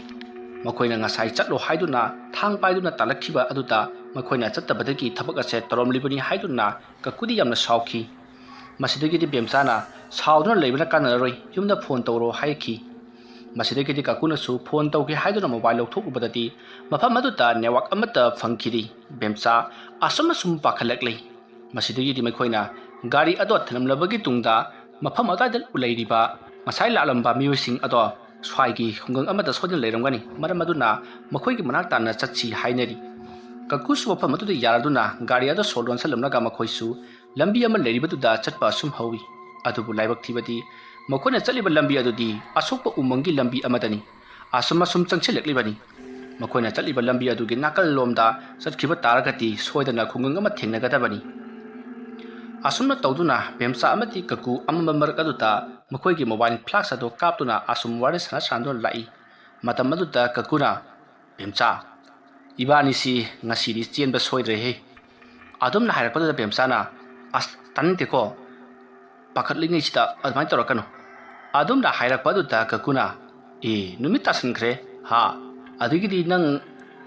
ꯃꯈꯣꯏꯅ ꯉꯁꯥꯏ ꯆꯠꯂꯣ ꯍꯥꯏꯗꯨꯅ ꯊꯥꯡ ꯄꯥꯏꯗꯨꯅ ꯇꯥꯜꯂꯛꯈꯤꯕ ꯑꯗꯨꯗ ꯃꯈꯣꯏꯅ ꯆꯠꯇꯕꯗꯒꯤ ꯊꯕꯛ ꯑꯁꯦ ꯇꯧꯔꯝꯂꯤꯕꯅꯤ ꯍꯥꯏꯗꯨꯅ ꯀꯀꯨꯗꯤ ꯌꯥꯝꯅ ꯁꯥꯎꯈꯤ꯫ ꯃꯁꯤꯗꯒꯤꯗꯤ ꯕꯦꯝꯆꯥꯅ ꯁꯥꯎꯗꯨꯅ ꯂꯩꯕꯅ ꯀꯥꯟꯅꯔꯔꯣꯏ, ꯌꯨꯝꯗ ꯐꯣꯟ ꯇꯧꯔꯣ ꯍꯥꯏꯈꯤ꯫ ꯃꯁꯤꯗꯒꯤꯗꯤ ꯀꯀꯨꯅꯁꯨ ꯐꯣꯟ ꯇꯧꯒꯦ ꯍꯥꯏꯗꯨꯅ ꯃꯣꯕꯥꯏꯜ ꯂꯧꯊꯣꯛꯂꯨꯕꯗꯗꯤ ꯃꯐꯝ ꯑꯗꯨꯗ ꯅꯦꯠꯋꯥꯛ ꯑꯃꯠꯇ ꯐꯪꯈꯤꯗꯦ꯫ ꯕꯦꯝꯆꯥ ꯑꯁꯨꯝ ꯑꯁꯨꯝ ꯄꯥꯈꯠꯂꯛꯂꯦ꯫ ꯃꯁꯤꯗꯒꯤꯗꯤ ꯃꯈꯣꯏꯅ ꯒꯥꯔꯤ ꯑꯗꯣ ꯊꯅꯝꯂꯕꯒꯤ ꯇꯨꯡꯗ ꯃꯐꯝ ꯑꯗꯨꯋꯥꯏꯗ ꯂꯩꯔꯤꯕ ꯉꯁꯥꯏ ꯂꯥꯛꯂꯝꯕ ꯃꯤꯑꯣꯏꯁꯤꯡ ꯑꯗꯣ ꯁ꯭ꯋꯥꯏꯒꯤ ꯈꯨꯡꯒꯪ ꯑꯃꯗ ꯁꯣꯏꯗꯅ ꯂꯩꯔꯝꯒꯅꯤ, ꯃꯔꯝ ꯑꯗꯨꯅ ꯃꯈꯣꯏꯒꯤ ꯃꯅꯥꯛ ꯇꯥꯟꯅ ꯆꯠꯁꯤ ꯍꯥꯏꯅꯔꯤ꯫ ꯀꯀꯨꯁꯨ ꯃꯐꯝ ꯑꯗꯨꯗ ꯌꯥꯔꯗꯨꯅ ꯒꯥꯔꯤ ꯑꯗꯨ ꯁꯣ ꯂꯣꯟꯁꯤꯜꯂꯝꯂꯒ ꯃꯈꯣꯏꯁꯨ ꯂꯝꯕꯤ ꯑꯃ ꯂꯩꯔꯤꯕꯗꯨꯗ ꯆꯠꯄ ꯑꯁꯨꯝ ꯍꯧꯏ꯫ ꯑꯗꯨꯕꯨ ꯂꯥꯏꯕꯛ ꯊꯤꯕꯗꯤ ꯃꯈꯣꯏꯅ ꯆꯠꯂꯤꯕ ꯂꯝꯕꯤ ꯑꯗꯨꯗꯤ ꯑꯁꯣꯛꯄ ꯎꯃꯪꯒꯤ ꯂꯝꯕꯤ ꯑꯃꯗꯅꯤ꯫ ꯑꯁꯨꯝ ꯑꯁꯨꯝ ꯆꯪꯁꯤꯜꯂꯛꯂꯤꯕꯅꯤ꯫ ꯃꯈꯣꯏꯅ ꯆꯠꯂꯤꯕ ꯂꯝꯕꯤ ꯑꯗꯨꯒꯤ ꯅꯥꯀꯜ ꯂꯣꯝꯗ ꯆꯠꯈꯤꯕ ꯇꯥꯔꯒꯗꯤ ꯁꯣꯏꯗꯅ ꯈꯨꯡꯒꯪ ꯑꯃ ꯊꯦꯡꯅꯒꯗꯕꯅꯤ꯫ ꯑꯁꯨꯝꯅ ꯇꯧꯗꯨꯅ ꯕꯦꯝꯆꯥ ꯑꯃꯗꯤ ꯀꯀꯨ ꯑꯃꯝꯕ ꯃꯔꯛ ꯑꯗꯨꯗ ꯃꯈꯣꯏꯒꯤ ꯃꯣꯕꯥꯏꯜ ꯐ꯭ꯂꯥꯁ ꯑꯗꯨ ꯀꯥꯞꯇꯨꯅ ꯑꯁꯨꯝ ꯋꯥꯔꯤ ꯁꯥꯟꯅ ꯁꯥꯟꯅꯗꯨꯅ ꯂꯥꯛꯏ꯫ ꯃꯇꯝ ꯑꯗꯨꯗ ꯀꯀꯨꯅ, "ꯕꯦꯝꯆꯥ, ꯏꯕꯥꯅꯤꯁꯤ ꯉꯁꯤꯗꯤ ꯆꯦꯟꯕ ꯁꯣꯏꯗ꯭ꯔꯦꯍꯦ꯫ ꯑꯗꯨꯝꯅ ꯍꯥꯏꯔꯛꯄꯗꯨꯗ ꯕꯦꯝꯆꯥꯅ, "ꯑꯁ, ꯇꯥꯅꯤꯡꯗꯦꯀꯣ, ꯄꯥꯈꯠꯂꯤꯉꯩꯁꯤꯗ ꯑꯗꯨꯃꯥꯏꯅ ꯇꯧꯔꯛꯀꯅꯨ"꯫ ꯑꯗꯨꯝꯅ ꯍꯥꯏꯔꯛꯄ ꯑꯗꯨꯗ ꯀꯀꯨꯅ, "ꯑꯦ, ꯅꯨꯃꯤꯠ ꯇꯥꯁꯟꯈ꯭ꯔꯦ, ꯍꯥ? ꯑꯗꯒꯤꯗꯤ ꯅꯪ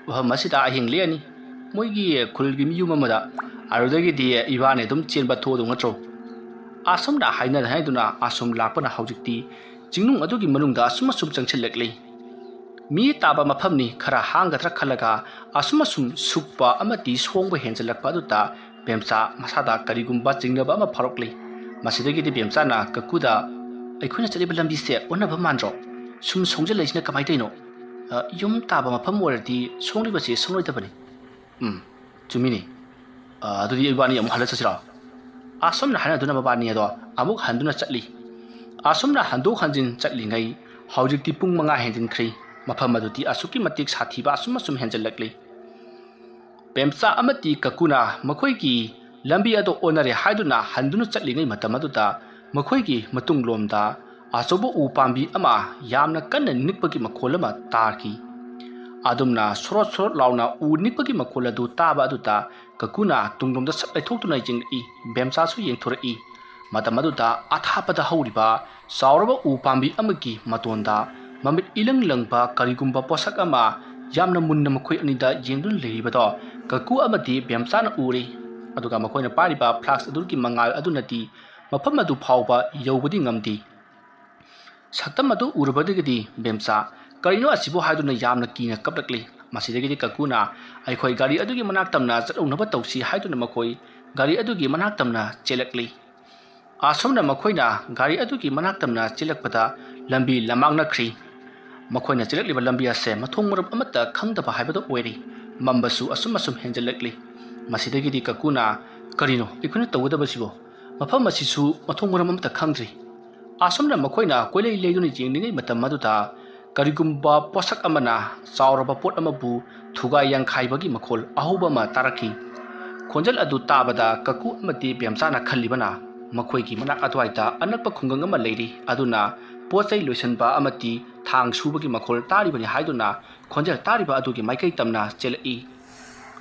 ꯃꯐꯝ ꯑꯁꯤꯗ ꯑꯍꯤꯡ ꯂꯦꯛꯑꯅꯤ, ꯃꯣꯏꯒꯤ ꯈꯨꯜꯒꯤ ꯃꯤꯌꯨꯝ ꯑꯃꯗ, ꯑꯗꯨꯗꯒꯤꯗꯤ ꯏꯕꯥꯅꯤ ꯑꯗꯨꯝ ꯆꯦꯟꯕ ꯊꯣꯛꯑꯗꯧ ꯅꯠꯇ꯭ꯔꯣ?" ꯑꯁꯨꯝꯅ ꯍꯥꯏꯅ ꯍꯥꯏꯗꯨꯅ ꯑꯁꯨꯝ ꯂꯥꯛꯄꯅ ꯍꯧꯖꯤꯛꯇꯤ ꯆꯤꯡꯅꯨꯡ ꯑꯗꯨꯒꯤ ꯃꯅꯨꯡꯗ ꯑꯁꯨꯝ ꯑꯁꯨꯝ ꯆꯪꯁꯤꯜꯂꯛꯂꯤ꯫ ꯃꯤ ꯇꯥꯕ ꯃꯐꯝꯅꯤ, ꯈꯔ ꯍꯥꯡꯒꯗ꯭ꯔꯥ ꯈꯜꯂꯒ ꯑꯁꯨꯝ ꯑꯁꯨꯝ ꯁꯨꯛꯄ ꯑꯃꯗꯤ ꯁꯣꯡꯕ ꯍꯦꯟꯖꯜꯂꯛꯄ ꯑꯗꯨꯗ ꯕꯦꯝꯆꯥ ꯃꯁꯥꯗ ꯀꯔꯤꯒꯨꯝꯕ ꯆꯤꯡꯅꯕ ꯑꯃ ꯐꯥꯎꯔꯛꯂꯤ꯫ ꯃꯁꯤꯗꯒꯤꯗꯤ ꯕꯦꯝꯆꯥꯅ ꯀꯀꯨꯗ, "ꯑꯩꯈꯣꯏꯅ ꯆꯠꯂꯤꯕ ꯂꯝꯕꯤꯁꯦ ꯑꯣꯟꯅꯕ ꯃꯥꯟꯗ꯭ꯔꯣ? ꯁꯨꯝ ꯁꯣꯡꯖꯜꯂꯛꯏꯁꯤꯅ ꯀꯃꯥꯏꯅ ꯇꯧꯔꯤꯅꯣ? ꯑ, ꯌꯨꯝ ꯇꯥꯕ ꯃꯐꯝ ꯑꯣꯏꯔꯗꯤ ꯁꯣꯡꯂꯤꯕꯁꯦ ꯁꯣꯡꯂꯣꯏꯗꯕꯅꯤ꯫" "ꯎꯝ, ꯆꯨꯝꯃꯤꯅꯦ꯫ ꯑ, ꯑꯗꯨꯗꯤ ꯏꯕꯥꯅꯤ ꯑꯃꯨꯛ ꯍꯜꯂ ꯆꯠꯁꯤꯔꯣ?" ꯑꯁꯨꯝꯅ ꯍꯥꯏꯅꯗꯨꯅ ꯃꯕꯥꯅꯤ ꯑꯗꯣ ꯑꯃꯨꯛ ꯍꯟꯗꯨꯅ ꯆꯠꯂꯤ꯫ ꯑꯁꯨꯝꯅ ꯍꯟꯗꯣꯛ ꯍꯟꯖꯤꯟ ꯆꯠꯂꯤꯉꯩ ꯍꯧꯖꯤꯛꯇꯤ ꯄꯨꯡ ꯃꯉꯥ ꯍꯦꯟꯖꯤꯟꯈ꯭ꯔꯦ꯫ ꯃꯐꯝ ꯑꯗꯨꯗꯤ ꯑꯁꯨꯛꯀꯤ ꯃꯇꯤꯛ ꯁꯥꯊꯤꯕ ꯑꯁꯨꯝ ꯑꯁꯨꯝ ꯍꯦꯟꯖꯜꯂꯛꯂꯤ꯫ ꯄꯦꯝꯆꯥ ꯑꯃꯗꯤ ꯀꯀꯨꯅ ꯃꯈꯣꯏꯒꯤ ꯂꯝꯕꯤ ꯑꯗꯨ ꯑꯣꯟꯅꯔꯦ ꯍꯥꯏꯗꯨꯅ ꯍꯟꯗꯨꯅ ꯆꯠꯂꯤꯉꯩ ꯃꯇꯝ ꯑꯗꯨꯗ ꯃꯈꯣꯏꯒꯤ ꯃꯇꯨꯡꯂꯣꯝꯗ ꯑꯆꯧꯕ ꯎ ꯄꯥꯝꯕꯤ ꯑꯃ ꯌꯥꯝꯅ ꯀꯟꯅ ꯅꯤꯛꯄꯒꯤ ꯃꯈꯣꯜ ꯑꯃ ꯇꯥꯈꯤ꯫ ꯑꯗꯨꯝꯅ ꯁꯣꯔꯣꯠ ꯁꯣꯔꯣꯠ ꯂꯥꯎꯅ ꯎ ꯅꯤꯛꯄꯒꯤ ꯃꯈꯣꯜ ꯑꯗꯨ ꯇꯥꯕ ꯑꯗꯨꯗ ꯀꯀꯨꯅ ꯇꯨꯡꯂꯣꯝꯗ ꯁꯠ ꯂꯩꯊꯣꯛꯇꯨꯅ ꯌꯦꯡꯂꯛꯏ꯫ ꯕꯦꯝꯆꯥꯁꯨ ꯌꯦꯡꯊꯣꯔꯛꯏ꯫ ꯃꯇꯝ ꯑꯗꯨꯗ ꯑꯊꯥꯞꯄꯗ ꯍꯧꯔꯤꯕ ꯆꯥꯎꯔꯕ ꯎ ꯄꯥꯝꯕꯤ ꯑꯃꯒꯤ ꯃꯇꯣꯟꯗ ꯃꯃꯤꯠ ꯏꯂꯪ ꯂꯪꯕ ꯀꯔꯤꯒꯨꯝꯕ ꯄꯣꯠꯁꯛ ꯑꯃ ꯌꯥꯝꯅ ꯃꯨꯟꯅ ꯃꯈꯣꯏ ꯑꯅꯤꯗ ꯌꯦꯡꯗꯨꯅ ꯂꯩꯔꯤꯕꯗꯣ ꯀꯀꯨ ꯑꯃꯗꯤ ꯕꯦꯝꯆꯥꯅ ꯎꯔꯤ꯫ ꯑꯗꯨꯒ ꯃꯈꯣꯏꯅ ꯄꯥꯏꯔꯤꯕ ꯐ꯭ꯂꯥꯛꯁ ꯑꯗꯨꯒꯤ ꯃꯉꯥꯜ ꯑꯗꯨꯅꯗꯤ ꯃꯐꯝ ꯑꯗꯨ ꯐꯥꯎꯕ ꯌꯧꯕꯗꯤ ꯉꯝꯗꯦ꯫ ꯁꯛꯇꯝ ꯑꯗꯨ ꯎꯔꯨꯕꯗꯒꯤꯗꯤ ꯕꯦꯝꯆꯥ "ꯀꯔꯤꯅꯣ ꯑꯁꯤꯕꯨ?" ꯍꯥꯏꯗꯨꯅ ꯌꯥꯝꯅ ꯀꯤꯅ ꯀꯞꯂꯛꯂꯤ꯫ ꯃꯁꯤꯗꯒꯤꯗꯤ ꯀꯀꯨꯅ "ꯑꯩꯈꯣꯏ ꯒꯥꯔꯤ ꯑꯗꯨꯒꯤ ꯃꯅꯥꯛ ꯇꯝꯅ ꯆꯠꯍꯧꯅꯕ ꯇꯧꯁꯤ" ꯍꯥꯏꯗꯨꯅ ꯃꯈꯣꯏ ꯒꯥꯔꯤ ꯑꯗꯨꯒꯤ ꯃꯅꯥꯛ ꯇꯝꯅ ꯆꯦꯜꯂꯛꯂꯤ꯫ ꯑꯁꯨꯝꯅ ꯃꯈꯣꯏꯅ ꯒꯥꯔꯤ ꯑꯗꯨꯒꯤ ꯃꯅꯥꯛ ꯇꯝꯅ ꯆꯦꯜꯂꯛꯄꯗ ꯂꯝꯕꯤ ꯂꯝꯃꯥꯡꯅꯈ꯭ꯔꯤ꯫ ꯃꯈꯣꯏꯅ ꯆꯦꯜꯂꯛꯂꯤꯕ ꯂꯝꯕꯤ ꯑꯁꯦ ꯃꯊꯣꯡ ꯃꯔꯝ ꯑꯃꯠꯇ ꯈꯪꯗꯕ ꯍꯥꯏꯕꯗꯨ ꯑꯣꯏꯔꯤ꯫ ꯃꯝꯕꯁꯨ ꯑꯁꯨꯝ ꯑꯁꯨꯝ ꯍꯦꯟꯖꯜꯂꯛꯂꯤ꯫ ꯃꯁꯤꯗꯒꯤꯗꯤ ꯀꯀꯨꯅ "ꯀꯔꯤꯅꯣ ꯑꯩꯈꯣꯏꯅ ꯇꯧꯒꯗꯕꯁꯤꯕꯣ? ꯃꯐꯝ ꯑꯁꯤꯁꯨ ꯃꯊꯣꯡ ꯃꯔꯝ ꯑꯃꯠꯇ ꯈꯪꯗ꯭ꯔꯤ"꯫ ꯑꯁꯨꯝꯅ ꯃꯈꯣꯏꯅ ꯀꯣꯏꯂꯩ ꯂꯩꯗꯨꯅ ꯌꯦꯡꯂꯤꯉꯩ ꯃꯇꯝ ꯑꯗꯨꯗ ꯀꯔꯤꯒꯨꯝꯕ ꯄꯣꯠꯁꯛ ꯑꯃꯅ ꯆꯥꯎꯔꯕ ꯄꯣꯠ ꯑꯃꯕꯨ ꯊꯨꯒꯥꯏ ꯌꯥꯡꯈꯥꯏꯕꯒꯤ ꯃꯈꯣꯜ ꯑꯍꯧꯕ ꯑꯃ ꯇꯥꯔꯛꯈꯤ꯫ ꯈꯣꯟꯖꯦꯜ ꯑꯗꯨ ꯇꯥꯕꯗ ꯀꯀꯨ ꯑꯃꯗꯤ ꯕꯦꯝꯆꯥꯅ ꯈꯜꯂꯤꯕꯅ ꯃꯈꯣꯏꯒꯤ ꯃꯅꯥꯛ ꯑꯗꯨꯋꯥꯏꯗ ꯑꯅꯛꯄ ꯈꯨꯡꯒꯪ ꯑꯃ ꯂꯩꯔꯤ, ꯑꯗꯨꯅ ꯄꯣꯠ ꯆꯩ ꯂꯣꯏꯁꯤꯟꯕ ꯑꯃꯗꯤ ꯊꯥꯡ ꯁꯨꯕꯒꯤ ꯃꯈꯣꯜ ꯇꯥꯔꯤꯕꯅꯤ ꯍꯥꯏꯗꯨꯅ ꯈꯣꯟꯖꯦꯜ ꯇꯥꯔꯤꯕ ꯑꯗꯨꯒꯤ ꯃꯥꯏꯀꯩ ꯇꯝꯅ ꯆꯦꯜꯂꯛꯏ꯫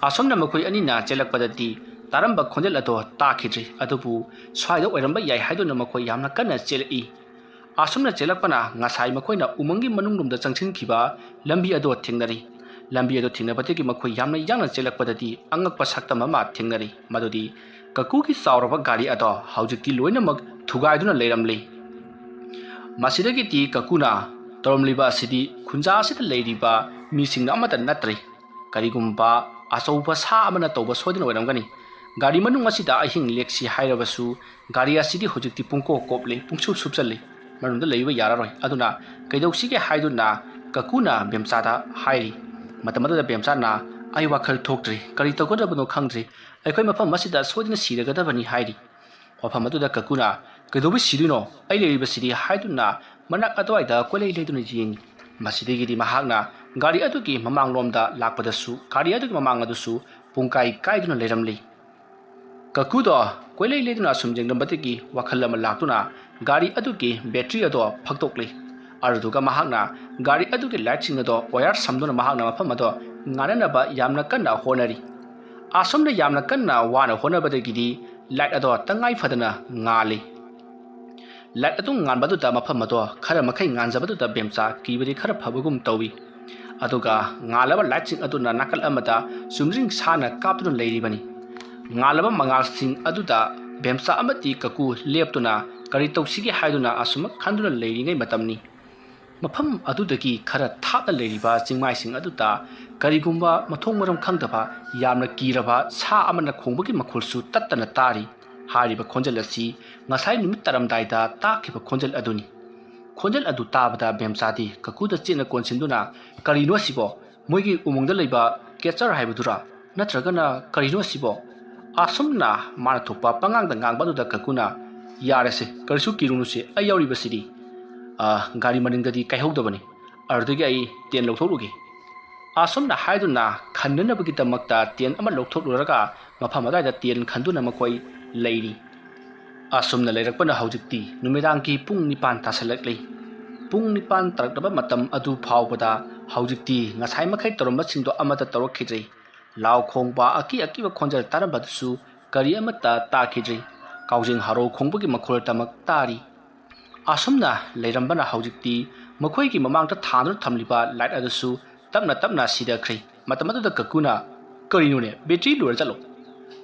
ꯑꯁꯨꯝꯅ ꯃꯈꯣꯏ ꯑꯅꯤꯅ ꯆꯦꯜꯂꯛꯄꯗꯗꯤ ꯇꯥꯔꯝꯕ ꯈꯣꯟꯖꯦꯜ ꯑꯗꯣ ꯇꯥꯈꯤꯗ꯭ꯔꯤ, ꯑꯗꯨꯕꯨ ꯁ꯭ꯋꯥꯏꯗ ꯑꯣꯏꯔꯝꯕ ꯌꯥꯏ ꯍꯥꯏꯗꯨꯅ ꯃꯈꯣꯏ ꯌꯥꯝꯅ ꯀꯟꯅ ꯆꯦꯜꯂꯛꯏ꯫ ꯑꯁꯨꯝꯅ ꯆꯦꯜꯂꯛꯄꯅ ꯉꯁꯥꯏ ꯃꯈꯣꯏꯅ ꯎꯃꯪꯒꯤ ꯃꯅꯨꯡꯂꯣꯝꯗ ꯆꯪꯁꯤꯟꯈꯤꯕ ꯂꯝꯕꯤ ꯑꯗꯣ ꯊꯦꯡꯅꯔꯤ꯫ ꯂꯝꯕꯤ ꯑꯗꯣ ꯊꯦꯡꯅꯕꯗꯒꯤ ꯃꯈꯣꯏ ꯌꯥꯝꯅ ꯌꯥꯡꯅ ꯆꯦꯜꯂꯛꯄꯗꯗꯤ ꯑꯉꯛꯄ ꯁꯛꯇꯝ ꯑꯃ ꯊꯦꯡꯅꯔꯤ, ꯃꯗꯨꯗꯤ ꯀꯀꯨꯒꯤ ꯆꯥꯎꯔꯕ ꯒꯥꯔꯤ ꯑꯗꯣ ꯍꯧꯖꯤꯛꯇꯤ ꯂꯣꯏꯅꯃꯛ ꯊꯨꯒꯥꯏꯗꯨꯅ ꯂꯩꯔꯝꯂꯤ꯫ ꯃꯁꯤꯗꯒꯤꯗꯤ ꯀꯀꯨꯅ ꯇꯧꯔꯝꯂꯤꯕ ꯑꯁꯤꯗꯤ ꯈꯨꯟꯖꯥ ꯑꯁꯤꯗ ꯂꯩꯔꯤꯕ ꯃꯤꯁꯤꯡꯅ ꯑꯃꯠꯇ ꯅꯠꯇ꯭ꯔꯦ꯫ ꯀꯔꯤꯒꯨꯝꯕ ꯑꯆꯧꯕ ꯁꯥ ꯑꯃꯅ ꯇꯧꯕ ꯁꯣꯏꯗꯅ ꯑꯣꯏꯔꯝꯒꯅꯤ꯫ ꯒꯥꯔꯤ ꯃꯅꯨꯡ ꯑꯁꯤꯗ ꯑꯍꯤꯡ ꯂꯦꯛꯁꯤ ꯍꯥꯏꯔꯕꯁꯨ ꯒꯥꯔꯤ ꯑꯁꯤꯗꯤ ꯍꯧꯖꯤꯛꯇꯤ ꯄꯨꯡꯀꯣꯞ ꯀꯣꯞꯂꯦ, ꯄꯨꯡꯁꯨꯞ ꯁꯨꯞꯆꯜꯂꯦ, ꯃꯅꯨꯡꯗ ꯂꯩꯕ ꯌꯥꯔꯔꯣꯏ꯫ ꯑꯗꯨꯅ ꯀꯩꯗꯧꯁꯤꯒꯦ ꯍꯥꯏꯗꯨꯅ ꯀꯀꯨꯅ ꯕꯦꯝꯆꯥꯗ ꯍꯥꯏꯔꯤ꯫ ꯃꯇꯝ ꯑꯗꯨꯗ ꯕꯦꯝꯆꯥꯅ "ꯑꯩ ꯋꯥꯈꯜ ꯊꯣꯛꯇ꯭ꯔꯤ, ꯀꯔꯤ ꯇꯧꯒꯗꯕꯅꯣ ꯈꯪꯗ꯭ꯔꯤ, ꯑꯩꯈꯣꯏ ꯃꯐꯝ ꯑꯁꯤꯗ ꯁꯣꯏꯗꯅ ꯁꯤꯔꯒꯗꯕꯅꯤ" ꯍꯥꯏꯔꯤ꯫ ꯋꯥꯐꯝ ꯑꯗꯨꯗ ꯀꯀꯨꯅ "ꯀꯩꯗꯧꯕꯩ ꯁꯤꯗꯣꯏꯅꯣ? ꯑꯩ ꯂꯩꯔꯤꯕꯁꯤꯗꯤ" ꯍꯥꯏꯗꯨꯅ ꯃꯅꯥꯛ ꯑꯗꯨꯋꯥꯏꯗ ꯀꯣꯏꯂꯩ ꯂꯩꯗꯨꯅ ꯌꯦꯡꯉꯤ꯫ ꯃꯁꯤꯗꯒꯤꯗꯤ ꯃꯍꯥꯛꯅ ꯒꯥꯔꯤ ꯑꯗꯨꯒꯤ ꯃꯃꯥꯡꯂꯣꯝꯗ ꯂꯥꯛꯄꯗꯁꯨ ꯒꯥꯔꯤ ꯑꯗꯨꯒꯤ ꯃꯃꯥꯡ ꯑꯗꯨꯁꯨ ꯄꯨꯡꯀꯥꯏ ꯀꯥꯏꯗꯨꯅ ꯂꯩꯔꯝꯂꯤ꯫ ꯀꯀꯨꯗꯣ ꯀꯣꯏꯂꯩ ꯂꯩꯗꯨꯅ ꯑꯁꯨꯝ ꯌꯦꯡꯂꯝꯕꯗꯒꯤ ꯋꯥꯈꯜ ꯑꯃ ꯂꯥꯛꯇꯨꯅ ꯒꯥꯔꯤ ꯑꯗꯨꯒꯤ ꯕꯦꯇ꯭ꯔꯤ ꯑꯗꯣ ꯐꯛꯇꯣꯛꯂꯤ꯫ ꯑꯗꯨꯗꯨꯒ ꯃꯍꯥꯛꯅ ꯒꯥꯔꯤ ꯑꯗꯨꯒꯤ ꯂꯥꯏꯠꯁꯤꯡ ꯑꯗꯣ ꯋꯥꯌꯔ ꯁꯝꯗꯨꯅ ꯃꯍꯥꯛꯅ ꯃꯐꯝ ꯑꯗꯣ ꯉꯥꯟꯅꯅꯕ ꯌꯥꯝꯅ ꯀꯟꯅ ꯍꯣꯠꯅꯔꯤ꯫ ꯑꯁꯨꯝꯅ ꯌꯥꯝꯅ ꯀꯟꯅ ꯋꯥꯅ ꯍꯣꯠꯅꯕꯗꯒꯤꯗꯤ ꯂꯥꯏꯠ ꯑꯗꯣ ꯇꯉꯥꯏ ꯐꯗꯅ ꯉꯥꯜꯂꯤ꯫ ꯂꯥꯏꯠ ꯑꯗꯨ ꯉꯥꯟꯕꯗꯨꯗ ꯃꯐꯝ ꯑꯗꯣ ꯈꯔ ꯃꯈꯩ ꯉꯥꯟꯖꯕꯗꯨꯗ ꯕꯦꯝꯆꯥ ꯀꯤꯕꯗꯤ ꯈꯔ ꯐꯕꯒꯨꯝ ꯇꯧꯏ꯫ ꯑꯗꯨꯒ ꯉꯥꯜꯂꯕ ꯂꯥꯏꯠꯁꯤꯡ ꯑꯗꯨꯅ ꯅꯥꯀꯜ ꯑꯃꯗ ꯆꯨꯝꯗ꯭ꯔꯤꯡ ꯁꯥꯅ ꯀꯥꯞꯇꯨꯅ ꯂꯩꯔꯤꯕꯅꯤ꯫ ꯉꯥꯜꯂꯕ ꯃꯉꯥꯜꯁꯤꯡ ꯑꯗꯨꯗ ꯕꯦꯝꯆꯥ ꯑꯃꯗꯤ ꯀꯀꯨ ꯂꯦꯞꯇꯨꯅ ꯀꯔꯤ ꯇꯧꯁꯤꯒꯦ ꯍꯥꯏꯗꯨꯅ ꯑꯁꯨꯝ ꯈꯟꯗꯨꯅ ꯂꯩꯔꯤꯉꯩ ꯃꯇꯝꯅꯤ꯫ ꯃꯐꯝ ꯑꯗꯨꯗꯒꯤ ꯈꯔ ꯊꯥꯞꯅ ꯂꯩꯔꯤꯕ ꯆꯤꯡꯃꯥꯏꯁꯤꯡ ꯑꯗꯨꯗ ꯀꯔꯤꯒꯨꯝꯕ ꯃꯊꯣꯡ ꯃꯔꯝ ꯈꯪꯗꯕ ꯌꯥꯝꯅ ꯀꯤꯔꯕ ꯁꯥ ꯑꯃꯅ ꯈꯣꯡꯕꯒꯤ ꯃꯈꯣꯜꯁꯨ ꯇꯠꯇꯅ ꯇꯥꯔꯤ꯫ ꯍꯥꯏꯔꯤꯕ ꯈꯣꯟꯖꯦꯜ ꯑꯁꯤ ꯉꯁꯥꯏ ꯅꯨꯃꯤꯠ ꯇꯥꯔꯝꯗꯥꯏꯗ ꯇꯥꯈꯤꯕ ꯈꯣꯟꯖꯦꯜ ꯑꯗꯨꯅꯤ꯫ ꯈꯣꯟꯖꯦꯜ ꯑꯗꯨ ꯇꯥꯕꯗ ꯕꯦꯝꯆꯥꯗꯤ ꯀꯀꯨꯗ ꯆꯦꯠꯅ ꯀꯣꯟꯁꯤꯟꯗꯨꯅ, "ꯀꯔꯤꯅꯣ ꯑꯁꯤꯕꯣ? ꯃꯣꯏꯒꯤ ꯎꯃꯪꯗ ꯂꯩꯕ ꯀꯦꯆꯔ ꯍꯥꯏꯕꯗꯨꯔꯥ? ꯅꯠꯇ꯭ꯔꯒꯅ ꯀꯔꯤꯅꯣ ꯑꯁꯤꯕꯣ?" ꯑꯁꯨꯝꯅ ꯃꯥꯅ ꯊꯣꯛꯄ ꯄꯉꯥꯡꯗ ꯉꯥꯡꯕ ꯑꯗꯨꯗ ꯀꯀꯨꯅ, "ꯌꯥꯔꯦꯁꯦ, ꯀꯔꯤꯁꯨ ꯀꯤꯔꯨꯅꯨꯁꯦ, ꯑꯩ ꯌꯥꯎꯔꯤꯕꯁꯤꯗꯤ꯫ ꯑ, ꯒꯥꯔꯤ ꯃꯅꯤꯡꯗꯗꯤ ꯀꯥꯏꯍꯧꯗꯕꯅꯤ꯫ ꯑꯗꯨꯗꯒꯤ ꯑꯩ ꯇꯦꯟ ꯂꯧꯊꯣꯛꯂꯨꯒꯦ꯫" ꯑꯁꯨꯝꯅ ꯍꯥꯏꯗꯨꯅ ꯈꯟꯅꯅꯕꯒꯤꯗꯃꯛꯇ ꯇꯦꯟ ꯑꯃ ꯂꯧꯊꯣꯛꯂꯨꯔꯒ ꯃꯐꯝ ꯑꯗꯨꯋꯥꯏꯗ ꯇꯦꯟ ꯈꯟꯗꯨꯅ ꯃꯈꯣꯏ ꯂꯩꯔꯤ꯫ ꯑꯁꯨꯝꯅ ꯂꯩꯔꯛꯄꯅ ꯍꯧꯖꯤꯛꯇꯤ ꯅꯨꯃꯤꯗꯥꯡꯒꯤ ꯄꯨꯡ ꯅꯤꯄꯥꯟ ꯇꯥꯁꯜꯂꯛꯂꯤ꯫ ꯄꯨꯡ ꯅꯤꯄꯥꯟ ꯇꯥꯔꯛꯂꯕ ꯃꯇꯝ ꯑꯗꯨ ꯐꯥꯎꯕꯗ ꯍꯧꯖꯤꯛꯇꯤ ꯉꯁꯥꯏ ꯃꯈꯩ ꯇꯧꯔꯝꯕꯁꯤꯡꯗꯣ ꯑꯃꯠꯇ ꯇꯧꯔꯛꯈꯤꯗ꯭ꯔꯦ꯫ ꯂꯥꯎ ꯈꯣꯡꯕ, ꯑꯀꯤ ꯑꯀꯤꯕ ꯈꯣꯟꯖꯦꯜ ꯇꯥꯔꯝꯕꯗꯨꯁꯨ ꯀꯔꯤ ꯑꯃꯠꯇ ꯇꯥꯈꯤꯗ꯭ꯔꯦ꯫ ꯀꯥꯎꯖꯦꯡ ꯍꯔꯥꯎ ꯈꯣꯡꯕꯒꯤ ꯃꯈꯣꯜꯇꯃꯛ ꯇꯥꯔꯤ꯫ ꯑꯁꯨꯝꯅ ꯂꯩꯔꯝꯕꯅ ꯍꯧꯖꯤꯛꯇꯤ ꯃꯈꯣꯏꯒꯤ ꯃꯃꯥꯡꯗ ꯊꯥꯟꯗꯨꯅ ꯊꯝꯂꯤꯕ ꯂꯥꯏꯠ ꯑꯗꯨꯁꯨ ꯇꯞꯅ ꯇꯞꯅ ꯁꯤꯊꯈ꯭ꯔꯦ꯫ ꯃꯇꯝ ꯑꯗꯨꯗ ꯀꯀꯨꯅ, "ꯀꯔꯤꯅꯣꯅꯦ, ꯕꯦꯇ꯭ꯔꯤ ꯂꯣꯏꯔ ꯆꯠꯂꯣ?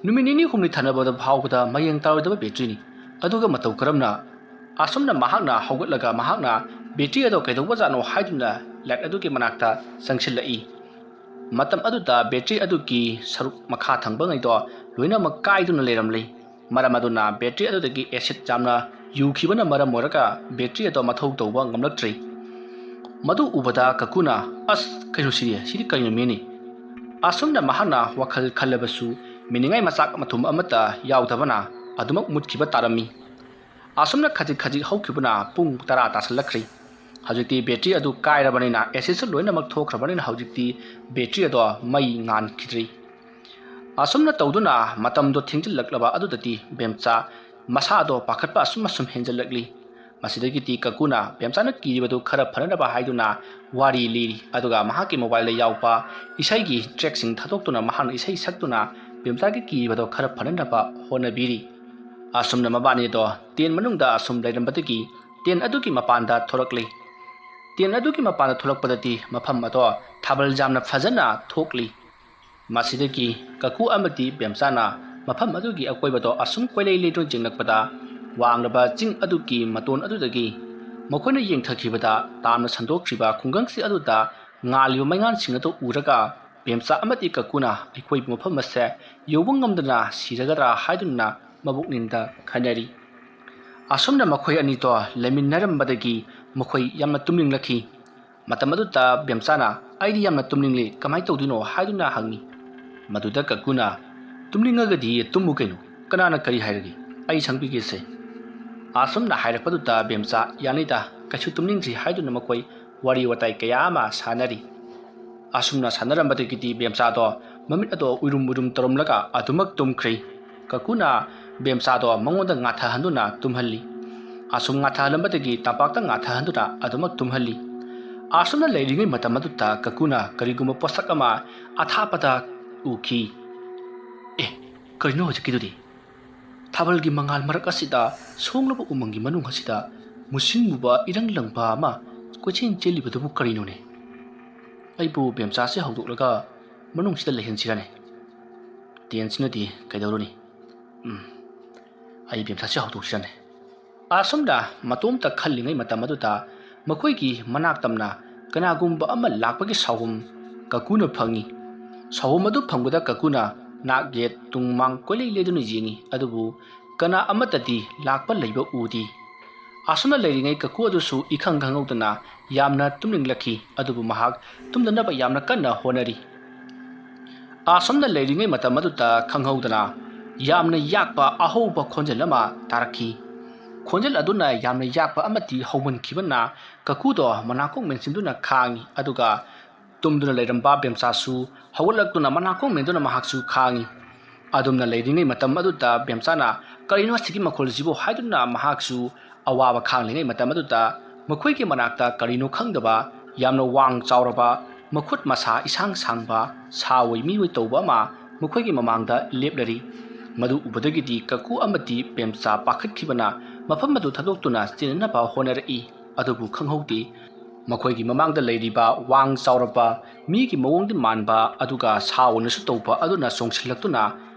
ꯅꯨꯃꯤꯠ ꯅꯤꯅꯤ ꯍꯨꯝꯅꯤ ꯊꯥꯅꯕꯗ ꯐꯥꯎꯕꯗ ꯃꯌꯦꯡ ꯇꯥꯔꯣꯏꯗꯕ ꯕꯦꯇ꯭ꯔꯤꯅꯤ꯫ ꯑꯗꯨꯒ ꯃꯇꯧ ꯀꯔꯝꯅ?" ꯑꯁꯨꯝꯅ ꯃꯍꯥꯛꯅ ꯍꯧꯒꯠꯂꯒ ꯃꯍꯥꯛꯅ ꯕꯦꯇ꯭ꯔꯤ ꯑꯗꯣ ꯀꯩꯗꯧꯕꯖꯥꯠꯅꯣ ꯍꯥꯏꯗꯨꯅ ꯂꯥꯏꯠ ꯑꯗꯨꯒꯤ ꯃꯅꯥꯛꯇ ꯆꯪꯁꯤꯜꯂꯛꯏ꯫ ꯃꯇꯝ ꯑꯗꯨꯗ ꯕꯦꯇ꯭ꯔꯤ ꯑꯗꯨꯒꯤ ꯁꯔꯨꯛ ꯃꯈꯥ ꯊꯪꯕꯉꯩꯗꯣ ꯂꯣꯏꯅꯃꯛ ꯀꯥꯏꯗꯨꯅ ꯂꯩꯔꯝꯂꯤ꯫ ꯃꯔꯝ ꯑꯗꯨꯅ ꯕꯦꯇ꯭ꯔꯤ ꯑꯗꯨꯗꯒꯤ ꯑꯦꯁꯤꯗ ꯌꯥꯝꯅ ꯌꯨꯈꯤꯕꯅ ꯃꯔꯝ ꯑꯣꯏꯔꯒ ꯕꯦꯇ꯭ꯔꯤ ꯑꯗꯣ ꯃꯊꯧ ꯇꯧꯕ ꯉꯝꯂꯛꯇ꯭ꯔꯤ꯫ ꯃꯗꯨ ꯎꯕꯗ ꯀꯀꯨꯅ, "ꯑꯁ, ꯀꯩꯅꯣ ꯁꯤꯗꯤ? ꯁꯤꯗꯤ ꯀꯩꯅꯣ ꯃꯤꯅꯤ?" ꯑꯁꯨꯝꯅ ꯃꯍꯥꯛꯅ ꯋꯥꯈꯜ ꯈꯜꯂꯕꯁꯨ ꯃꯤꯅꯤꯡꯉꯥꯏ ꯃꯆꯥꯛ ꯃꯊꯨꯝ ꯑꯃꯠꯇ ꯌꯥꯎꯗꯕꯅ ꯑꯗꯨꯃꯛ ꯃꯨꯠꯈꯤꯕ ꯇꯥꯔꯝꯃꯤ꯫ ꯑꯁꯨꯝꯅ ꯈꯖꯤꯛ ꯈꯖꯤꯛ ꯍꯧꯈꯤꯕꯅ ꯄꯨꯡ ꯇꯔꯥ ꯇꯥꯁꯜꯂꯛꯈ꯭ꯔꯦ꯫ ꯍꯧꯖꯤꯛꯇꯤ ꯕꯦꯇ꯭ꯔꯤ ꯑꯗꯨ ꯀꯥꯏꯔꯕꯅꯤꯅ, ꯑꯦꯁꯤꯗꯁꯨ ꯂꯣꯏꯅꯃꯛ ꯊꯣꯛꯈ꯭ꯔꯕꯅꯤꯅ, ꯍꯧꯖꯤꯛꯇꯤ ꯕꯦꯇ꯭ꯔꯤ ꯑꯗꯣ ꯃꯩ ꯉꯥꯟꯈꯤꯗ꯭ꯔꯤ꯫ ꯑꯁꯨꯝꯅ ꯇꯧꯗꯨꯅ ꯃꯇꯝꯗꯣ ꯊꯦꯡꯖꯤꯜꯂꯛꯂꯕ ꯑꯗꯨꯗꯗꯤ ꯕꯦꯝꯆꯥ ꯃꯁꯥꯗꯣ ꯄꯥꯈꯠꯄ ꯑꯁꯨꯝ ꯑꯁꯨꯝ ꯍꯦꯟꯖꯜꯂꯛꯂꯤ꯫ ꯃꯁꯤꯗꯒꯤꯗꯤ ꯀꯀꯨꯅ ꯕꯦꯝꯆꯥꯅ ꯀꯤꯔꯤꯕꯗꯨ ꯈꯔ ꯐꯅꯅꯕ ꯍꯥꯏꯗꯨꯅ ꯋꯥꯔꯤ ꯂꯤꯔꯤ꯫ ꯑꯗꯨꯒ ꯃꯍꯥꯛꯀꯤ ꯃꯣꯕꯥꯏꯜꯗ ꯌꯥꯎꯕ ꯏꯁꯩꯒꯤ ꯇ꯭ꯔꯦꯛꯁꯤꯡ ꯊꯥꯗꯣꯛꯇꯨꯅ ꯃꯍꯥꯛꯅ ꯏꯁꯩ ꯁꯛꯇꯨꯅ ꯕꯦꯝꯆꯥꯒꯤ ꯀꯤꯕꯗꯣ ꯈꯔ ꯐꯅꯅꯕ ꯍꯣꯠꯅꯕꯤꯔꯤ꯫ ꯑꯁꯨꯝꯅ ꯃꯕꯥꯅꯤꯗꯣ ꯇꯦꯟ ꯃꯅꯨꯡꯗ ꯑꯁꯨꯝ ꯂꯩꯔꯝꯕꯗꯒꯤ ꯇꯦꯟ ꯑꯗꯨꯒꯤ ꯃꯄꯥꯟꯗ ꯊꯣꯛꯂꯛꯂꯤ꯫ ꯇꯦꯟ ꯑꯗꯨꯒꯤ ꯃꯄꯥꯟꯗ ꯊꯣꯛꯂꯛꯄꯗꯗꯤ ꯃꯐꯝ ꯑꯗꯣ ꯊꯥꯕꯜ ꯌꯥꯝꯅ ꯐꯖꯅ ꯊꯣꯛꯂꯤ꯫ ꯃꯁꯤꯗꯒꯤ ꯀꯀꯨ ꯑꯃꯗꯤ ꯕꯦꯝꯆꯥꯅ ꯃꯐꯝ ꯑꯗꯨꯒꯤ ꯑꯀꯣꯏꯕꯗꯣ ꯑꯁꯨꯝ ꯀꯣꯏꯂꯩ ꯂꯩꯗꯨꯅ ꯌꯦꯡꯂꯛꯄꯗ, ꯋꯥꯡꯂꯕ ꯆꯤꯡ ꯑꯗꯨꯒꯤ ꯃꯇꯣꯟ ꯑꯗꯨꯗꯒꯤ ꯃꯈꯣꯏꯅ ꯌꯦꯡꯊꯈꯤꯕꯗ ꯇꯥꯝꯅ ꯁꯟꯗꯣꯛꯈ꯭ꯔꯤꯕ ꯈꯨꯡꯒꯪꯁꯤ ꯑꯗꯨꯗ ꯉꯥꯜꯂꯤꯕ ꯃꯩꯉꯥꯟꯁꯤꯡ ꯑꯗꯨ ꯎꯔꯒ, ꯕꯦꯝꯆꯥ ꯑꯃꯗꯤ ꯀꯀꯨꯅ ꯑꯀꯣꯏꯕ ꯃꯐꯝ ꯑꯁꯦ ꯌꯧꯕ ꯉꯝꯗꯅ ꯁꯤꯔꯒꯗ꯭ꯔꯥ ꯍꯥꯏꯗꯨꯅ ꯃꯕꯨꯛꯅꯤꯡꯗ ꯈꯟꯅꯔꯤ꯫ ꯑꯁꯨꯝꯅ ꯃꯈꯣꯏ ꯑꯅꯤꯗꯣ ꯂꯩꯃꯤꯟꯅꯔꯝꯕꯗꯒꯤ ꯃꯈꯣꯏ ꯌꯥꯝꯅ ꯇꯨꯝꯅꯤꯡꯂꯛꯈꯤ꯫ ꯃꯇꯝ ꯑꯗꯨꯗ ꯕꯦꯝꯆꯥꯅ, "ꯑꯩꯗꯤ ꯌꯥꯝꯅ ꯇꯨꯝꯅꯤꯡꯂꯤ, ꯀꯃꯥꯏꯅ ꯇꯧꯗꯣꯏꯅꯣ?" ꯍꯥꯏꯗꯨꯅ ꯍꯪꯉꯤ꯫ ꯃꯗꯨꯗ ꯀꯀꯨꯅ, "ꯇꯨꯝꯅꯤꯡꯉꯒꯗꯤ ꯇꯨꯝꯃꯨ ꯀꯩꯅꯣ, ꯀꯅꯥꯅ ꯀꯔꯤ ꯍꯥꯏꯔꯒꯦ? ꯑꯩ ꯁꯪꯕꯤꯒꯦꯁꯦ꯫" ꯑꯁꯨꯝꯅ ꯍꯥꯏꯔꯛꯄꯗꯨꯗ ꯕꯦꯝꯆꯥ, "ꯌꯥꯅꯤꯗ, ꯀꯩꯁꯨ ꯇꯨꯝꯅꯤꯡꯗ꯭ꯔꯤ" ꯍꯥꯏꯗꯨꯅ ꯃꯈꯣꯏ ꯋꯥꯔꯤ ꯋꯥꯇꯥꯏ ꯀꯌꯥ ꯑꯃ ꯁꯥꯟꯅꯔꯤ꯫ ꯑꯁꯨꯝꯅ ꯁꯥꯟꯅꯔꯝꯕꯗꯒꯤꯗꯤ ꯕꯦꯝꯆꯥꯗꯣ ꯃꯃꯤꯠ ꯑꯗꯣ ꯎꯏꯔꯨꯝ ꯎꯏꯔꯨꯝ ꯇꯧꯔꯝꯂꯒ ꯑꯗꯨꯃꯛ ꯇꯨꯝꯈ꯭ꯔꯦ꯫ ꯀꯀꯨꯅ ꯕꯦꯝꯆꯥꯗꯣ ꯃꯉꯣꯟꯗ ꯉꯥꯊꯍꯟꯗꯨꯅ ꯇꯨꯝꯍꯜꯂꯤ꯫ ꯑꯁꯨꯝ ꯉꯥꯊꯍꯜꯂꯝꯕꯗꯒꯤ ꯇꯝꯄꯥꯛꯇ ꯉꯥꯊꯍꯟꯗꯨꯅ ꯑꯗꯨꯃꯛ ꯇꯨꯝꯍꯜꯂꯤ꯫ ꯑꯁꯨꯝꯅ ꯂꯩꯔꯤꯉꯩ ꯃꯇꯝ ꯑꯗꯨꯗ ꯀꯀꯨꯅ ꯀꯔꯤꯒꯨꯝꯕ ꯄꯣꯠꯁꯛ ꯑꯃ ꯑꯊꯥꯞꯄꯗ ꯎꯈꯤ꯫ "ꯑꯦ, ꯀꯔꯤꯅꯣ ꯍꯧꯖꯤꯛꯀꯤꯗꯨꯗꯤ? ꯊꯥꯕꯜꯒꯤ ꯃꯉꯥꯜ ꯃꯔꯛ ꯑꯁꯤꯗ ꯁꯣꯡꯂꯕ ꯎꯃꯪꯒꯤ ꯃꯅꯨꯡ ꯑꯁꯤꯗ ꯃꯨꯁꯤꯟ ꯃꯨꯕ ꯏꯔꯪ ꯂꯪꯕ ꯑꯃ ꯀꯣꯏꯆꯦꯟ ꯆꯦꯜꯂꯤꯕꯗꯨꯕꯨ ꯀꯔꯤꯅꯣꯅꯦ? ꯑꯩꯕꯨ ꯕꯦꯝꯆꯥꯁꯦ ꯍꯧꯗꯣꯛꯂꯒ ꯃꯅꯨꯡꯁꯤꯗ ꯂꯩꯍꯟꯁꯤꯔꯅꯦ? ꯇꯦꯟꯁꯤꯅꯗꯤ ꯀꯩꯗꯧꯔꯨꯅꯤ? ꯎꯝ, ꯑꯩ ꯕꯦꯝꯆꯥꯁꯦ ꯍꯧꯗꯣꯛꯁꯤꯔꯅꯦ?" ꯑꯁꯨꯝꯅ ꯃꯇꯣꯝꯇ ꯈꯜꯂꯤꯉꯩ ꯃꯇꯝ ꯑꯗꯨꯗ ꯃꯈꯣꯏꯒꯤ ꯃꯅꯥꯛ ꯇꯝꯅ ꯀꯅꯥꯒꯨꯝꯕ ꯑꯃ ꯂꯥꯛꯄꯒꯤ ꯁꯥꯎꯍꯨꯝ ꯀꯀꯨꯅ ꯐꯪꯉꯤ꯫ ꯁꯥꯎꯍꯨꯝ ꯑꯗꯨ ꯐꯪꯕꯗ ꯀꯀꯨꯅ ꯅꯥꯛ ꯌꯦꯠ ꯇꯨꯡ ꯃꯥꯡ ꯀꯣꯏꯂꯩ ꯂꯩꯗꯨꯅ ꯌꯦꯡꯉꯤ, ꯑꯗꯨꯕꯨ ꯀꯅꯥ ꯑꯃꯠꯇꯗꯤ ꯂꯥꯛꯄ ꯂꯩꯕ ꯎꯗꯦ꯫ ꯑꯁꯨꯝꯅ ꯂꯩꯔꯤꯉꯩ ꯀꯀꯨ ꯑꯗꯨꯁꯨ ꯏꯈꯪ ꯈꯪꯍꯧꯗꯅ ꯌꯥꯝꯅ ꯇꯨꯝꯅꯤꯡꯂꯛꯈꯤ, ꯑꯗꯨꯕꯨ ꯃꯍꯥꯛ ꯇꯨꯝꯗꯅꯕ ꯌꯥꯝꯅ ꯀꯟꯅ ꯍꯣꯠꯅꯔꯤ꯫ ꯑꯁꯨꯝꯅ ꯂꯩꯔꯤꯉꯩ ꯃꯇꯝ ꯑꯗꯨꯗ ꯈꯪꯍꯧꯗꯅ ꯌꯥꯝꯅ ꯌꯥꯛꯄ ꯑꯍꯧꯕ ꯈꯣꯟꯖꯦꯜ ꯑꯃ ꯇꯥꯔꯛꯈꯤ꯫ ꯈꯣꯟꯖꯦꯜ ꯑꯗꯨꯅ ꯌꯥꯝꯅ ꯌꯥꯛꯄ ꯑꯃꯗꯤ ꯍꯧꯃꯟꯈꯤꯕꯅ ꯀꯀꯨꯗꯣ ꯃꯅꯥꯀꯣꯡ ꯃꯦꯟꯁꯤꯟꯗꯨꯅ ꯈꯥꯡꯉꯤ, ꯑꯗꯨꯒ ꯇꯨꯝꯗꯨꯅ ꯂꯩꯔꯝꯕ ꯕꯦꯝꯆꯥꯁꯨ ꯍꯧꯒꯠꯂꯛꯇꯨꯅ ꯃꯅꯥꯀꯣꯡ ꯃꯦꯟꯗꯨꯅ ꯃꯍꯥꯛꯁꯨ ꯈꯥꯡꯉꯤ꯫ ꯑꯗꯨꯝꯅ ꯂꯩꯔꯤꯉꯩ ꯃꯇꯝ ꯑꯗꯨꯗ ꯕꯦꯝꯆꯥꯅ, "ꯀꯔꯤꯅꯣ ꯑꯁꯤꯒꯤ ꯃꯈꯣꯜꯁꯤꯕꯨ?" ꯍꯥꯏꯗꯨꯅ ꯃꯍꯥꯛꯁꯨ ꯑꯋꯥꯕ ꯈꯥꯡꯂꯤꯉꯩ ꯃꯇꯝ ꯑꯗꯨꯗ ꯃꯈꯣꯏꯒꯤ ꯃꯅꯥꯛꯇ ꯀꯔꯤꯅꯣ ꯈꯪꯗꯕ, ꯌꯥꯝꯅ ꯋꯥꯡ ꯆꯥꯎꯔꯕ, ꯃꯈꯨꯠ ꯃꯁꯥ ꯏꯁꯥꯡ ꯁꯥꯡꯕ, ꯁꯥ ꯑꯣꯏ ꯃꯤ ꯑꯣꯏ ꯇꯧꯕ ꯑꯃ ꯃꯈꯣꯏꯒꯤ ꯃꯃꯥꯡꯗ ꯂꯦꯞꯂꯔꯤ꯫ ꯃꯗꯨ ꯎꯕꯗꯒꯤꯗꯤ ꯀꯀꯨ ꯑꯃꯗꯤ ꯄꯦꯝꯆꯥ ꯄꯥꯈꯠꯈꯤꯕꯅ ꯃꯐꯝ ꯑꯗꯨ ꯊꯥꯗꯣꯛꯇꯨꯅ ꯆꯦꯟꯅꯅꯕ ꯍꯣꯠꯅꯔꯛꯏ꯫ ꯑꯗꯨꯕꯨ ꯈꯪꯍꯧꯗꯦ, ꯃꯈꯣꯏꯒꯤ ꯃꯃꯥꯡꯗ ꯂꯩꯔꯤꯕ ꯋꯥꯡ ꯆꯥꯎꯔꯕ, ꯃꯤꯒꯤ ꯃꯑꯣꯡꯗꯤ ꯃꯥꯟꯕ ꯑꯗꯨꯒ ꯁꯥ ꯑꯣꯏꯅꯁꯨ ꯇꯧꯕ ꯑꯗꯨꯅ ꯆꯣꯡꯁꯤꯜꯂꯛꯇꯨꯅ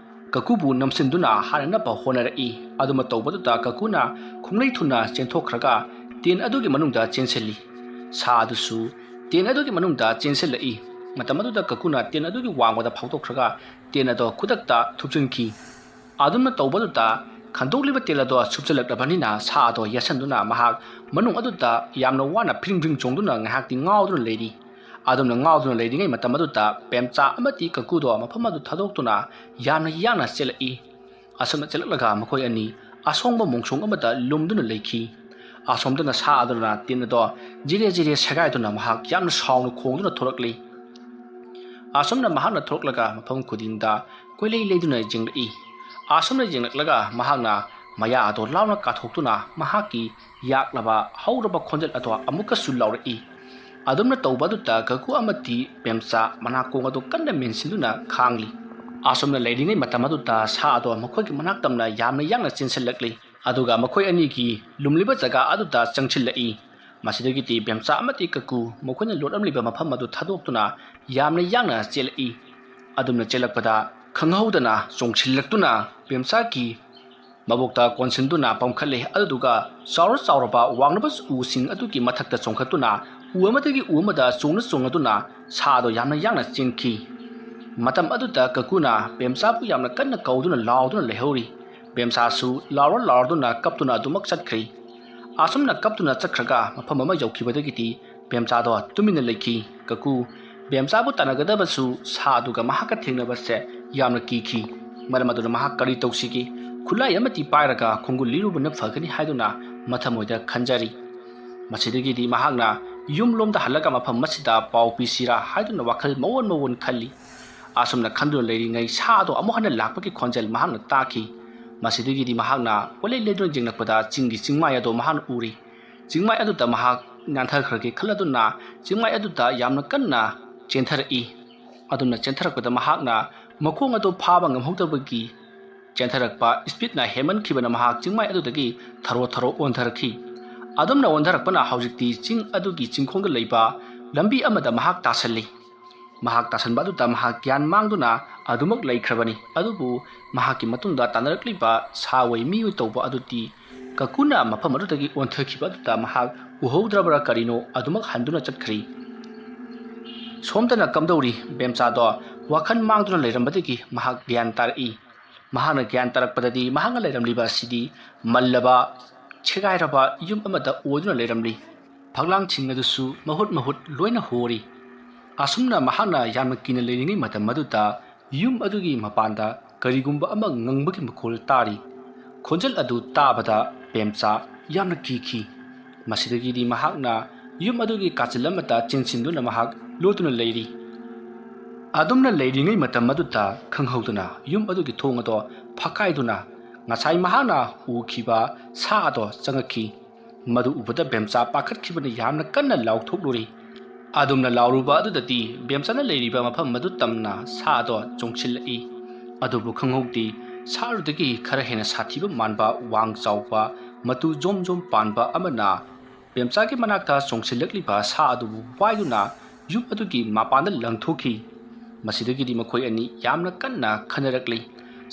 ꯀꯀꯨꯕꯨ ꯅꯝꯁꯤꯟꯗꯨꯅ ꯍꯥꯠꯅꯅꯕ ꯍꯣꯠꯅꯔꯛꯏ꯫ ꯑꯗꯨꯃ ꯇꯧꯕꯗꯨꯗ ꯀꯀꯨꯅ ꯈꯣꯡꯂꯩ ꯊꯨꯅ ꯆꯦꯟꯊꯣꯛꯈ꯭ꯔꯒ ꯇꯦꯟ ꯑꯗꯨꯒꯤ ꯃꯅꯨꯡꯗ ꯆꯦꯟꯁꯤꯜꯂꯤ꯫ ꯁꯥ ꯑꯗꯨꯁꯨ ꯇꯦꯟ ꯑꯗꯨꯒꯤ ꯃꯅꯨꯡꯗ ꯆꯦꯟꯁꯤꯜꯂꯛꯏ꯫ ꯃꯇꯝ ꯑꯗꯨꯗ ꯀꯀꯨꯅ ꯇꯦꯟ ꯑꯗꯨꯒꯤ ꯋꯥꯡꯃꯗ ꯐꯥꯎꯗꯣꯛꯈ꯭ꯔꯒ ꯇꯦꯟ ꯑꯗꯣ ꯈꯨꯗꯛꯇ ꯊꯨꯞꯆꯤꯟꯈꯤ꯫ ꯑꯗꯨꯝꯅ ꯇꯧꯕꯗꯨꯗ ꯈꯟꯗꯣꯛꯂꯤꯕ ꯇꯦꯟ ꯑꯗꯣ ꯁꯨꯞꯆꯜꯂꯛꯂꯕꯅꯤꯅ ꯁꯥ ꯑꯗꯣ ꯌꯦꯠꯁꯟꯗꯨꯅ ꯃꯍꯥꯛ ꯃꯅꯨꯡ ꯑꯗꯨꯗ ꯌꯥꯝꯅ ꯋꯥꯅ ꯐ꯭ꯔꯤꯡ ꯐ꯭ꯔꯤꯡ ꯆꯣꯡꯗꯨꯅ ꯉꯥꯏꯍꯥꯛꯇꯤ ꯉꯥꯎꯗꯨꯅ ꯂꯩꯔꯤ꯫ ꯑꯗꯨꯝꯅ ꯉꯥꯎꯗꯨꯅ ꯂꯩꯔꯤꯉꯩ ꯃꯇꯝ ꯑꯗꯨꯗ ꯄꯦꯝꯆꯥ ꯑꯃꯗꯤ ꯀꯀꯨꯗꯣ ꯃꯐꯝ ꯑꯗꯨ ꯊꯥꯗꯣꯛꯇꯨꯅ ꯌꯥꯝꯅ ꯌꯥꯡꯅ ꯆꯦꯜꯂꯛꯏ꯫ ꯑꯁꯨꯝꯅ ꯆꯦꯜꯂꯛꯂꯒ ꯃꯈꯣꯏ ꯑꯅꯤ ꯑꯁꯣꯡꯕ ꯃꯣꯡꯁꯣꯡ ꯑꯃꯗ ꯂꯨꯝꯗꯨꯅ ꯂꯩꯈꯤ꯫ ꯑꯁꯣꯝꯗꯅ ꯁꯥ ꯑꯗꯨꯅ ꯇꯤꯟ ꯑꯗꯣ ꯖꯤꯔꯦ ꯖꯤꯔꯦ ꯁꯦꯒꯥꯏꯗꯨꯅ ꯃꯍꯥꯛ ꯌꯥꯝꯅ ꯁꯥꯎꯅ ꯈꯣꯡꯗꯨꯅ ꯊꯣꯔꯛꯂꯤ꯫ ꯑꯁꯨꯝꯅ ꯃꯍꯥꯛꯅ ꯊꯣꯔꯛꯂꯒ ꯃꯐꯝ ꯈꯨꯗꯤꯡꯗ ꯀꯣꯏꯂꯩ ꯂꯩꯗꯨꯅ ꯌꯦꯡꯂꯛꯏ꯫ ꯑꯁꯨꯝꯅ ꯌꯦꯡꯂꯛꯂꯒ ꯃꯍꯥꯛꯅ ꯃꯌꯥ ꯑꯗꯣ ꯂꯥꯎꯅ ꯀꯥꯊꯣꯛꯇꯨꯅ ꯃꯍꯥꯛꯀꯤ ꯌꯥꯛꯂꯕ ꯍꯧꯔꯕ ꯈꯣꯟꯖꯦꯜ ꯑꯗꯣ ꯑꯃꯨꯛꯀꯁꯨ ꯂꯥꯎꯔꯛꯏ꯫ ꯑꯗꯨꯝꯅ ꯇꯧꯕ ꯑꯗꯨꯗ ꯀꯀꯨ ꯑꯃꯗꯤ ꯄꯦꯝꯆꯥ ꯃꯅꯥꯀꯣꯡ ꯑꯗꯨ ꯀꯟꯅ ꯃꯦꯟꯁꯤꯟꯗꯨꯅ ꯈꯥꯡꯂꯤ꯫ ꯑꯁꯨꯝꯅ ꯂꯩꯔꯤꯉꯩ ꯃꯇꯝ ꯑꯗꯨꯗ ꯁꯥ ꯑꯗꯣ ꯃꯈꯣꯏꯒꯤ ꯃꯅꯥꯛ ꯇꯝꯅ ꯌꯥꯝꯅ ꯌꯥꯡꯅ ꯆꯦꯟꯁꯤꯜꯂꯛꯂꯤ꯫ ꯑꯗꯨꯒ ꯃꯈꯣꯏ ꯑꯅꯤꯒꯤ ꯂꯨꯝꯂꯤꯕ ꯖꯒꯥ ꯑꯗꯨꯗ ꯆꯪꯁꯤꯜꯂꯛꯏ꯫ ꯃꯁꯤꯗꯒꯤꯗꯤ ꯕꯦꯝꯆꯥ ꯑꯃꯗꯤ ꯀꯀꯨ ꯃꯈꯣꯏꯅ ꯂꯣꯠꯂꯝꯂꯤꯕ ꯃꯐꯝ ꯑꯗꯨ ꯊꯥꯗꯣꯛꯇꯨꯅ ꯌꯥꯝꯅ ꯌꯥꯡꯅ ꯆꯦꯜꯂꯛꯏ꯫ ꯑꯗꯨꯝꯅ ꯆꯦꯜꯂꯛꯄꯗ ꯈꯪꯍꯧꯗꯅ ꯆꯣꯡꯁꯤꯜꯂꯛꯇꯨꯅ ꯕꯦꯝꯆꯥꯒꯤ ꯃꯕꯣꯛꯇ ꯀꯣꯟꯁꯤꯟꯗꯨꯅ ꯄꯝꯈꯠꯂꯦ꯫ ꯑꯗꯨꯗꯨꯒ ꯆꯥꯎꯔ ꯆꯥꯎꯔꯕ ꯋꯥꯡꯂꯕ ꯎꯁꯤꯡ ꯑꯗꯨꯒꯤ ꯃꯊꯛꯇ ꯆꯣꯡꯈꯠꯇꯨꯅ ꯎ ꯑꯃꯗꯒꯤ ꯎ ꯑꯃꯗ ꯆꯣꯡꯅ ꯆꯣꯡꯅꯗꯨꯅ ꯁꯥꯗꯣ ꯌꯥꯝꯅ ꯌꯥꯡꯅ ꯆꯦꯟꯈꯤ꯫ ꯃꯇꯝ ꯑꯗꯨꯗ ꯀꯀꯨꯅ ꯕꯦꯝꯆꯥꯕꯨ ꯌꯥꯝꯅ ꯀꯟꯅ ꯀꯧꯗꯨꯅ ꯂꯥꯎꯗꯨꯅ ꯂꯩꯍꯧꯔꯤ꯫ ꯕꯦꯝꯆꯥꯁꯨ ꯂꯥꯎꯔ ꯂꯥꯎꯔꯗꯨꯅ ꯀꯞꯇꯨꯅ ꯑꯗꯨꯃꯛ ꯆꯠꯈ꯭ꯔꯤ꯫ ꯑꯁꯨꯝꯅ ꯀꯞꯇꯨꯅ ꯆꯠꯈ꯭ꯔꯒ ꯃꯐꯝ ꯑꯃ ꯌꯧꯈꯤꯕꯗꯒꯤꯗꯤ ꯕꯦꯝꯆꯥꯗꯣ ꯇꯨꯃꯤꯟꯅ ꯂꯩꯈꯤ꯫ ꯀꯀꯨ ꯕꯦꯝꯆꯥꯕꯨ ꯇꯥꯟꯅꯒꯗꯕꯁꯨ ꯁꯥ ꯑꯗꯨꯒ ꯃꯍꯥꯛꯀ ꯊꯦꯡꯅꯕꯁꯦ ꯌꯥꯝꯅ ꯀꯤꯈꯤ꯫ ꯃꯔꯝ ꯑꯗꯨꯅ ꯃꯍꯥꯛ ꯀꯔꯤ ꯇꯧꯁꯤꯒꯦ? ꯈꯨꯠꯂꯥꯏ ꯑꯃꯗꯤ ꯄꯥꯏꯔꯒ ꯈꯣꯡꯒꯨꯜ ꯂꯤꯔꯨꯕꯅ ꯐꯒꯅꯤ ꯍꯥꯏꯗꯨꯅ ꯃꯊꯃꯣꯏꯗ ꯈꯟꯖꯔꯤ꯫ ꯃꯁꯤꯗꯒꯤꯗꯤ ꯃꯍꯥꯛꯅ ꯌꯨꯝꯂꯣꯝꯗ ꯍꯜꯂꯒ ꯃꯐꯝ ꯑꯁꯤꯗ ꯄꯥꯎ ꯄꯤꯁꯤꯔꯥ ꯍꯥꯏꯗꯨꯅ ꯋꯥꯈꯜ ꯃꯑꯣꯟ ꯃꯑꯣꯟ ꯈꯜꯂꯤ꯫ ꯑꯁꯨꯝꯅ ꯈꯟꯗꯨꯅ ꯂꯩꯔꯤꯉꯩ ꯁꯥ ꯑꯗꯣ ꯑꯃꯨꯛ ꯍꯟꯅ ꯂꯥꯛꯄꯒꯤ ꯈꯣꯟꯖꯦꯜ ꯃꯍꯥꯛꯅ ꯇꯥꯈꯤ꯫ ꯃꯁꯤꯗꯒꯤꯗꯤ ꯃꯍꯥꯛꯅ ꯀꯣꯏꯂꯩ ꯂꯩꯗꯨꯅ ꯌꯦꯡꯂꯛꯄꯗ ꯆꯤꯡꯒꯤ ꯆꯤꯡꯃꯥꯏ ꯑꯗꯣ ꯃꯍꯥꯛꯅ ꯎꯔꯤ꯫ ꯆꯤꯡꯃꯥꯏ ꯑꯗꯨꯗ ꯃꯍꯥꯛ ꯅꯥꯟꯊꯈ꯭ꯔꯒꯦ ꯈꯜꯂꯗꯨꯅ ꯆꯤꯡꯃꯥꯏ ꯑꯗꯨꯗ ꯌꯥꯝꯅ ꯀꯟꯅ ꯆꯦꯟꯊꯔꯛꯏ꯫ ꯑꯗꯨꯝꯅ ꯆꯦꯟꯊꯔꯛꯄꯗ ꯃꯍꯥꯛꯅ ꯃꯈꯣꯡ ꯑꯗꯨ ꯐꯥꯕ ꯉꯝꯍꯧꯗꯕꯒꯤ ꯆꯦꯟꯊꯔꯛꯄ ꯏꯁꯄꯤꯠꯅ ꯍꯦꯟꯃꯟꯈꯤꯕꯅ ꯃꯍꯥꯛ ꯆꯤꯡꯃꯥꯏ ꯑꯗꯨꯗꯒꯤ ꯊꯔꯣ ꯊꯔꯣ ꯑꯣꯟꯊꯔꯛꯈꯤ꯫ ꯑꯗꯨꯝꯅ ꯑꯣꯟꯊꯔꯛꯄꯅ ꯍꯧꯖꯤꯛꯇꯤ ꯆꯤꯡ ꯑꯗꯨꯒꯤ ꯆꯤꯡꯈꯣꯡꯗ ꯂꯩꯕ ꯂꯝꯕꯤ ꯑꯃꯗ ꯃꯍꯥꯛ ꯇꯥꯁꯜꯂꯤ꯫ ꯃꯍꯥꯛ ꯇꯥꯁꯟꯕ ꯑꯗꯨꯗ ꯃꯍꯥꯛ ꯒ꯭ꯌꯥꯟ ꯃꯥꯡꯗꯨꯅ ꯑꯗꯨꯃꯛ ꯂꯩꯈ꯭ꯔꯕꯅꯤ꯫ ꯑꯗꯨꯕꯨ ꯃꯍꯥꯛꯀꯤ ꯃꯇꯨꯡꯗ ꯇꯥꯟꯅꯔꯛꯂꯤꯕ ꯁꯥ ꯑꯣꯏ ꯃꯤꯑꯣꯏ ꯇꯧꯕ ꯑꯗꯨꯗꯤ ꯀꯀꯨꯅ ꯃꯐꯝ ꯑꯗꯨꯗꯒꯤ ꯑꯣꯟꯊꯈꯤꯕ ꯑꯗꯨꯗ ꯃꯍꯥꯛ ꯎꯍꯧꯗ꯭ꯔꯕ꯭ꯔꯥ ꯀꯔꯤꯅꯣ ꯑꯗꯨꯃꯛ ꯍꯟꯗꯨꯅ ꯆꯠꯈ꯭ꯔꯤ꯫ ꯁꯣꯝꯗꯅ ꯀꯝꯗꯧꯔꯤ? ꯕꯦꯝꯆꯥꯗꯣ ꯋꯥꯈꯜ ꯃꯥꯡꯗꯨꯅ ꯂꯩꯔꯝꯕꯗꯒꯤ ꯃꯍꯥꯛ ꯒ꯭ꯌꯥꯟ ꯇꯥꯔꯛꯏ꯫ ꯃꯍꯥꯛꯅ ꯒ꯭ꯌꯥꯟ ꯇꯥꯔꯛꯄꯗꯗꯤ ꯃꯍꯥꯛꯅ ꯂꯩꯔꯝꯂꯤꯕ ꯑꯁꯤꯗꯤ ꯃꯜꯂꯕ, ꯁꯦꯒꯥꯏꯔꯕ ꯌꯨꯝ ꯑꯃꯗ ꯑꯣꯏꯗꯨꯅ ꯂꯩꯔꯝꯂꯤ꯫ ꯐꯛꯂꯥꯡꯁꯤꯡ ꯑꯗꯨꯁꯨ ꯃꯍꯨꯠ ꯃꯍꯨꯠ ꯂꯣꯏꯅ ꯍꯣꯔꯤ꯫ ꯑꯁꯨꯝꯅ ꯃꯍꯥꯛꯅ ꯌꯥꯝꯅ ꯀꯤꯅ ꯂꯩꯔꯤꯉꯩ ꯃꯇꯝ ꯑꯗꯨꯗ ꯌꯨꯝ ꯑꯗꯨꯒꯤ ꯃꯄꯥꯟꯗ ꯀꯔꯤꯒꯨꯝꯕ ꯑꯃ ꯉꯪꯕꯒꯤ ꯃꯈꯣꯜ ꯇꯥꯔꯤ꯫ ꯈꯣꯟꯖꯦꯜ ꯑꯗꯨ ꯇꯥꯕꯗ ꯕꯦꯝꯆꯥ ꯌꯥꯝꯅ ꯀꯤꯈꯤ꯫ ꯃꯁꯤꯗꯒꯤꯗꯤ ꯃꯍꯥꯛꯅ ꯌꯨꯝ ꯑꯗꯨꯒꯤ ꯀꯥꯆꯤꯜ ꯑꯃꯗ ꯆꯦꯟꯁꯤꯟꯗꯨꯅ ꯃꯍꯥꯛ ꯂꯣꯠꯇꯨꯅ ꯂꯩꯔꯤ꯫ ꯑꯗꯨꯝꯅ ꯂꯩꯔꯤꯉꯩ ꯃꯇꯝ ꯑꯗꯨꯗ ꯈꯪꯍꯧꯗꯅ ꯌꯨꯝ ꯑꯗꯨꯒꯤ ꯊꯣꯡ ꯑꯗꯣ ꯐꯛꯀꯥꯏꯗꯨꯅ ꯉꯁꯥꯏ ꯃꯍꯥꯛꯅ ꯎꯈꯤꯕ ꯁꯥ ꯑꯗꯣ ꯆꯪꯉꯛꯈꯤ꯫ ꯃꯗꯨ ꯎꯕꯗ ꯕꯦꯝꯆꯥ ꯄꯥꯈꯠꯈꯤꯕꯅ ꯌꯥꯝꯅ ꯀꯟꯅ ꯂꯥꯎꯊꯣꯛꯂꯨꯔꯤ꯫ ꯑꯗꯨꯝꯅ ꯂꯥꯎꯔꯨꯕ ꯑꯗꯨꯗꯗꯤ ꯕꯦꯝꯆꯥꯅ ꯂꯩꯔꯤꯕ ꯃꯐꯝ ꯑꯗꯨ ꯇꯝꯅ ꯁꯥ ꯑꯗꯣ ꯆꯣꯡꯁꯤꯜꯂꯛꯏ꯫ ꯑꯗꯨꯕꯨ ꯈꯪꯍꯧꯗꯦ, ꯁꯥ ꯑꯗꯨꯗꯒꯤ ꯈꯔ ꯍꯦꯟꯅ ꯁꯥꯊꯤꯕ ꯃꯥꯟꯕ ꯋꯥꯡ ꯆꯥꯎꯕ ꯃꯇꯨ ꯖꯣꯝ ꯖꯣꯝ ꯄꯥꯟꯕ ꯑꯃꯅ ꯕꯦꯝꯆꯥꯒꯤ ꯃꯅꯥꯛꯇ ꯆꯣꯡꯁꯤꯜꯂꯛꯂꯤꯕ ꯁꯥ ꯑꯗꯨꯕꯨ ꯋꯥꯏꯗꯨꯅ ꯌꯨꯝ ꯑꯗꯨꯒꯤ ꯃꯄꯥꯟꯗ ꯂꯪꯊꯣꯛꯈꯤ꯫ ꯃꯁꯤꯗꯒꯤꯗꯤ ꯃꯈꯣꯏ ꯑꯅꯤ ꯌꯥꯝꯅ ꯀꯟꯅ ꯈꯟꯅꯔꯛꯂꯤ꯫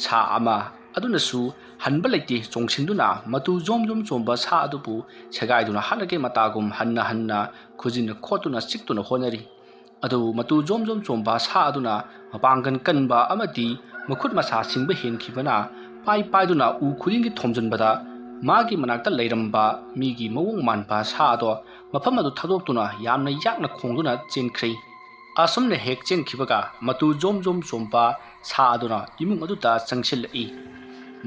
ꯁꯥ ꯑꯃ ꯑꯗꯨꯅꯁꯨ ꯍꯟꯕ ꯂꯩꯇꯦ, ꯆꯣꯡꯁꯤꯟꯗꯨꯅ ꯃꯇꯨ ꯖꯣꯝ ꯖꯣꯝ ꯆꯣꯝꯕ ꯁꯥ ꯑꯗꯨꯕꯨ ꯁꯦꯒꯥꯏꯗꯨꯅ ꯍꯥꯠꯂꯒꯦ ꯃꯇꯥꯒꯨꯝ ꯍꯟꯅ ꯍꯟꯅ ꯈꯨꯖꯤꯟꯅ ꯈꯣꯠꯇꯨꯅ ꯆꯤꯛꯇꯨꯅ ꯍꯣꯠꯅꯔꯤ꯫ ꯑꯗꯨꯕꯨ ꯃꯇꯨ ꯖꯣꯝ ꯖꯣꯝ ꯆꯣꯝꯕ ꯁꯥ ꯑꯗꯨꯅ ꯃꯄꯥꯡꯒꯜ ꯀꯟꯕ ꯑꯃꯗꯤ ꯃꯈꯨꯠ ꯃꯁꯥ ꯁꯤꯡꯕ ꯍꯦꯟꯈꯤꯕꯅ ꯄꯥꯏ ꯄꯥꯏꯗꯨꯅ ꯎ ꯈꯨꯗꯤꯡꯒꯤ ꯊꯣꯝꯖꯤꯟꯕꯗ ꯃꯥꯒꯤ ꯃꯅꯥꯛꯇ ꯂꯩꯔꯝꯕ ꯃꯤꯒꯤ ꯃꯑꯣꯡ ꯃꯥꯟꯕ ꯁꯥ ꯑꯗꯣ ꯃꯐꯝ ꯑꯗꯨ ꯊꯥꯗꯣꯛꯇꯨꯅ ꯌꯥꯝꯅ ꯌꯥꯡꯅ ꯈꯣꯡꯗꯨꯅ ꯆꯦꯟꯈ꯭ꯔꯦ꯫ ꯑꯁꯨꯝꯅ ꯍꯦꯛ ꯆꯦꯟꯈꯤꯕꯒ ꯃꯇꯨ ꯖꯣꯝ ꯖꯣꯝ ꯆꯣꯝꯕ ꯁꯥ ꯑꯗꯨꯅ ꯏꯃꯨꯡ ꯑꯗꯨꯗ ꯆꯪꯁꯤꯜꯂꯛꯏ꯫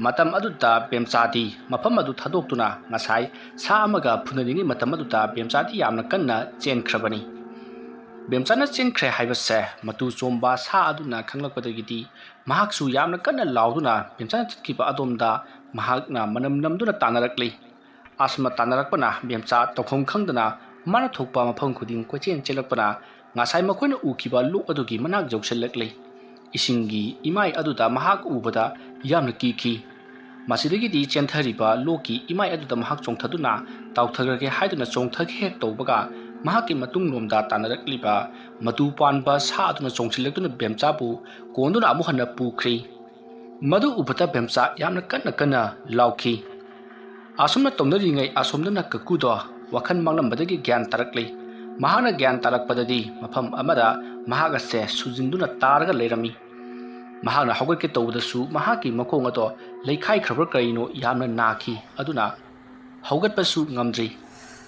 ꯃꯇꯝ ꯑꯗꯨꯗ ꯕꯦꯝꯆꯥꯗꯤ ꯃꯐꯝ ꯑꯗꯨ ꯊꯥꯗꯣꯛꯇꯨꯅ ꯉꯁꯥꯏ ꯁꯥ ꯑꯃꯒ ꯐꯨꯅꯔꯤꯉꯩ ꯃꯇꯝ ꯑꯗꯨꯗ ꯕꯦꯝꯆꯥꯗꯤ ꯌꯥꯝꯅ ꯀꯟꯅ ꯆꯦꯟꯈ꯭ꯔꯕꯅꯤ꯫ ꯕꯦꯝꯆꯥꯅ ꯆꯦꯟꯈ꯭ꯔꯦ ꯍꯥꯏꯕꯁꯦ ꯃꯇꯨ ꯆꯣꯝꯕ ꯁꯥ ꯑꯗꯨꯅ ꯈꯪꯂꯛꯄꯗꯒꯤꯗꯤ ꯃꯍꯥꯛꯁꯨ ꯌꯥꯝꯅ ꯀꯟꯅ ꯂꯥꯎꯗꯨꯅ ꯕꯦꯝꯆꯥꯅ ꯆꯠꯈꯤꯕ ꯑꯗꯣꯝꯗ ꯃꯍꯥꯛꯅ ꯃꯅꯝ ꯅꯝꯗꯨꯅ ꯇꯥꯟꯅꯔꯛꯂꯤ꯫ ꯑꯁꯨꯝꯅ ꯇꯥꯟꯅꯔꯛꯄꯅ ꯕꯦꯝꯆꯥ ꯇꯧꯐꯝ ꯈꯪꯗꯅ ꯃꯥꯅ ꯊꯣꯛꯄ ꯃꯐꯝ ꯈꯨꯗꯤꯡ ꯀꯣꯏꯆꯦꯟ ꯆꯦꯜꯂꯛꯄꯅ ꯉꯁꯥꯏ ꯃꯈꯣꯏꯅ ꯎꯈꯤꯕ ꯂꯣꯛ ꯑꯗꯨꯒꯤ ꯃꯅꯥꯛ ꯌꯧꯁꯤꯜꯂꯛꯂꯤ꯫ ꯏꯁꯤꯡꯒꯤ ꯏꯃꯥꯏ ꯑꯗꯨꯗ ꯃꯍꯥꯛ ꯎꯕꯗ ꯌꯥꯝꯅ ꯀꯤꯈꯤ꯫ ꯃꯁꯤꯗꯒꯤꯗꯤ ꯆꯦꯟꯊꯔꯤꯕ ꯂꯣꯛꯀꯤ ꯏꯃꯥꯏ ꯑꯗꯨꯗ ꯃꯍꯥꯛ ꯆꯣꯡꯊꯗꯨꯅ ꯇꯥꯎꯊꯈ꯭ꯔꯒꯦ ꯍꯥꯏꯗꯨꯅ ꯆꯣꯡꯊꯒꯦ ꯍꯦꯛ ꯇꯧꯕꯒ, ꯃꯍꯥꯛꯀꯤ ꯃꯇꯨꯡꯂꯣꯝꯗ ꯇꯥꯟꯅꯔꯛꯂꯤꯕ ꯃꯇꯨ ꯄꯥꯟꯕ ꯁꯥ ꯑꯗꯨꯅ ꯆꯣꯡꯁꯤꯜꯂꯛꯇꯨꯅ ꯕꯦꯝꯆꯥꯕꯨ ꯀꯣꯟꯗꯨꯅ ꯑꯃꯨꯛ ꯍꯟꯅ ꯄꯨꯈ꯭ꯔꯤ꯫ ꯃꯗꯨ ꯎꯕꯗ ꯕꯦꯝꯆꯥ ꯌꯥꯝꯅ ꯀꯟꯅ ꯀꯟꯅ ꯂꯥꯎꯈꯤ꯫ ꯑꯁꯨꯝꯅ ꯇꯧꯅꯔꯤꯉꯩ ꯑꯁꯣꯝꯗꯅ ꯀꯀꯨꯗꯣ ꯋꯥꯈꯜ ꯃꯥꯡꯂꯝꯕꯗꯒꯤ ꯒ꯭ꯌꯥꯟ ꯇꯥꯔꯛꯂꯤ꯫ ꯃꯍꯥꯛꯅ ꯒ꯭ꯌꯥꯟ ꯇꯥꯔꯛꯄꯗꯗꯤ ꯃꯐꯝ ꯑꯃꯗ ꯃꯍꯥꯛ ꯑꯁꯦ ꯁꯨꯖꯤꯟꯗꯨꯅ ꯇꯥꯔꯒ ꯂꯩꯔꯝꯃꯤ꯫ ꯃꯍꯥꯛꯅ ꯍꯧꯒꯠꯀꯦ ꯇꯧꯕꯗꯁꯨ ꯃꯍꯥꯛꯀꯤ ꯃꯈꯣꯡ ꯑꯗꯣ ꯂꯩꯈꯥꯏꯈ꯭ꯔꯕ꯭ꯔꯥ ꯀꯔꯤꯅꯣ ꯌꯥꯝꯅ ꯅꯥꯈꯤ꯫ ꯑꯗꯨꯅ ꯍꯧꯒꯠꯄꯁꯨ ꯉꯝꯗ꯭ꯔꯤ꯫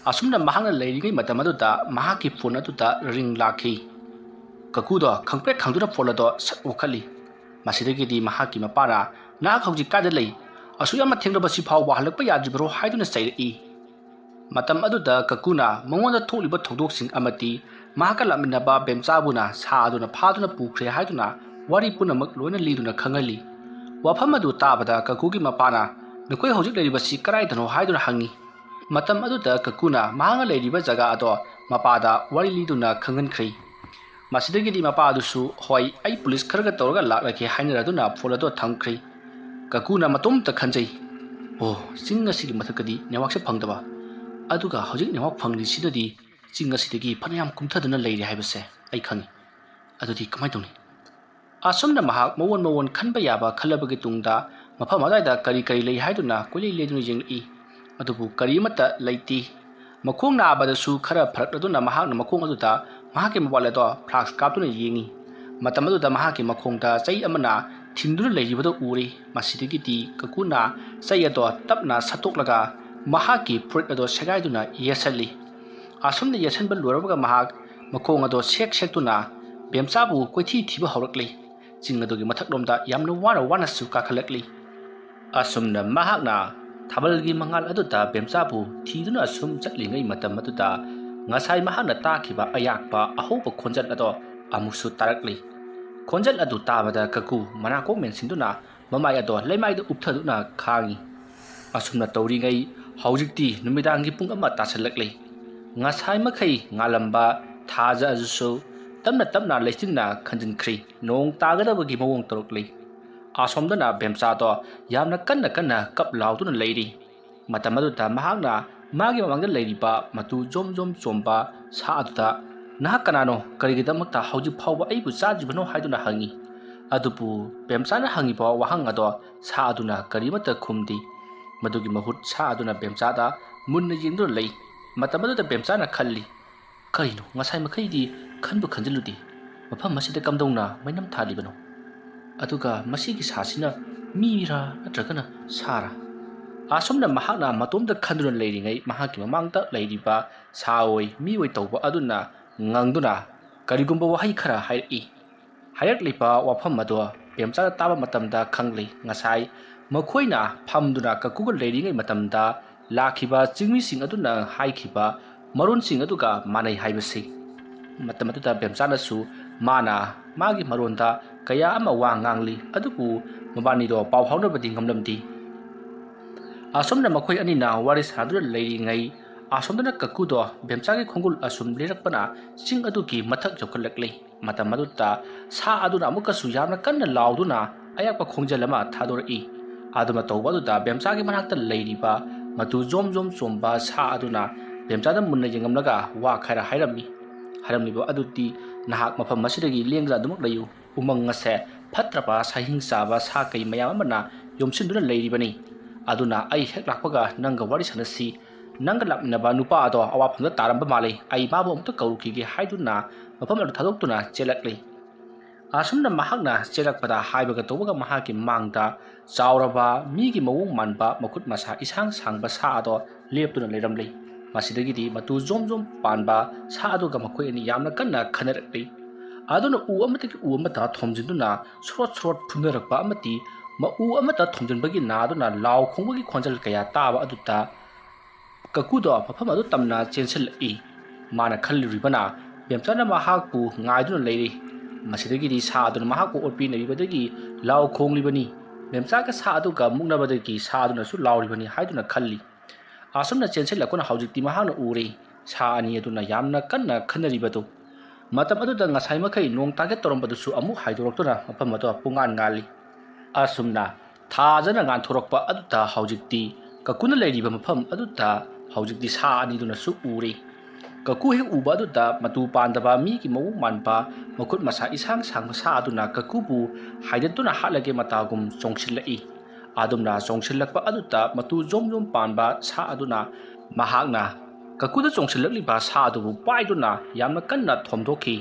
ꯑꯁꯨꯝꯅ ꯃꯍꯥꯛꯅ ꯂꯩꯔꯤꯉꯩ ꯃꯇꯝ ꯑꯗꯨꯗ ꯃꯍꯥꯛꯀꯤ ꯐꯣꯟ ꯑꯗꯨꯗ ꯔꯤꯡ ꯂꯥꯛꯈꯤ꯫ ꯀꯀꯨꯗꯣ ꯈꯪꯄ꯭ꯔꯦꯛ ꯈꯪꯗꯨꯅ ꯐꯣꯟ ꯑꯗꯣ ꯁꯠ ꯎꯈꯠꯂꯤ꯫ ꯃꯁꯤꯗꯒꯤꯗꯤ ꯃꯍꯥꯛꯀꯤ ꯃꯄꯥꯅ, "ꯅꯍꯥꯛ ꯍꯧꯖꯤꯛ ꯀꯥꯏꯗ ꯂꯩ? ꯑꯁꯨꯛ ꯌꯥꯝꯅ ꯊꯦꯡꯂꯕꯁꯤ ꯐꯥꯎꯕ ꯍꯜꯂꯛꯄ ꯌꯥꯗ꯭ꯔꯤꯕꯔꯣ?" ꯍꯥꯏꯗꯨꯅ ꯆꯩꯔꯛꯏ꯫ ꯃꯇꯝ ꯑꯗꯨꯗ ꯀꯀꯨꯅ ꯃꯉꯣꯟꯗ ꯊꯣꯛꯂꯤꯕ ꯊꯧꯗꯣꯛꯁꯤꯡ ꯑꯃꯗꯤ ꯃꯍꯥꯛꯀ ꯂꯥꯛꯃꯤꯟꯅꯕ ꯕꯦꯝꯆꯥꯕꯨꯅ ꯁꯥ ꯑꯗꯨꯅ ꯐꯥꯗꯨꯅ ꯄꯨꯈ꯭ꯔꯦ ꯍꯥꯏꯗꯨꯅ ꯋꯥꯔꯤ ꯄꯨꯝꯅꯃꯛ ꯂꯣꯏꯅ ꯂꯤꯗꯨꯅ ꯈꯪꯍꯜꯂꯤ꯫ ꯋꯥꯐꯝ ꯑꯗꯨ ꯇꯥꯕꯗ ꯀꯀꯨꯒꯤ ꯃꯄꯥꯅ, "ꯅꯈꯣꯏ ꯍꯧꯖꯤꯛ ꯂꯩꯔꯤꯕꯁꯤ ꯀꯗꯥꯏꯗꯅꯣ?" ꯍꯥꯏꯗꯨꯅ ꯍꯪꯉꯤ꯫ ꯃꯇꯝ ꯑꯗꯨꯗ ꯀꯀꯨꯅ ꯃꯍꯥꯛꯅ ꯂꯩꯔꯤꯕ ꯖꯒꯥ ꯑꯗꯣ ꯃꯄꯥꯗ ꯋꯥꯔꯤ ꯂꯤꯗꯨꯅ ꯈꯪꯍꯟꯈ꯭ꯔꯤ꯫ ꯃꯁꯤꯗꯒꯤꯗꯤ ꯃꯄꯥ ꯑꯗꯨꯁꯨ, "ꯍꯣꯏ, ꯑꯩ ꯄꯨꯂꯤꯁ ꯈꯔꯒ ꯇꯧꯔꯒ ꯂꯥꯛꯂꯒꯦ" ꯍꯥꯏꯅꯔꯗꯨꯅ ꯐꯣꯟ ꯑꯗꯣ ꯊꯝꯈ꯭ꯔꯤ꯫ ꯀꯀꯨꯅ ꯃꯇꯣꯝꯇ ꯈꯟꯖꯩ, "ꯑꯣ, ꯆꯤꯡ ꯑꯁꯤꯒꯤ ꯃꯊꯛꯇꯗꯤ ꯅꯦꯠꯋꯥꯛꯁꯦ ꯐꯪꯗꯕ, ꯑꯗꯨꯒ ꯍꯧꯖꯤꯛ ꯅꯦꯠꯋꯥꯛ ꯐꯪꯂꯤꯁꯤꯗꯗꯤ ꯆꯤꯡ ꯑꯁꯤꯗꯒꯤ ꯐꯅꯌꯥꯝ ꯀꯨꯝꯊꯗꯨꯅ ꯂꯩꯔꯦ ꯍꯥꯏꯕꯁꯦ ꯑꯩ ꯈꯪꯉꯤ꯫ ꯑꯗꯨꯗꯤ ꯀꯃꯥꯏꯅ ꯇꯧꯅꯤ?" ꯑꯁꯨꯝꯅ ꯃꯍꯥꯛ ꯃꯑꯣꯟ ꯃꯑꯣꯟ ꯈꯟꯕ ꯌꯥꯕ ꯈꯜꯂꯕꯒꯤ ꯇꯨꯡꯗ ꯃꯐꯝ ꯑꯗꯨꯋꯥꯏꯗ ꯀꯔꯤ ꯀꯔꯤ ꯂꯩ ꯍꯥꯏꯗꯨꯅ ꯀꯣꯏꯂꯩ ꯂꯩꯗꯨꯅ ꯌꯦꯡꯂꯛꯏ꯫ ꯑꯗꯨꯕꯨ ꯀꯔꯤ ꯑꯃꯠꯇ ꯂꯩꯇꯦ꯫ ꯃꯈꯣꯡ ꯅꯥꯕꯗꯁꯨ ꯈꯔ ꯐꯔꯛꯂꯗꯨꯅ ꯃꯍꯥꯛꯅ ꯃꯈꯣꯡ ꯑꯗꯨꯗ ꯃꯍꯥꯛꯀꯤ ꯃꯣꯕꯥꯏꯜ ꯑꯗꯣ ꯐ꯭ꯂꯥꯁ ꯀꯥꯞꯇꯨꯅ ꯌꯦꯡꯉꯤ꯫ ꯃꯇꯝ ꯑꯗꯨꯗ ꯃꯍꯥꯛꯀꯤ ꯃꯈꯣꯡꯗ ꯆꯩ ꯑꯃꯅ ꯊꯤꯟꯗꯨꯅ ꯂꯩꯔꯤꯕꯗꯨ ꯎꯔꯤ꯫ ꯃꯁꯤꯗꯒꯤꯗꯤ ꯀꯀꯨꯅ ꯆꯩ ꯑꯗꯣ ꯇꯞꯅ ꯁꯠꯇꯣꯛꯂꯒ ꯃꯍꯥꯛꯀꯤ ꯐꯨꯔꯤꯠ ꯑꯗꯣ ꯁꯦꯒꯥꯏꯗꯨꯅ ꯌꯦꯠꯁꯜꯂꯤ꯫ ꯑꯁꯨꯝꯅ ꯌꯦꯠꯁꯟꯕ ꯂꯣꯏꯔꯕꯒ ꯃꯍꯥꯛ ꯃꯈꯣꯡ ꯑꯗꯣ ꯁꯦꯛ ꯁꯦꯛꯇꯨꯅ ꯕꯦꯝꯆꯥꯕꯨ ꯀꯣꯏꯊꯤ ꯊꯤꯕ ꯍꯧꯔꯛꯂꯤ꯫ ꯆꯤꯡ ꯑꯗꯨꯒꯤ ꯃꯊꯛꯂꯣꯝꯗ ꯌꯥꯝꯅ ꯋꯥꯅ ꯋꯥꯅꯁꯨ ꯀꯥꯈꯠꯂꯛꯂꯤ꯫ ꯑꯁꯨꯝꯅ ꯃꯍꯥꯛꯅ ꯊꯥꯕꯜꯒꯤ ꯃꯉꯥꯜ ꯑꯗꯨꯗ ꯕꯦꯝꯆꯥꯕꯨ ꯊꯤꯗꯨꯅ ꯑꯁꯨꯝ ꯆꯠꯂꯤꯉꯩ ꯃꯇꯝ ꯑꯗꯨꯗ ꯉꯁꯥꯏ ꯃꯍꯥꯛꯅ ꯇꯥꯈꯤꯕ ꯑꯌꯥꯛꯄ ꯑꯍꯧꯕ ꯈꯣꯟꯖꯦꯜ ꯑꯗꯣ ꯑꯃꯨꯛꯁꯨ ꯇꯥꯔꯛꯂꯤ꯫ ꯈꯣꯟꯖꯦꯜ ꯑꯗꯨ ꯇꯥꯕꯗ ꯀꯀꯨ ꯃꯅꯥꯀꯣꯡ ꯃꯦꯟꯁꯤꯟꯗꯨꯅ ꯃꯃꯥꯏ ꯑꯗꯣ ꯂꯩꯃꯥꯏꯗ ꯎꯞꯊꯗꯨꯅ ꯈꯥꯡꯉꯤ꯫ ꯑꯁꯨꯝꯅ ꯇꯧꯔꯤꯉꯩ ꯍꯧꯖꯤꯛꯇꯤ ꯅꯨꯃꯤꯗꯥꯡꯒꯤ ꯄꯨꯡ ꯑꯃ ꯇꯥꯁꯜꯂꯛꯂꯤ꯫ ꯉꯁꯥꯏ ꯃꯈꯩ ꯉꯥꯜꯂꯝꯕ ꯊꯥꯖ ꯑꯗꯨꯁꯨ ꯇꯞꯅ ꯇꯞꯅ ꯂꯩꯆꯤꯟꯅ ꯈꯟꯖꯤꯟꯈ꯭ꯔꯤ꯫ ꯅꯣꯡ ꯇꯥꯒꯗꯕꯒꯤ ꯃꯑꯣꯡ ꯇꯧꯔꯛꯂꯤ꯫ ꯑꯁꯣꯝꯗꯅ ꯕꯦꯝꯆꯥꯗꯣ ꯌꯥꯝꯅ ꯀꯟꯅ ꯀꯟꯅ ꯀꯞ ꯂꯥꯎꯗꯨꯅ ꯂꯩꯔꯤ꯫ ꯃꯇꯝ ꯑꯗꯨꯗ ꯃꯍꯥꯛꯅ ꯃꯥꯒꯤ ꯃꯃꯥꯡꯗ ꯂꯩꯔꯤꯕ ꯃꯇꯨ ꯖꯣꯝ ꯖꯣꯝ ꯆꯣꯝꯕ ꯁꯥ ꯑꯗꯨꯗ, "ꯅꯍꯥꯛ ꯀꯅꯥꯅꯣ? ꯀꯔꯤꯒꯤꯗꯃꯛꯇ ꯍꯧꯖꯤꯛ ꯐꯥꯎꯕ ꯑꯩꯕꯨ ꯆꯥꯗ꯭ꯔꯤꯕꯅꯣ?" ꯍꯥꯏꯗꯨꯅ ꯍꯪꯉꯤ꯫ ꯑꯗꯨꯕꯨ ꯕꯦꯝꯆꯥꯅ ꯍꯪꯉꯤꯕ ꯋꯥꯍꯪ ꯑꯗꯣ ꯁꯥ ꯑꯗꯨꯅ ꯀꯔꯤꯃꯠꯇ ꯈꯨꯝꯗꯦ꯫ ꯃꯗꯨꯒꯤ ꯃꯍꯨꯠ ꯁꯥ ꯑꯗꯨꯅ ꯕꯦꯝꯆꯥꯗ ꯃꯨꯟꯅ ꯌꯦꯡꯗꯨꯅ ꯂꯩ꯫ ꯃꯇꯝ ꯑꯗꯨꯗ ꯕꯦꯝꯆꯥꯅ ꯈꯜꯂꯤ, "ꯀꯔꯤꯅꯣ, ꯉꯁꯥꯏ ꯃꯈꯩꯗꯤ ꯈꯟꯕꯨ ꯈꯟꯖꯤꯜꯂꯨꯗꯦ꯫ ꯃꯐꯝ ꯑꯁꯤꯗ ꯀꯝꯗꯧꯅ ꯃꯩꯅꯝ ꯊꯥꯜꯂꯤꯕꯅꯣ? ꯑꯗꯨꯒ ꯃꯁꯤꯒꯤ ꯁꯥꯁꯤꯅ ꯃꯤꯔꯥ ꯅꯠꯇ꯭ꯔꯒꯅ ꯁꯥꯔꯥ?" ꯑꯁꯨꯝꯅ ꯃꯍꯥꯛꯅ ꯃꯇꯣꯝꯇ ꯈꯟꯗꯨꯅ ꯂꯩꯔꯤꯉꯩ, ꯃꯍꯥꯛꯀꯤ ꯃꯃꯥꯡꯗ ꯂꯩꯔꯤꯕ ꯁꯥ ꯑꯣꯏ ꯃꯤ ꯑꯣꯏ ꯇꯧꯕ ꯑꯗꯨꯅ ꯉꯪꯗꯨꯅ ꯀꯔꯤꯒꯨꯝꯕ ꯋꯥꯍꯩ ꯈꯔ ꯍꯥꯏꯔꯛꯏ꯫ ꯍꯥꯏꯔꯛꯂꯤꯕ ꯋꯥꯐꯝ ꯑꯗꯣ ꯕꯦꯝꯆꯥꯅ ꯇꯥꯕ ꯃꯇꯝꯗ ꯈꯪꯂꯤ, ꯉꯁꯥꯏ ꯃꯈꯣꯏꯅ ꯐꯝꯗꯨꯅ ꯀꯀꯨꯒ ꯂꯩꯔꯤꯉꯩ ꯃꯇꯝꯗ ꯂꯥꯛꯈꯤꯕ ꯆꯤꯡꯃꯤꯁꯤꯡ ꯑꯗꯨꯅ ꯍꯥꯏꯈꯤꯕ ꯃꯔꯣꯟꯁꯤꯡ ꯑꯗꯨꯒ ꯃꯥꯟꯅꯩ ꯍꯥꯏꯕꯁꯤ꯫ ꯃꯇꯝ ꯑꯗꯨꯗ ꯕꯦꯝꯆꯥꯅꯁꯨ ꯃꯥꯅ ꯃꯥꯒꯤ ꯃꯔꯣꯟꯗ ꯀꯌꯥ ꯑꯃ ꯋꯥ ꯉꯥꯡꯂꯤ, ꯑꯗꯨꯕꯨ ꯃꯕꯥꯅꯤꯗꯣ ꯄꯥꯎ ꯐꯥꯎꯅꯕꯗꯤ ꯉꯝꯂꯝꯗꯦ꯫ ꯑꯁꯨꯝꯅ ꯃꯈꯣꯏ ꯑꯅꯤꯅ ꯋꯥꯔꯤ ꯁꯥꯗꯨꯅ ꯂꯩꯔꯤꯉꯩ, ꯑꯁꯣꯝꯗꯅ ꯀꯀꯨꯗꯣ ꯕꯦꯝꯆꯥꯒꯤ ꯈꯣꯡꯒꯨꯜ ꯑꯁꯨꯝ ꯂꯤꯔꯛꯄꯅ ꯆꯤꯡ ꯑꯗꯨꯒꯤ ꯃꯊꯛ ꯌꯧꯈꯠꯂꯛꯂꯤ꯫ ꯃꯇꯝ ꯑꯗꯨꯗ ꯁꯥ ꯑꯗꯨꯅ ꯑꯃꯨꯛꯀꯁꯨ ꯌꯥꯝꯅ ꯀꯟꯅ ꯂꯥꯎꯗꯨꯅ ꯑꯌꯥꯛꯄ ꯈꯣꯡꯖꯦꯜ ꯑꯃ ꯊꯥꯗꯣꯔꯛꯏ꯫ ꯑꯗꯨꯅ ꯇꯧꯕ ꯑꯗꯨꯗ ꯕꯦꯝꯆꯥꯒꯤ ꯃꯅꯥꯛꯇ ꯂꯩꯔꯤꯕ ꯃꯇꯨ ꯖꯣꯝ ꯖꯣꯝ ꯆꯣꯝꯕ ꯁꯥ ꯑꯗꯨꯅ ꯕꯦꯝꯆꯥꯗ ꯃꯨꯟꯅ ꯌꯦꯡꯂꯝꯂꯒ ꯋꯥ ꯈꯔ ꯍꯥꯏꯔꯝꯃꯤ꯫ ꯍꯥꯏꯔꯝꯂꯤꯕ ꯑꯗꯨꯗꯤ, "ꯅꯍꯥꯛ ꯃꯐꯝ ꯑꯁꯤꯗꯒꯤ ꯂꯦꯡꯗꯅ ꯑꯗꯨꯃꯛ ꯂꯩꯌꯨ꯫ ꯎꯃꯪ ꯑꯁꯦ ꯐꯠꯇ꯭ꯔꯕ ꯁꯥꯍꯤꯡ ꯆꯥꯕ ꯁꯥ ꯀꯩ ꯃꯌꯥꯝ ꯑꯃꯅ ꯌꯣꯝꯁꯤꯟꯗꯨꯅ ꯂꯩꯔꯤꯕꯅꯤ꯫ ꯑꯗꯨꯅ ꯑꯩ ꯍꯦꯛ ꯂꯥꯛꯄꯒ ꯅꯪꯒ ꯋꯥꯔꯤ ꯁꯥꯟꯅꯁꯤ꯫ ꯅꯪꯒ ꯂꯥꯛꯃꯤꯟꯅꯕ ꯅꯨꯄꯥ ꯑꯗꯣ ꯑꯋꯥꯐꯝꯗ ꯇꯥꯔꯝꯕ ꯃꯥꯜꯂꯤ꯫ ꯑꯩ ꯃꯥꯕꯨ ꯑꯃꯨꯛꯇ ꯀꯧꯔꯨꯈꯤꯒꯦ" ꯍꯥꯏꯗꯨꯅ ꯃꯐꯝ ꯑꯗꯨ ꯊꯥꯗꯣꯛꯇꯨꯅ ꯆꯦꯜꯂꯛꯂꯤ꯫ ꯑꯁꯨꯝꯅ ꯃꯍꯥꯛꯅ ꯆꯦꯜꯂꯛꯄꯗ ꯍꯥꯏꯕꯒ ꯇꯧꯕꯒ ꯃꯍꯥꯛꯀꯤ ꯃꯥꯡꯗ ꯆꯥꯎꯔꯕ ꯃꯤꯒꯤ ꯃꯑꯣꯡ ꯃꯥꯟꯕ ꯃꯈꯨꯠ ꯃꯁꯥ ꯏꯁꯥꯡ ꯁꯥꯡꯕ ꯁꯥ ꯑꯗꯣ ꯂꯦꯞꯇꯨꯅ ꯂꯩꯔꯝꯂꯤ꯫ ꯃꯁꯤꯗꯒꯤꯗꯤ ꯃꯇꯨ ꯖꯣꯝ ꯖꯣꯝ ꯄꯥꯟꯕ ꯁꯥ ꯑꯗꯨꯒ ꯃꯈꯣꯏ ꯑꯅꯤ ꯌꯥꯝꯅ ꯀꯟꯅ ꯈꯟꯅꯔꯛꯂꯤ꯫ ꯑꯗꯨꯅ ꯎ ꯑꯃꯗꯒꯤ ꯎ ꯑꯃꯗ ꯊꯣꯝꯖꯤꯟꯗꯨꯅ ꯁ꯭ꯔꯣꯠ ꯁ꯭ꯔꯣꯠ ꯐꯨꯅꯔꯛꯄ ꯑꯃꯗꯤ ꯃꯎ ꯑꯃꯗ ꯊꯣꯝꯖꯤꯟꯕꯒꯤ ꯅꯥꯗꯨꯅ ꯂꯥꯎ ꯈꯣꯡꯕꯒꯤ ꯈꯣꯟꯖꯦꯜ ꯀꯌꯥ ꯇꯥꯕ ꯑꯗꯨꯗ ꯀꯀꯨꯗꯣ ꯃꯐꯝ ꯑꯗꯨ ꯇꯝꯅ ꯆꯦꯟꯁꯤꯜꯂꯛꯏ꯫ ꯃꯥꯅ ꯈꯜꯂꯨꯔꯤꯕꯅ ꯕꯦꯝꯆꯥꯅ ꯃꯍꯥꯛꯄꯨ ꯉꯥꯏꯗꯨꯅ ꯂꯩꯔꯤ꯫ ꯃꯁꯤꯗꯒꯤꯗꯤ ꯁꯥ ꯑꯗꯨꯅ ꯃꯍꯥꯛꯄꯨ ꯑꯣꯠꯄꯤ ꯅꯩꯕꯤꯕꯗꯒꯤ ꯂꯥꯎ ꯈꯣꯡꯂꯤꯕꯅꯤ꯫ ꯕꯦꯝꯆꯥꯒ ꯁꯥ ꯑꯗꯨꯒ ꯃꯨꯛꯅꯕꯗꯒꯤ ꯁꯥ ꯑꯗꯨꯅꯁꯨ ꯂꯥꯎꯔꯤꯕꯅꯤ ꯍꯥꯏꯗꯨꯅ ꯈꯜꯂꯤ꯫ ꯑꯁꯨꯝꯅ ꯆꯦꯟꯁꯤꯜꯂꯛꯄꯅ ꯍꯧꯖꯤꯛꯇꯤ ꯃꯍꯥꯛꯅ ꯎꯔꯦ, ꯁꯥ ꯑꯅꯤ ꯑꯗꯨꯅ ꯌꯥꯝꯅ ꯀꯟꯅ ꯈꯟꯅꯔꯤꯕꯗꯨ꯫ ꯃꯇꯝ ꯑꯗꯨꯗ ꯉꯁꯥꯏ ꯃꯈꯩ ꯅꯣꯡ ꯇꯥꯒꯦ ꯇꯧꯔꯝꯕꯗꯨꯁꯨ ꯑꯃꯨꯛ ꯍꯥꯏꯗꯣꯔꯛꯇꯨꯅ ꯃꯐꯝ ꯑꯗꯨ ꯄꯨꯡꯉꯥꯟ ꯉꯥꯜꯂꯤ꯫ ꯑꯁꯨꯝꯅ ꯊꯥꯖꯅ ꯉꯥꯟꯊꯣꯔꯛꯄ ꯑꯗꯨꯗ ꯍꯧꯖꯤꯛꯇꯤ ꯀꯀꯨꯅ ꯂꯩꯔꯤꯕ ꯃꯐꯝ ꯑꯗꯨꯗ ꯍꯧꯖꯤꯛꯇꯤ ꯁꯥ ꯑꯅꯤꯗꯨꯅꯁꯨ ꯎꯔꯤ꯫ ꯀꯀꯨ ꯍꯦꯛ ꯎꯕ ꯑꯗꯨꯗ ꯃꯇꯨ ꯄꯥꯟꯗꯕ ꯃꯤꯒꯤ ꯃꯑꯣꯡ ꯃꯥꯟꯕ ꯃꯈꯨꯠ ꯃꯁꯥ ꯏꯁꯥꯡ ꯁꯥꯡꯕ ꯁꯥ ꯑꯗꯨꯅ ꯀꯀꯨꯕꯨ ꯍꯥꯏꯗꯠꯇꯨꯅ ꯍꯥꯠꯂꯒꯦ ꯃꯇꯥꯒꯨꯝ ꯆꯣꯡꯁꯤꯜꯂꯛꯏ꯫ ꯑꯗꯨꯝꯅ ꯆꯣꯡꯁꯤꯜꯂꯛꯄ ꯑꯗꯨꯗ ꯃꯇꯨ ꯖꯣꯝ ꯖꯣꯝ ꯄꯥꯟꯕ ꯁꯥ ꯑꯗꯨꯅ ꯃꯍꯥꯛꯅ ꯀꯀꯨꯗ ꯆꯣꯡꯁꯤꯜꯂꯛꯂꯤꯕ ꯁꯥ ꯑꯗꯨꯕꯨ ꯄꯥꯏꯗꯨꯅ ꯌꯥꯝꯅ ꯀꯟꯅ ꯊꯣꯝꯗꯣꯛꯈꯤ꯫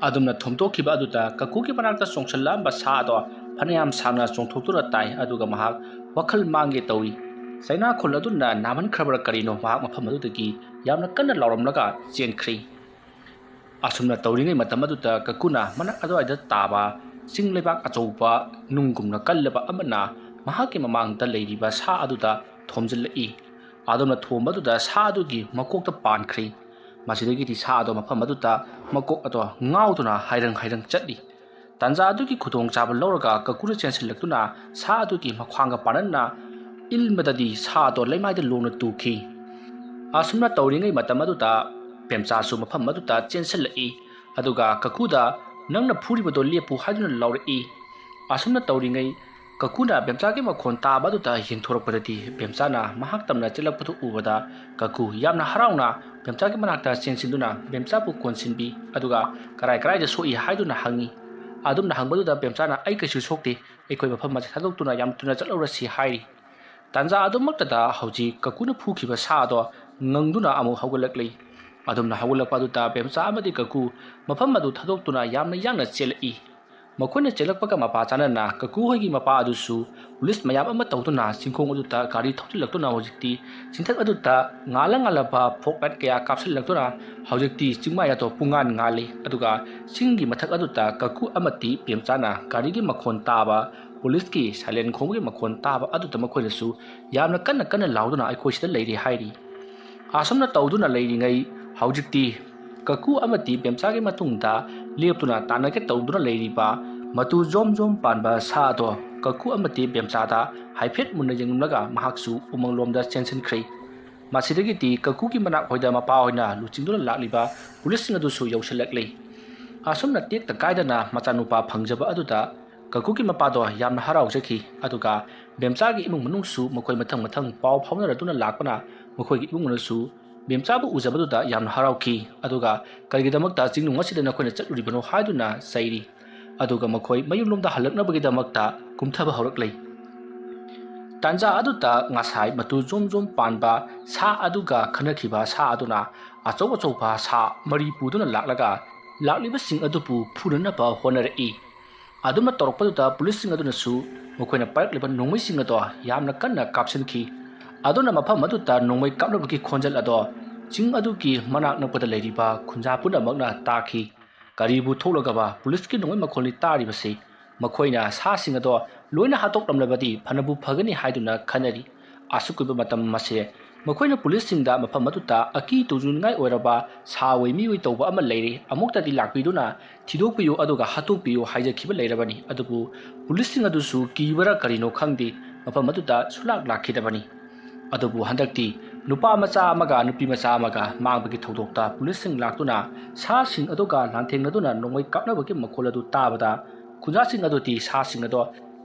ꯑꯗꯨꯝꯅ ꯊꯣꯝꯗꯣꯛꯈꯤꯕ ꯑꯗꯨꯗ ꯀꯀꯨꯒꯤ ꯃꯅꯥꯛꯇ ꯆꯣꯡꯁꯤꯜꯂꯛꯂꯝꯕ ꯁꯥ ꯑꯗꯣ ꯐꯅꯌꯥꯝ ꯁꯥꯡꯅ ꯆꯣꯡꯊꯣꯛꯇꯨꯅ ꯇꯥꯏ, ꯑꯗꯨꯒ ꯃꯍꯥꯛ ꯋꯥꯈꯜ ꯃꯥꯡꯒꯦ ꯇꯧꯏ꯫ ꯆꯩꯅꯥꯈꯣꯜ ꯑꯗꯨꯅ ꯅꯥꯃꯟꯈ꯭ꯔꯕ꯭ꯔꯥ ꯀꯔꯤꯅꯣ, ꯃꯍꯥꯛ ꯃꯐꯝ ꯑꯗꯨꯗꯒꯤ ꯌꯥꯝꯅ ꯀꯟꯅ ꯂꯥꯎꯔꯝꯂꯒ ꯆꯦꯟꯈ꯭ꯔꯤ꯫ ꯑꯁꯨꯝꯅ ꯇꯧꯔꯤꯉꯩ ꯃꯇꯝ ꯑꯗꯨꯗ ꯀꯀꯨꯅ ꯃꯅꯥꯛ ꯑꯗꯨꯋꯥꯏꯗ ꯇꯥꯕ ꯆꯤꯡ ꯂꯩꯕꯥꯛ ꯑꯆꯧꯕ ꯅꯨꯡꯒꯨꯝꯅ ꯀꯜꯂꯕ ꯑꯃꯅ ꯃꯍꯥꯛꯀꯤ ꯃꯃꯥꯡꯗ ꯂꯩꯔꯤꯕ ꯁꯥ ꯑꯗꯨꯗ ꯊꯣꯝꯖꯤꯜꯂꯛꯏ꯫ ꯑꯗꯨꯝꯅ ꯊꯣꯝꯕ ꯑꯗꯨꯗ ꯁꯥ ꯑꯗꯨꯒꯤ ꯃꯀꯣꯛꯇ ꯄꯥꯟꯈ꯭ꯔꯤ꯫ ꯃꯁꯤꯗꯒꯤꯗꯤ ꯁꯥ ꯑꯗꯣ ꯃꯐꯝ ꯑꯗꯨꯗ ꯃꯀꯣꯛ ꯑꯗꯣ ꯉꯥꯎꯗꯨꯅ ꯍꯥꯏꯔꯪ ꯍꯥꯏꯔꯪ ꯆꯠꯂꯤ꯫ ꯇꯥꯟꯖꯥ ꯑꯗꯨꯒꯤ ꯈꯨꯗꯣꯡꯆꯥꯕ ꯂꯧꯔꯒ ꯀꯀꯨꯅ ꯆꯦꯟꯁꯤꯜꯂꯛꯇꯨꯅ ꯁꯥ ꯑꯗꯨꯒꯤ ꯃꯈ꯭ꯋꯥꯡꯒ ꯄꯥꯟꯅꯅ ꯏꯟꯕꯗꯗꯤ ꯁꯥ ꯑꯗꯣ ꯂꯩꯃꯥꯏꯗ ꯂꯣꯡꯅ ꯇꯨꯈꯤ꯫ ꯑꯁꯨꯝꯅ ꯇꯧꯔꯤꯉꯩ ꯃꯇꯝ ꯑꯗꯨꯗ ꯄꯦꯝꯆꯥꯁꯨ ꯃꯐꯝ ꯑꯗꯨꯗ ꯆꯦꯟꯁꯤꯜꯂꯛꯏ, ꯑꯗꯨꯒ ꯀꯀꯨꯗ "ꯅꯪꯅ ꯐꯨꯔꯤꯕꯗꯣ ꯂꯦꯞꯄꯨ" ꯍꯥꯏꯗꯨꯅ ꯂꯥꯎꯔꯛꯏ꯫ ꯑꯁꯨꯝꯅ ꯇꯧꯔꯤꯉꯩ ꯀꯀꯨꯅ ꯕꯦꯝꯆꯥꯒꯤ ꯃꯈꯣꯟ ꯇꯥꯕ ꯑꯗꯨꯗ ꯌꯦꯡꯊꯣꯔꯛꯄꯗꯗꯤ ꯕꯦꯝꯆꯥꯅ ꯃꯍꯥꯛ ꯇꯝꯅ ꯆꯦꯜꯂꯛꯄꯗꯨ ꯎꯕꯗ ꯀꯀꯨ ꯌꯥꯝꯅ ꯍꯔꯥꯎꯅ ꯕꯦꯝꯆꯥꯒꯤ ꯃꯅꯥꯛꯇ ꯆꯦꯟꯁꯤꯟꯗꯨꯅ ꯕꯦꯝꯆꯥꯕꯨ ꯀꯣꯟꯁꯤꯟꯕꯤ, ꯑꯗꯨꯒ "ꯀꯔꯥꯏ ꯀꯔꯥꯏꯗ ꯁꯣꯛꯏ?" ꯍꯥꯏꯗꯨꯅ ꯍꯪꯉꯤ꯫ ꯑꯗꯨꯝꯅ ꯍꯪꯕꯗꯨꯗ ꯕꯦꯝꯆꯥꯅ "ꯑꯩ ꯀꯩꯁꯨ ꯁꯣꯛꯇꯦ, ꯑꯩꯈꯣꯏ ꯃꯐꯝ ꯑꯁꯤ ꯊꯥꯗꯣꯛꯇꯨꯅ ꯌꯥꯝ ꯊꯨꯅ ꯆꯠꯍꯧꯔꯁꯤ" ꯍꯥꯏꯔꯤ꯫ ꯇꯥꯟꯖꯥ ꯑꯗꯨꯃꯛꯇꯗ ꯍꯧꯖꯤꯛ ꯀꯀꯨꯅ ꯐꯨꯈꯤꯕ ꯁꯥ ꯑꯗꯣ ꯉꯪꯗꯨꯅ ꯑꯃꯨꯛ ꯍꯧꯒꯠꯂꯛꯂꯤ꯫ ꯑꯗꯨꯝꯅ ꯍꯧꯒꯠꯂꯛꯄ ꯑꯗꯨꯗ ꯕꯦꯝꯆꯥ ꯑꯃꯗꯤ ꯀꯀꯨ ꯃꯐꯝ ꯑꯗꯨ ꯊꯥꯗꯣꯛꯇꯨꯅ ꯌꯥꯝꯅ ꯌꯥꯡꯅ ꯆꯦꯜꯂꯛꯏ꯫ ꯃꯈꯣꯏꯅ ꯆꯦꯜꯂꯛꯄꯒ ꯃꯄꯥ ꯆꯥꯅꯅ ꯀꯀꯨ ꯍꯣꯏꯒꯤ ꯃꯄꯥ ꯑꯗꯨꯁꯨ ꯄꯨꯂꯤꯁ ꯃꯌꯥꯝ ꯑꯃ ꯇꯧꯗꯨꯅ ꯆꯤꯡꯈꯣꯡ ꯑꯗꯨꯗ ꯒꯥꯔꯤ ꯊꯧꯖꯤꯜꯂꯛꯇꯨꯅ ꯍꯧꯖꯤꯛꯇꯤ ꯆꯤꯡꯊꯛ ꯑꯗꯨꯗ ꯉꯥꯜꯂ ꯉꯥꯜꯂꯕ ꯐꯣꯛ ꯂꯥꯏꯠ ꯀꯌꯥ ꯀꯥꯞꯁꯤꯜꯂꯛꯇꯨꯅ ꯍꯧꯖꯤꯛꯇꯤ ꯆꯤꯡꯃꯥꯏ ꯑꯗꯣ ꯄꯨꯡꯉꯥꯟ ꯉꯥꯜꯂꯤ꯫ ꯑꯗꯨꯒ ꯆꯤꯡꯒꯤ ꯃꯊꯛ ꯑꯗꯨꯗ ꯀꯀꯨ ꯑꯃꯗꯤ ꯄꯦꯝꯆꯥꯅ ꯒꯥꯔꯤꯒꯤ ꯃꯈꯣꯟ ꯇꯥꯕ, ꯄꯨꯂꯤꯁꯀꯤ ꯁꯥꯏꯂꯦꯟ ꯈꯣꯡꯕꯒꯤ ꯃꯈꯣꯟ ꯇꯥꯕ ꯑꯗꯨꯗ ꯃꯈꯣꯏꯅꯁꯨ ꯌꯥꯝꯅ ꯀꯟꯅ ꯀꯟꯅ ꯂꯥꯎꯗꯨꯅ "ꯑꯩꯈꯣꯏ ꯁꯤꯗ ꯂꯩꯔꯦ" ꯍꯥꯏꯔꯤ꯫ ꯑꯁꯨꯝꯅ ꯇꯧꯗꯨꯅ ꯂꯩꯔꯤꯉꯩ ꯍꯧꯖꯤꯛꯇꯤ ꯀꯀꯨ ꯑꯃꯗꯤ ꯕꯦꯝꯆꯥꯒꯤ ꯃꯇꯨꯡꯗ ꯂꯦꯞꯇꯨꯅ ꯇꯥꯟꯅꯒꯦ ꯇꯧꯗꯨꯅ ꯂꯩꯔꯤꯕ ꯃꯇꯨ ꯖꯣꯝ ꯖꯣꯝ ꯄꯥꯟꯕ ꯁꯥ ꯑꯗꯣ ꯀꯀꯨ ꯑꯃꯗꯤ ꯕꯦꯝꯆꯥꯗ ꯍꯥꯏꯐꯦꯠ ꯃꯨꯟꯅ ꯌꯦꯡꯂꯝꯂꯒ ꯃꯍꯥꯛꯁꯨ ꯎꯃꯪꯂꯣꯝꯗ ꯆꯦꯟꯁꯤꯟꯈ꯭ꯔꯦ꯫ ꯃꯁꯤꯗꯒꯤꯗꯤ ꯀꯀꯨꯒꯤ ꯃꯅꯥꯛ ꯍꯣꯏꯗ ꯃꯄꯥ ꯍꯣꯏꯅ ꯂꯨꯆꯤꯡꯗꯨꯅ ꯂꯥꯛꯂꯤꯕ ꯄꯨꯂꯤꯁꯁꯤꯡ ꯑꯗꯨꯁꯨ ꯌꯧꯁꯤꯜꯂꯛꯂꯤ꯫ ꯑꯁꯨꯝꯅ ꯇꯦꯛꯇ ꯀꯥꯏꯗꯅ ꯃꯆꯥꯅꯨꯄꯥ ꯐꯪꯖꯕ ꯑꯗꯨꯗ ꯀꯀꯨꯒꯤ ꯃꯄꯥꯗꯣ ꯌꯥꯝꯅ ꯍꯔꯥꯎꯖꯈꯤ꯫ ꯑꯗꯨꯒ ꯕꯦꯝꯆꯥꯒꯤ ꯏꯃꯨꯡ ꯃꯅꯨꯡꯁꯨ ꯃꯈꯣꯏ ꯃꯊꯪ ꯃꯊꯪ ꯄꯥꯎ ꯐꯥꯎꯅꯔꯗꯨꯅ ꯂꯥꯛꯄꯅ ꯃꯈꯣꯏꯒꯤ ꯏꯃꯨꯡ ꯃꯅꯨꯡꯁꯨ ꯕꯦꯝꯆꯥꯕꯨ ꯎꯖꯕꯗꯨꯗ ꯌꯥꯝꯅ ꯍꯔꯥꯎꯈꯤ꯫ ꯑꯗꯨꯒ ꯀꯔꯤꯒꯤꯗꯃꯛꯇ ꯆꯤꯡꯅꯨꯡ ꯑꯁꯤꯗ ꯅꯈꯣꯏꯅ ꯆꯠꯂꯨꯔꯤꯕꯅꯣ ꯍꯥꯏꯗꯨꯅ ꯆꯩꯔꯤ꯫ ꯑꯗꯨꯒ ꯃꯈꯣꯏ ꯃꯌꯨꯝꯂꯣꯝꯗ ꯍꯜꯂꯛꯅꯕꯒꯤꯗꯃꯛꯇ ꯀꯨꯝꯊꯕ ꯍꯧꯔꯛꯂꯤ꯫ ꯇꯥꯟꯖꯥ ꯑꯗꯨꯗ ꯉꯁꯥꯏ ꯃꯇꯨ ꯖꯣꯝ ꯖꯣꯝ ꯄꯥꯟꯕ ꯁꯥ ꯑꯗꯨꯒ ꯈꯟꯅꯈꯤꯕ ꯁꯥ ꯑꯗꯨꯅ ꯑꯆꯧ ꯑꯆꯧꯕ ꯁꯥ ꯃꯔꯤ ꯄꯨꯗꯨꯅ ꯂꯥꯛꯂꯒ ꯂꯥꯛꯂꯤꯕꯁꯤꯡ ꯑꯗꯨꯕꯨ ꯐꯨꯅꯅꯕ ꯍꯣꯠꯅꯔꯛꯏ꯫ ꯑꯗꯨꯝꯅ ꯇꯧꯔꯛꯄꯗꯨꯗ ꯄꯨꯂꯤꯁꯁꯤꯡ ꯑꯗꯨꯅꯁꯨ ꯃꯈꯣꯏꯅ ꯄꯥꯏꯔꯛꯂꯤꯕ ꯅꯣꯡꯃꯩꯁꯤꯡ ꯑꯗꯣ ꯌꯥꯝꯅ ꯀꯟꯅ ꯀꯥꯞꯁꯤꯟꯈꯤ꯫ ꯑꯗꯨꯅ ꯃꯐꯝ ꯑꯗꯨꯗ ꯅꯣꯡꯃꯩ ꯀꯥꯞꯅꯕꯒꯤ ꯈꯣꯟꯖꯦꯜ ꯑꯗꯣ ꯆꯤꯡ ꯑꯗꯨꯒꯤ ꯃꯅꯥꯛ ꯅꯛꯄꯗ ꯂꯩꯔꯤꯕ ꯈꯨꯟꯖꯥ ꯄꯨꯝꯅꯃꯛꯅ ꯇꯥꯈꯤ꯫ ꯀꯔꯤꯕꯨ ꯊꯣꯛꯂꯒꯕ ꯄꯨꯂꯤꯁꯀꯤ ꯅꯣꯡꯃꯩ ꯃꯈꯣꯜꯅꯤ ꯇꯥꯔꯤꯕꯁꯤ? ꯃꯈꯣꯏꯅ ꯁꯥꯁꯤꯡ ꯑꯗꯣ ꯂꯣꯏꯅ ꯍꯥꯠꯇꯣꯛꯂꯝꯂꯕꯗꯤ ꯐꯅꯕꯨ ꯐꯒꯅꯤ ꯍꯥꯏꯗꯨꯅ ꯈꯟꯅꯔꯤ꯫ ꯑꯁꯨꯛ ꯀꯨꯏꯕ ꯃꯇꯝ ꯑꯁꯦ ꯃꯈꯣꯏꯅ ꯄꯨꯂꯤꯁꯁꯤꯡꯗ ꯃꯐꯝ ꯑꯗꯨꯗ ꯑꯀꯤ ꯇꯨꯖꯨꯅꯤꯡꯉꯥꯏ ꯑꯣꯏꯔꯕ ꯁꯥ ꯑꯣꯏ ꯃꯤꯑꯣꯏ ꯇꯧꯕ ꯑꯃ ꯂꯩꯔꯦ, ꯑꯃꯨꯛꯇꯗꯤ ꯂꯥꯛꯄꯤꯗꯨꯅ ꯊꯤꯗꯣꯛꯄꯤꯌꯨ ꯑꯗꯨꯒ ꯍꯥꯠꯇꯣꯛꯄꯤꯌꯨ ꯍꯥꯏꯖꯈꯤꯕ ꯂꯩꯔꯕꯅꯤ꯫ ꯑꯗꯨꯕꯨ ꯄꯨꯂꯤꯁꯁꯤꯡ ꯑꯗꯨꯁꯨ ꯀꯤꯕꯔꯥ ꯀꯔꯤꯅꯣ ꯈꯪꯗꯦ, ꯃꯐꯝ ꯑꯗꯨꯗ ꯁꯨꯂꯥꯛ ꯂꯥꯛꯈꯤꯗꯕꯅꯤ꯫ ꯑꯗꯨꯕꯨ ꯍꯟꯗꯛꯇꯤ ꯅꯨꯄꯥ ꯃꯆꯥ ꯑꯃꯒ ꯅꯨꯄꯤ ꯃꯆꯥ ꯑꯃꯒ ꯃꯥꯡꯕꯒꯤ ꯊꯧꯗꯣꯛꯇ ꯄꯨꯂꯤꯁꯁꯤꯡ ꯂꯥꯛꯇꯨꯅ ꯁꯥꯁꯤꯡ ꯑꯗꯨꯒ ꯂꯥꯟꯊꯦꯡꯅꯗꯨꯅ ꯅꯣꯡꯃꯩ ꯀꯥꯞꯅꯕꯒꯤ ꯃꯈꯣꯜ ꯑꯗꯨ ꯇꯥꯕꯗ ꯈꯨꯟꯖꯥꯁꯤꯡ ꯑꯗꯨꯗꯤ ꯁꯥꯁꯤꯡ ꯑꯗꯣ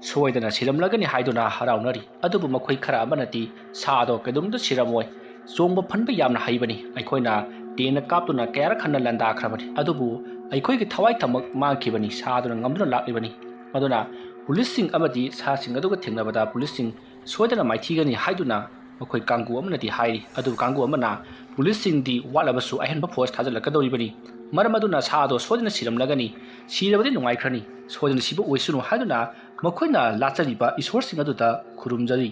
ꯁꯣꯏꯗꯅ ꯁꯤꯔꯝꯂꯒꯅꯤ ꯍꯥꯏꯗꯨꯅ ꯍꯔꯥꯎꯅꯔꯤ꯫ ꯑꯗꯨꯕꯨ ꯃꯈꯣꯏ ꯈꯔ ꯑꯃꯅꯗꯤ ꯁꯥ ꯑꯗꯣ ꯀꯩꯗꯧꯅꯨꯡꯗ ꯁꯤꯔꯝꯃꯣꯏ, ꯆꯣꯡꯕ ꯐꯟꯕ ꯌꯥꯝꯅ ꯍꯩꯕꯅꯤ, ꯑꯩꯈꯣꯏꯅ ꯇꯦꯟꯅ ꯀꯥꯞꯇꯨꯅ ꯀꯌꯥꯔꯛ ꯍꯟꯅ ꯂꯥꯟꯗꯥꯈ꯭ꯔꯕꯅꯤ, ꯑꯗꯨꯕꯨ ꯑꯩꯈꯣꯏꯒꯤ ꯊꯋꯥꯏ ꯊꯃꯛ ꯃꯥꯡꯈꯤꯕꯅꯤ, ꯁꯥ ꯑꯗꯨꯅ ꯉꯝꯗꯨꯅ ꯂꯥꯛꯂꯤꯕꯅꯤ꯫ ꯑꯗꯨꯅ ꯄꯨꯂꯤꯁꯁꯤꯡ ꯑꯃꯗꯤ ꯁꯥꯁꯤꯡ ꯑꯗꯨꯒ ꯊꯦꯡꯅꯕꯗ ꯄꯨꯂꯤꯁꯁꯤꯡ ꯁꯣꯏꯗꯅ ꯃꯥꯏꯊꯤꯒꯅꯤ ꯍꯥꯏꯗꯨꯅ ꯃꯈꯣꯏ ꯀꯥꯡꯕꯨ ꯑꯃꯅꯗꯤ ꯍꯥꯏꯔꯤ꯫ ꯑꯗꯨꯕꯨ ꯀꯥꯡꯕꯨ ꯑꯃꯅ ꯄꯨꯂꯤꯁꯁꯤꯡꯗꯤ ꯋꯥꯠꯂꯕꯁꯨ ꯑꯍꯦꯟꯕ ꯐꯣꯔꯁ ꯊꯥꯖꯤꯜꯂꯛꯀꯗꯧꯔꯤꯕꯅꯤ, ꯃꯔꯝ ꯑꯗꯨꯅ ꯁꯥ ꯑꯗꯣ ꯁꯣꯏꯗꯅ ꯁꯤꯔꯝꯂꯒꯅꯤ, ꯁꯤꯔꯕꯗꯤ ꯅꯨꯡꯉꯥꯏꯈ꯭ꯔꯅꯤ, ꯁꯣꯏꯗꯅ ꯁꯤꯕ ꯑꯣꯏꯁꯅꯨ ꯍꯥꯏꯗꯨꯅ ꯃꯈꯣꯏꯅ ꯂꯥꯠꯆꯔꯤꯕ ꯏꯁꯣꯔꯁꯤꯡ ꯑꯗꯨꯗ ꯈꯨꯔꯨꯝꯖꯔꯤ꯫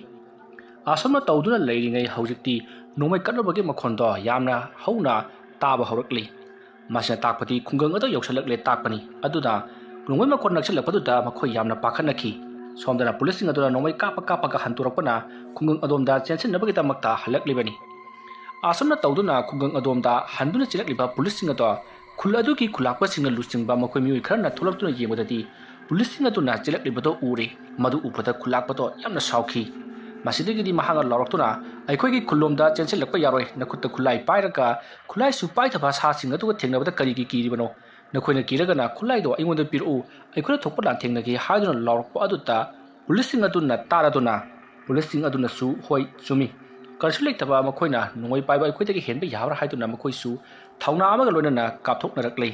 ꯑꯁꯨꯝꯅ ꯇꯧꯗꯨꯅ ꯂꯩꯔꯤꯉꯩ ꯍꯧꯖꯤꯛꯇꯤ ꯅꯣꯡꯃꯩ ꯀꯠꯅꯕꯒꯤ ꯃꯈꯣꯟꯗꯣ ꯌꯥꯝꯅ ꯍꯧꯅ ꯇꯥꯕ ꯍꯧꯔꯛꯂꯤ꯫ ꯃꯁꯤꯅ ꯇꯥꯛꯄꯗꯤ ꯈꯨꯡꯒꯪ ꯑꯗꯨ ꯌꯧꯁꯤꯜꯂꯛꯂꯦ ꯇꯥꯛꯄꯅꯤ꯫ ꯑꯗꯨꯅ ꯅꯣꯡꯃꯩ ꯃꯈꯣꯟ ꯅꯛꯁꯤꯜꯂꯛꯄꯗꯨꯗ ꯃꯈꯣꯏ ꯌꯥꯝꯅ ꯄꯥꯈꯠꯅꯈꯤ꯫ ꯁꯣꯝꯗꯅ ꯄꯨꯂꯤꯁꯁꯤꯡ ꯑꯗꯨꯅ ꯅꯣꯡꯃꯩ ꯀꯥꯞꯄ ꯀꯥꯞꯄꯒ ꯍꯟꯗꯣꯔꯛꯄꯅ ꯈꯨꯡꯒꯪ ꯑꯗꯣꯝꯗ ꯆꯦꯟꯁꯤꯟꯅꯕꯒꯤꯗꯃꯛꯇ ꯍꯜꯂꯛꯂꯤꯕꯅꯤ꯫ ꯑꯁꯨꯝꯅ ꯇꯧꯗꯨꯅ ꯈꯨꯡꯒꯪ ꯑꯗꯣꯝꯗ ꯍꯟꯗꯨꯅ ꯆꯦꯜꯂꯛꯂꯤꯕ ꯄꯨꯂꯤꯁꯁꯤꯡ ꯑꯗꯣ ꯈꯨꯜ ꯑꯗꯨꯒꯤ ꯈꯨꯂꯥꯛꯄꯁꯤꯡꯅ ꯂꯨꯆꯤꯡꯕ ꯃꯈꯣꯏ ꯃꯤꯑꯣꯏ ꯈꯔꯅ ꯊꯣꯛꯂꯛꯇꯨꯅ ꯌꯦꯡꯕꯗꯗꯤ ꯄꯨꯂꯤꯁꯁꯤꯡ ꯑꯗꯨꯅ ꯆꯦꯜꯂꯛꯂꯤꯕꯗꯣ ꯎꯔꯦ꯫ ꯃꯗꯨ ꯎꯕꯗ ꯈꯨꯂꯥꯛꯄꯗꯣ ꯌꯥꯝꯅ ꯁꯥꯎꯈꯤ꯫ ꯃꯁꯤꯗꯒꯤꯗꯤ ꯃꯍꯥꯛꯅ ꯂꯥꯎꯔꯛꯇꯨꯅ, "ꯑꯩꯈꯣꯏꯒꯤ ꯈꯨꯜꯂꯣꯝꯗ ꯆꯦꯟꯁꯤꯜꯂꯛꯄ ꯌꯥꯔꯣꯏ꯫ ꯅꯈꯨꯠꯇ ꯈꯨꯠꯂꯥꯏ ꯄꯥꯏꯔꯒ ꯈꯨꯠꯂꯥꯏꯁꯨ ꯄꯥꯏꯗꯕ ꯁꯥꯁꯤꯡ ꯑꯗꯨꯒ ꯊꯦꯡꯅꯕꯗ ꯀꯔꯤꯒꯤ ꯀꯤꯔꯤꯕꯅꯣ? ꯅꯈꯣꯏꯅ ꯀꯤꯔꯒꯅ ꯈꯨꯠꯂꯥꯏꯗꯣ ꯑꯩꯉꯣꯟꯗ ꯄꯤꯔꯛꯎ, ꯑꯩꯈꯣꯏꯅ ꯊꯣꯛꯄ ꯂꯥꯟꯊꯦꯡꯅꯒꯦ" ꯍꯥꯏꯗꯨꯅ ꯂꯥꯎꯔꯛꯄ ꯑꯗꯨꯗ ꯄꯨꯂꯤꯁꯁꯤꯡ ꯑꯗꯨꯅ ꯇꯥꯔꯗꯨꯅ, ꯄꯨꯂꯤꯁꯁꯤꯡ ꯑꯗꯨꯅꯁꯨ, "ꯍꯣꯏ, ꯆꯨꯝꯃꯤ, ꯀꯔꯤꯁꯨ ꯂꯩꯇꯕ ꯃꯈꯣꯏꯅ ꯅꯣꯡꯃꯩ ꯄꯥꯏꯕ ꯑꯩꯈꯣꯏꯗꯒꯤ ꯍꯦꯟꯕ ꯌꯥꯕ꯭ꯔꯥ?" ꯍꯥꯏꯗꯨꯅ ꯃꯈꯣꯏꯁꯨ ꯊꯧꯅꯥ ꯑꯃꯒ ꯂꯣꯏꯅꯅ ꯀꯥꯞꯊꯣꯛꯅꯔꯛꯂꯤ꯫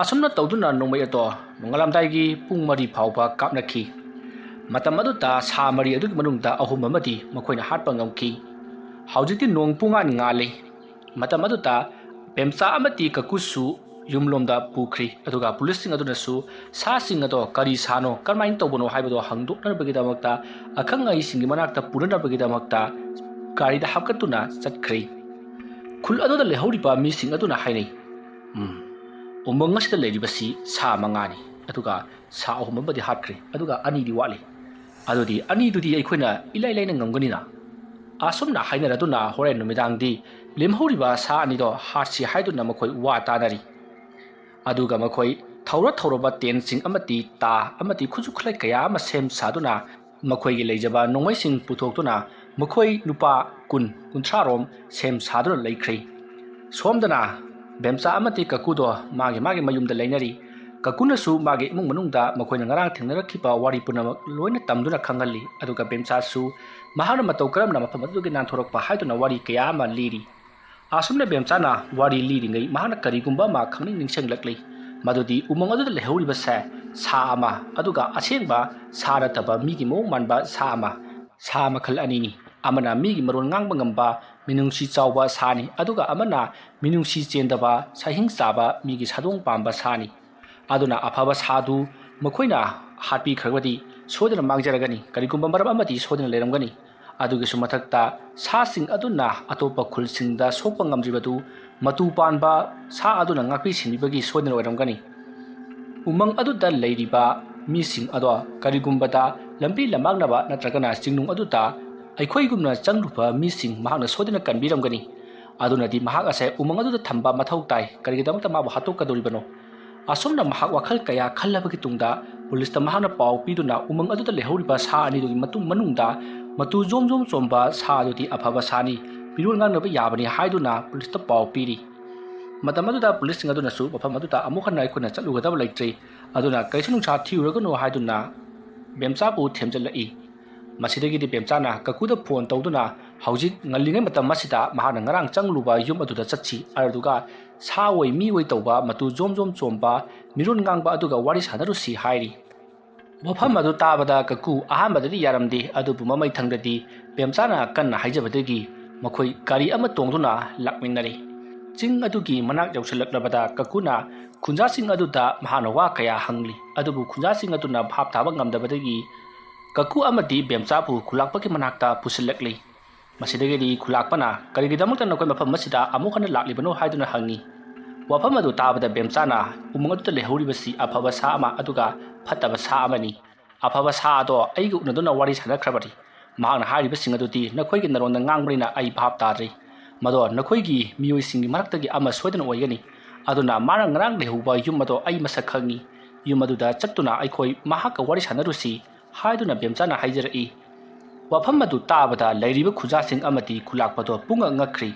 ꯑꯁꯨꯝꯅ ꯇꯧꯗꯨꯅ ꯅꯣꯡꯃꯩ ꯑꯗꯣ ꯅꯣꯡꯉꯥꯜꯂꯝꯗꯥꯏꯒꯤ ꯄꯨꯡ ꯃꯔꯤ ꯐꯥꯎꯕ ꯀꯥꯞꯅꯈꯤ꯫ ꯃꯇꯝ ꯑꯗꯨꯗ ꯁꯥ ꯃꯔꯤ ꯑꯗꯨꯒꯤ ꯃꯅꯨꯡꯗ ꯑꯍꯨꯝ ꯑꯃꯗꯤ ꯃꯈꯣꯏꯅ ꯍꯥꯠꯄ ꯉꯝꯈꯤ꯫ ꯍꯧꯖꯤꯛꯇꯤ ꯅꯣꯡ ꯄꯨꯡꯉꯥꯟ ꯉꯥꯜꯂꯤ꯫ ꯃꯇꯝ ꯑꯗꯨꯗ ꯕꯦꯝꯆꯥ ꯑꯃꯗꯤ ꯀꯀꯨꯁꯨ ꯌꯨꯝꯂꯣꯝꯗ ꯄꯨꯈ꯭ꯔꯤ꯫ ꯑꯗꯨꯒ ꯄꯨꯂꯤꯁꯁꯤꯡ ꯑꯗꯨꯅꯁꯨ ꯁꯥꯁꯤꯡ ꯑꯗꯣ ꯀꯔꯤ ꯁꯥꯅꯣ, ꯀꯔꯝꯍꯥꯏꯅ ꯇꯧꯕꯅꯣ ꯍꯥꯏꯕꯗꯣ ꯍꯪꯗꯣꯛꯅꯅꯕꯒꯤꯗꯃꯛꯇ, ꯑꯈꯪ ꯑꯍꯩꯁꯤꯡꯒꯤ ꯃꯅꯥꯛꯇ ꯄꯨꯅꯅꯕꯒꯤꯗꯃꯛꯇ ꯒꯥꯔꯤꯗ ꯍꯥꯞꯀꯠꯇꯨꯅ ꯆꯠꯈ꯭ꯔꯤ꯫ ꯈꯨꯜ ꯑꯗꯨꯗ ꯂꯩꯍꯧꯔꯤꯕ ꯃꯤꯁꯤꯡ ꯑꯗꯨꯅ ꯍꯥꯏꯅꯩ, "ꯎꯝ, ꯎꯃꯪ ꯑꯁꯤꯗ ꯂꯩꯔꯤꯕꯁꯤ ꯁꯥ ꯃꯉꯥꯅꯤ, ꯑꯗꯨꯒ ꯁꯥ ꯑꯍꯨꯝ ꯑꯃꯗꯤ ꯍꯥꯠꯈ꯭ꯔꯦ, ꯑꯗꯨꯒ ꯑꯅꯤꯗꯤ ꯋꯥꯠꯂꯤ꯫ ꯑꯗꯨꯗꯤ ꯑꯅꯤꯗꯨꯗꯤ ꯑꯩꯈꯣꯏꯅ ꯏꯂꯥꯏ ꯂꯥꯏꯅ ꯉꯝꯒꯅꯤꯅ?" ꯑꯁꯨꯝꯅ ꯍꯥꯏꯅꯔꯗꯨꯅ ꯍꯣꯔꯦꯟ ꯅꯨꯃꯤꯗꯥꯡꯗꯤ ꯂꯦꯝꯍꯧꯔꯤꯕ ꯁꯥ ꯑꯅꯤꯗꯣ ꯍꯥꯠꯁꯤ ꯍꯥꯏꯗꯨꯅ ꯃꯈꯣꯏ ꯋꯥ ꯇꯥꯅꯔꯤ꯫ ꯑꯗꯨꯒ ꯃꯈꯣꯏ ꯊꯧꯔ ꯊꯧꯔꯕ ꯇꯦꯟꯁꯤꯡ ꯑꯃꯗꯤ ꯇꯥ ꯑꯃꯗꯤ ꯈꯨꯠꯁꯨ ꯈꯨꯠꯂꯥꯏ ꯀꯌꯥ ꯑꯃ ꯁꯦꯝ ꯁꯥꯗꯨꯅ, ꯃꯈꯣꯏꯒꯤ ꯂꯩꯖꯕ ꯅꯣꯡꯃꯩꯁꯤꯡ ꯄꯨꯊꯣꯛꯇꯨꯅ, ꯃꯈꯣꯏ ꯂꯨꯄꯥ ꯀꯨꯟ, ꯀꯨꯟꯊ꯭ꯔꯥ ꯔꯣꯝ ꯁꯦꯝ ꯁꯥꯗꯨꯅ ꯂꯩꯈ꯭ꯔꯦ꯫ ꯁꯣꯝꯗꯅ ꯕꯦꯝꯆꯥ ꯑꯃꯗꯤ ꯀꯀꯨꯗꯣ ꯃꯥꯒꯤ ꯃꯥꯒꯤ ꯃꯌꯨꯝꯗ ꯂꯩꯅꯔꯤ꯫ ꯀꯀꯨꯅꯁꯨ ꯃꯥꯒꯤ ꯏꯃꯨꯡ ꯃꯅꯨꯡꯗ ꯃꯈꯣꯏꯅ ꯉꯔꯥꯡ ꯊꯦꯡꯅꯔꯛꯈꯤꯕ ꯋꯥꯔꯤ ꯄꯨꯝꯅꯃꯛ ꯂꯣꯏꯅ ꯇꯝꯗꯨꯅ ꯈꯪꯍꯜꯂꯤ꯫ ꯑꯗꯨꯒ ꯕꯦꯝꯆꯥꯁꯨ ꯃꯍꯥꯛꯅ ꯃꯇꯧ ꯀꯔꯝꯅ ꯃꯐꯝ ꯑꯗꯨꯗꯒꯤ ꯅꯥꯟꯊꯣꯔꯛꯄ ꯍꯥꯏꯗꯨꯅ ꯋꯥꯔꯤ ꯀꯌꯥ ꯑꯃ ꯂꯤꯔꯤ꯫ ꯑꯁꯨꯝꯅ ꯕꯦꯝꯆꯥꯅ ꯋꯥꯔꯤ ꯂꯤꯔꯤꯉꯩ ꯃꯍꯥꯛꯅ ꯀꯔꯤꯒꯨꯝꯕ ꯑꯃ ꯈꯪꯅꯤꯡ ꯅꯤꯡꯁꯤꯡꯂꯛꯂꯤ꯫ ꯃꯗꯨꯗꯤ ꯎꯃꯪ ꯑꯗꯨꯗ ꯂꯩꯍꯧꯔꯤꯕꯁꯦ ꯁꯥ ꯑꯃ, ꯑꯗꯨꯒ ꯑꯁꯦꯡꯕ ꯁꯥ ꯅꯠꯇꯕ ꯃꯤꯒꯤ ꯃꯑꯣꯡ ꯃꯥꯟꯕ ꯁꯥ ꯑꯃ, ꯁꯥ ꯃꯈꯜ ꯑꯅꯤꯅꯤ꯫ ꯑꯃꯅ ꯃꯤꯒꯤ ꯃꯔꯣꯟ ꯉꯥꯡꯕ ꯉꯝꯕ, ꯃꯤꯅꯨꯡꯁꯤ ꯆꯥꯎꯕ ꯁꯥꯅꯤ, ꯑꯗꯨꯒ ꯑꯃꯅ ꯃꯤꯅꯨꯡꯁꯤ ꯆꯦꯟꯗꯕ, ꯁꯍꯤꯡ ꯆꯥꯕ, ꯃꯤꯒꯤ ꯁꯥꯗꯣꯡ ꯄꯥꯝꯕ ꯁꯥꯅꯤ꯫ ꯑꯗꯨꯅ ꯑꯐꯕ ꯁꯥꯗꯨ ꯃꯈꯣꯏꯅ ꯍꯥꯠꯄꯤꯈ꯭ꯔꯒꯗꯤ ꯁꯣꯏꯗꯅ ꯃꯥꯡꯖꯔꯒꯅꯤ, ꯀꯔꯤꯒꯨꯝꯕ ꯃꯔꯝ ꯑꯃꯗꯤ ꯁꯣꯏꯗꯅ ꯂꯩꯔꯝꯒꯅꯤ꯫ ꯑꯗꯨꯒꯤꯁꯨ ꯃꯊꯛꯇ ꯁꯥꯁꯤꯡ ꯑꯗꯨꯅ ꯑꯇꯣꯞꯄ ꯈꯨꯜꯁꯤꯡꯗ ꯁꯣꯛꯄ ꯉꯝꯗ꯭ꯔꯤꯕꯗꯨ ꯃꯇꯨ ꯄꯥꯟꯕ ꯁꯥ ꯑꯗꯨꯅ ꯉꯥꯛꯄꯤ ꯁꯦꯟꯕꯤꯕꯒꯤ ꯁꯣꯏꯗꯅ ꯑꯣꯏꯔꯝꯒꯅꯤ꯫ ꯎꯃꯪ ꯑꯗꯨꯗ ꯂꯩꯔꯤꯕ ꯃꯤꯁꯤꯡ ꯑꯗꯣ ꯀꯔꯤꯒꯨꯝꯕꯗ ꯂꯝꯕꯤ ꯂꯝꯃꯥꯡꯅꯕ ꯅꯠꯇ꯭ꯔꯒꯅ ꯆꯤꯡꯅꯨꯡ ꯑꯗꯨꯗ ꯑꯩꯈꯣꯏꯒꯨꯝꯅ ꯆꯪꯂꯨꯕ ꯃꯤꯁꯤꯡ ꯃꯍꯥꯛꯅ ꯁꯣꯏꯗꯅ ꯀꯟꯕꯤꯔꯝꯒꯅꯤ꯫ ꯑꯗꯨꯅꯗꯤ ꯃꯍꯥꯛ ꯑꯁꯦ ꯎꯃꯪ ꯑꯗꯨꯗ ꯊꯝꯕ ꯃꯊꯧ ꯇꯥꯏ꯫ ꯀꯔꯤꯒꯤꯗꯃꯛꯇ ꯃꯥꯕꯨ ꯍꯥꯠꯇꯣꯛꯀꯗꯧꯔꯤꯕꯅꯣ? ꯑꯁꯨꯝꯅ ꯃꯍꯥꯛ ꯋꯥꯈꯜ ꯀꯌꯥ ꯈꯜꯂꯕꯒꯤ ꯇꯨꯡꯗ ꯄꯨꯂꯤꯁꯇ ꯃꯍꯥꯛꯅ ꯄꯥꯎ ꯄꯤꯗꯨꯅ ꯎꯃꯪ ꯑꯗꯨꯗ ꯂꯩꯍꯧꯔꯤꯕ ꯁꯥ ꯑꯅꯤꯗꯨꯒꯤ ꯃꯇꯨꯡ ꯃꯅꯨꯡꯗ ꯃꯇꯨ ꯖꯣꯝ ꯖꯣꯝ ꯆꯣꯝꯕ ꯁꯥ ꯑꯗꯨꯗꯤ ꯑꯐꯕ ꯁꯥꯅꯤ, ꯃꯤꯔꯣꯟ ꯉꯥꯡꯅꯕ ꯌꯥꯕꯅꯤ ꯍꯥꯏꯗꯨꯅ ꯄꯨꯂꯤꯁꯇ ꯄꯥꯎ ꯄꯤꯔꯤ꯫ ꯃꯇꯝ ꯑꯗꯨꯗ ꯄꯨꯂꯤꯁꯁꯤꯡ ꯑꯗꯨꯅꯁꯨ ꯃꯐꯝ ꯑꯗꯨꯗ ꯑꯃꯨꯛ ꯍꯟꯅ ꯑꯩꯈꯣꯏꯅ ꯆꯠꯂꯨꯒꯗꯕ ꯂꯩꯇ꯭ꯔꯦ, ꯑꯗꯨꯅ ꯀꯔꯤꯁꯨ ꯅꯨꯡꯁꯥ ꯊꯤꯔꯨꯔꯒꯅꯨ ꯍꯥꯏꯗꯨꯅ ꯕꯦꯝꯆꯥꯕꯨ ꯊꯦꯝꯖꯤꯜꯂꯛꯏ꯫ ꯃꯁꯤꯗꯒꯤꯗꯤ ꯕꯦꯝꯆꯥꯅ ꯀꯀꯨꯗ ꯐꯣꯟ ꯇꯧꯗꯨꯅ ꯍꯧꯖꯤꯛ ꯉꯜꯂꯤꯉꯩ ꯃꯇꯝ ꯑꯁꯤꯗ ꯃꯍꯥꯛꯅ ꯉꯔꯥꯡ ꯆꯪꯂꯨꯕ ꯌꯨꯝ ꯑꯗꯨꯗ ꯆꯠꯁꯤ, ꯑꯗꯨꯒ ꯁꯥ ꯑꯣꯏ ꯃꯤ ꯑꯣꯏ ꯇꯧꯕ ꯃꯇꯨ ꯖꯣꯝ ꯖꯣꯝ ꯆꯣꯝꯕ ꯃꯤꯔꯣꯟ ꯉꯥꯡꯕ ꯑꯗꯨꯒ ꯋꯥꯔꯤ ꯁꯥꯟꯅꯔꯨꯁꯤ ꯍꯥꯏꯔꯤ꯫ ꯋꯥꯐꯝ ꯑꯗꯨ ꯇꯥꯕꯗ ꯀꯀꯨ ꯑꯍꯥꯟꯕꯗꯗꯤ ꯌꯥꯔꯝꯗꯦ, ꯑꯗꯨꯕꯨ ꯃꯃꯩꯊꯪꯗꯗꯤ ꯕꯦꯝꯆꯥꯅ ꯀꯟꯅ ꯍꯥꯏꯖꯕꯗꯒꯤ ꯃꯈꯣꯏ ꯒꯥꯔꯤ ꯑꯃ ꯇꯣꯡꯗꯨꯅ ꯂꯥꯛꯃꯤꯟꯅꯔꯦ꯫ ꯆꯤꯡ ꯑꯗꯨꯒꯤ ꯃꯅꯥꯛ ꯌꯧꯁꯤꯜꯂꯛꯂꯕꯗ ꯀꯀꯨꯅ ꯈꯨꯟꯖꯥꯁꯤꯡ ꯑꯗꯨꯗ ꯃꯍꯥꯛꯅ ꯋꯥ ꯀꯌꯥ ꯍꯪꯂꯤ, ꯑꯗꯨꯕꯨ ꯈꯨꯟꯖꯥꯁꯤꯡ ꯑꯗꯨꯅ ꯚꯥꯞ ꯇꯥꯕ ꯉꯝꯗꯕꯗꯒꯤ ꯀꯀꯨ ꯑꯃꯗꯤ ꯕꯦꯝꯆꯥꯕꯨ ꯈꯨꯂꯥꯛꯄꯒꯤ ꯃꯅꯥꯛꯇ ꯄꯨꯁꯤꯜꯂꯛꯂꯤ꯫ ꯃꯁꯤꯗꯒꯤꯗꯤ ꯈꯨꯂꯥꯛꯄꯅ ꯀꯔꯤꯒꯤꯗꯃꯛꯇ ꯅꯈꯣꯏ ꯃꯐꯝ ꯑꯁꯤꯗ ꯑꯃꯨꯛ ꯍꯟꯅ ꯂꯥꯛꯂꯤꯕꯅꯣ ꯍꯥꯏꯗꯨꯅ ꯍꯪꯉꯤ꯫ ꯋꯥꯐꯝ ꯑꯗꯨ ꯇꯥꯕꯗ ꯕꯦꯝꯆꯥꯅ ꯎꯃꯪ ꯑꯗꯨꯗ ꯂꯩꯍꯧꯔꯤꯕꯁꯤ ꯑꯐꯕ ꯁꯥ ꯑꯃ ꯑꯗꯨꯒ ꯐꯠꯇꯕ ꯁꯥ ꯑꯃꯅꯤ꯫ ꯑꯐꯕ ꯁꯥ ꯑꯗꯣ ꯑꯩꯒ ꯎꯅꯗꯨꯅ ꯋꯥꯔꯤ ꯁꯥꯟꯅꯈ꯭ꯔꯕꯅꯤ꯫ ꯃꯍꯥꯛꯅ ꯍꯥꯏꯔꯤꯕꯁꯤꯡ ꯑꯗꯨꯗꯤ ꯅꯈꯣꯏꯒꯤ ꯅꯔꯣꯟꯗ ꯉꯥꯡꯕꯅꯤꯅ ꯑꯩ ꯚꯥꯞ ꯇꯥꯗ꯭ꯔꯤ꯫ ꯃꯗꯣ ꯅꯈꯣꯏꯒꯤ ꯃꯤꯑꯣꯏꯁꯤꯡꯒꯤ ꯃꯔꯛꯇꯒꯤ ꯑꯃ ꯁꯣꯏꯗꯅ ꯑꯣꯏꯒꯅꯤ꯫ ꯑꯗꯨꯅ ꯃꯥꯅ ꯉꯔꯥꯡ ꯂꯩꯍꯧꯕ ꯌꯨꯝ ꯑꯗꯣ ꯑꯩ ꯃꯁꯛ ꯈꯪꯉꯤ꯫ ꯌꯨꯝ ꯑꯗꯨꯗ ꯆꯠꯇꯨꯅ ꯑꯩꯈꯣꯏ ꯃꯍꯥꯛꯀ ꯋꯥꯔꯤ ꯁꯥꯟꯅꯔꯨꯁꯤ ꯍꯥꯏꯗꯨꯅ ꯕꯦꯝꯆꯥꯅ ꯍꯥꯏꯖꯔꯛꯏ꯫ ꯋꯥꯐꯝ ꯑꯗꯨ ꯇꯥꯕꯗ ꯂꯩꯔꯤꯕ ꯈꯨꯖꯥꯁꯤꯡ ꯑꯃꯗꯤ ꯈꯨꯂꯥꯛꯄꯗꯣ ꯄꯨꯡꯉꯛ ꯉꯛꯈ꯭ꯔꯤ꯫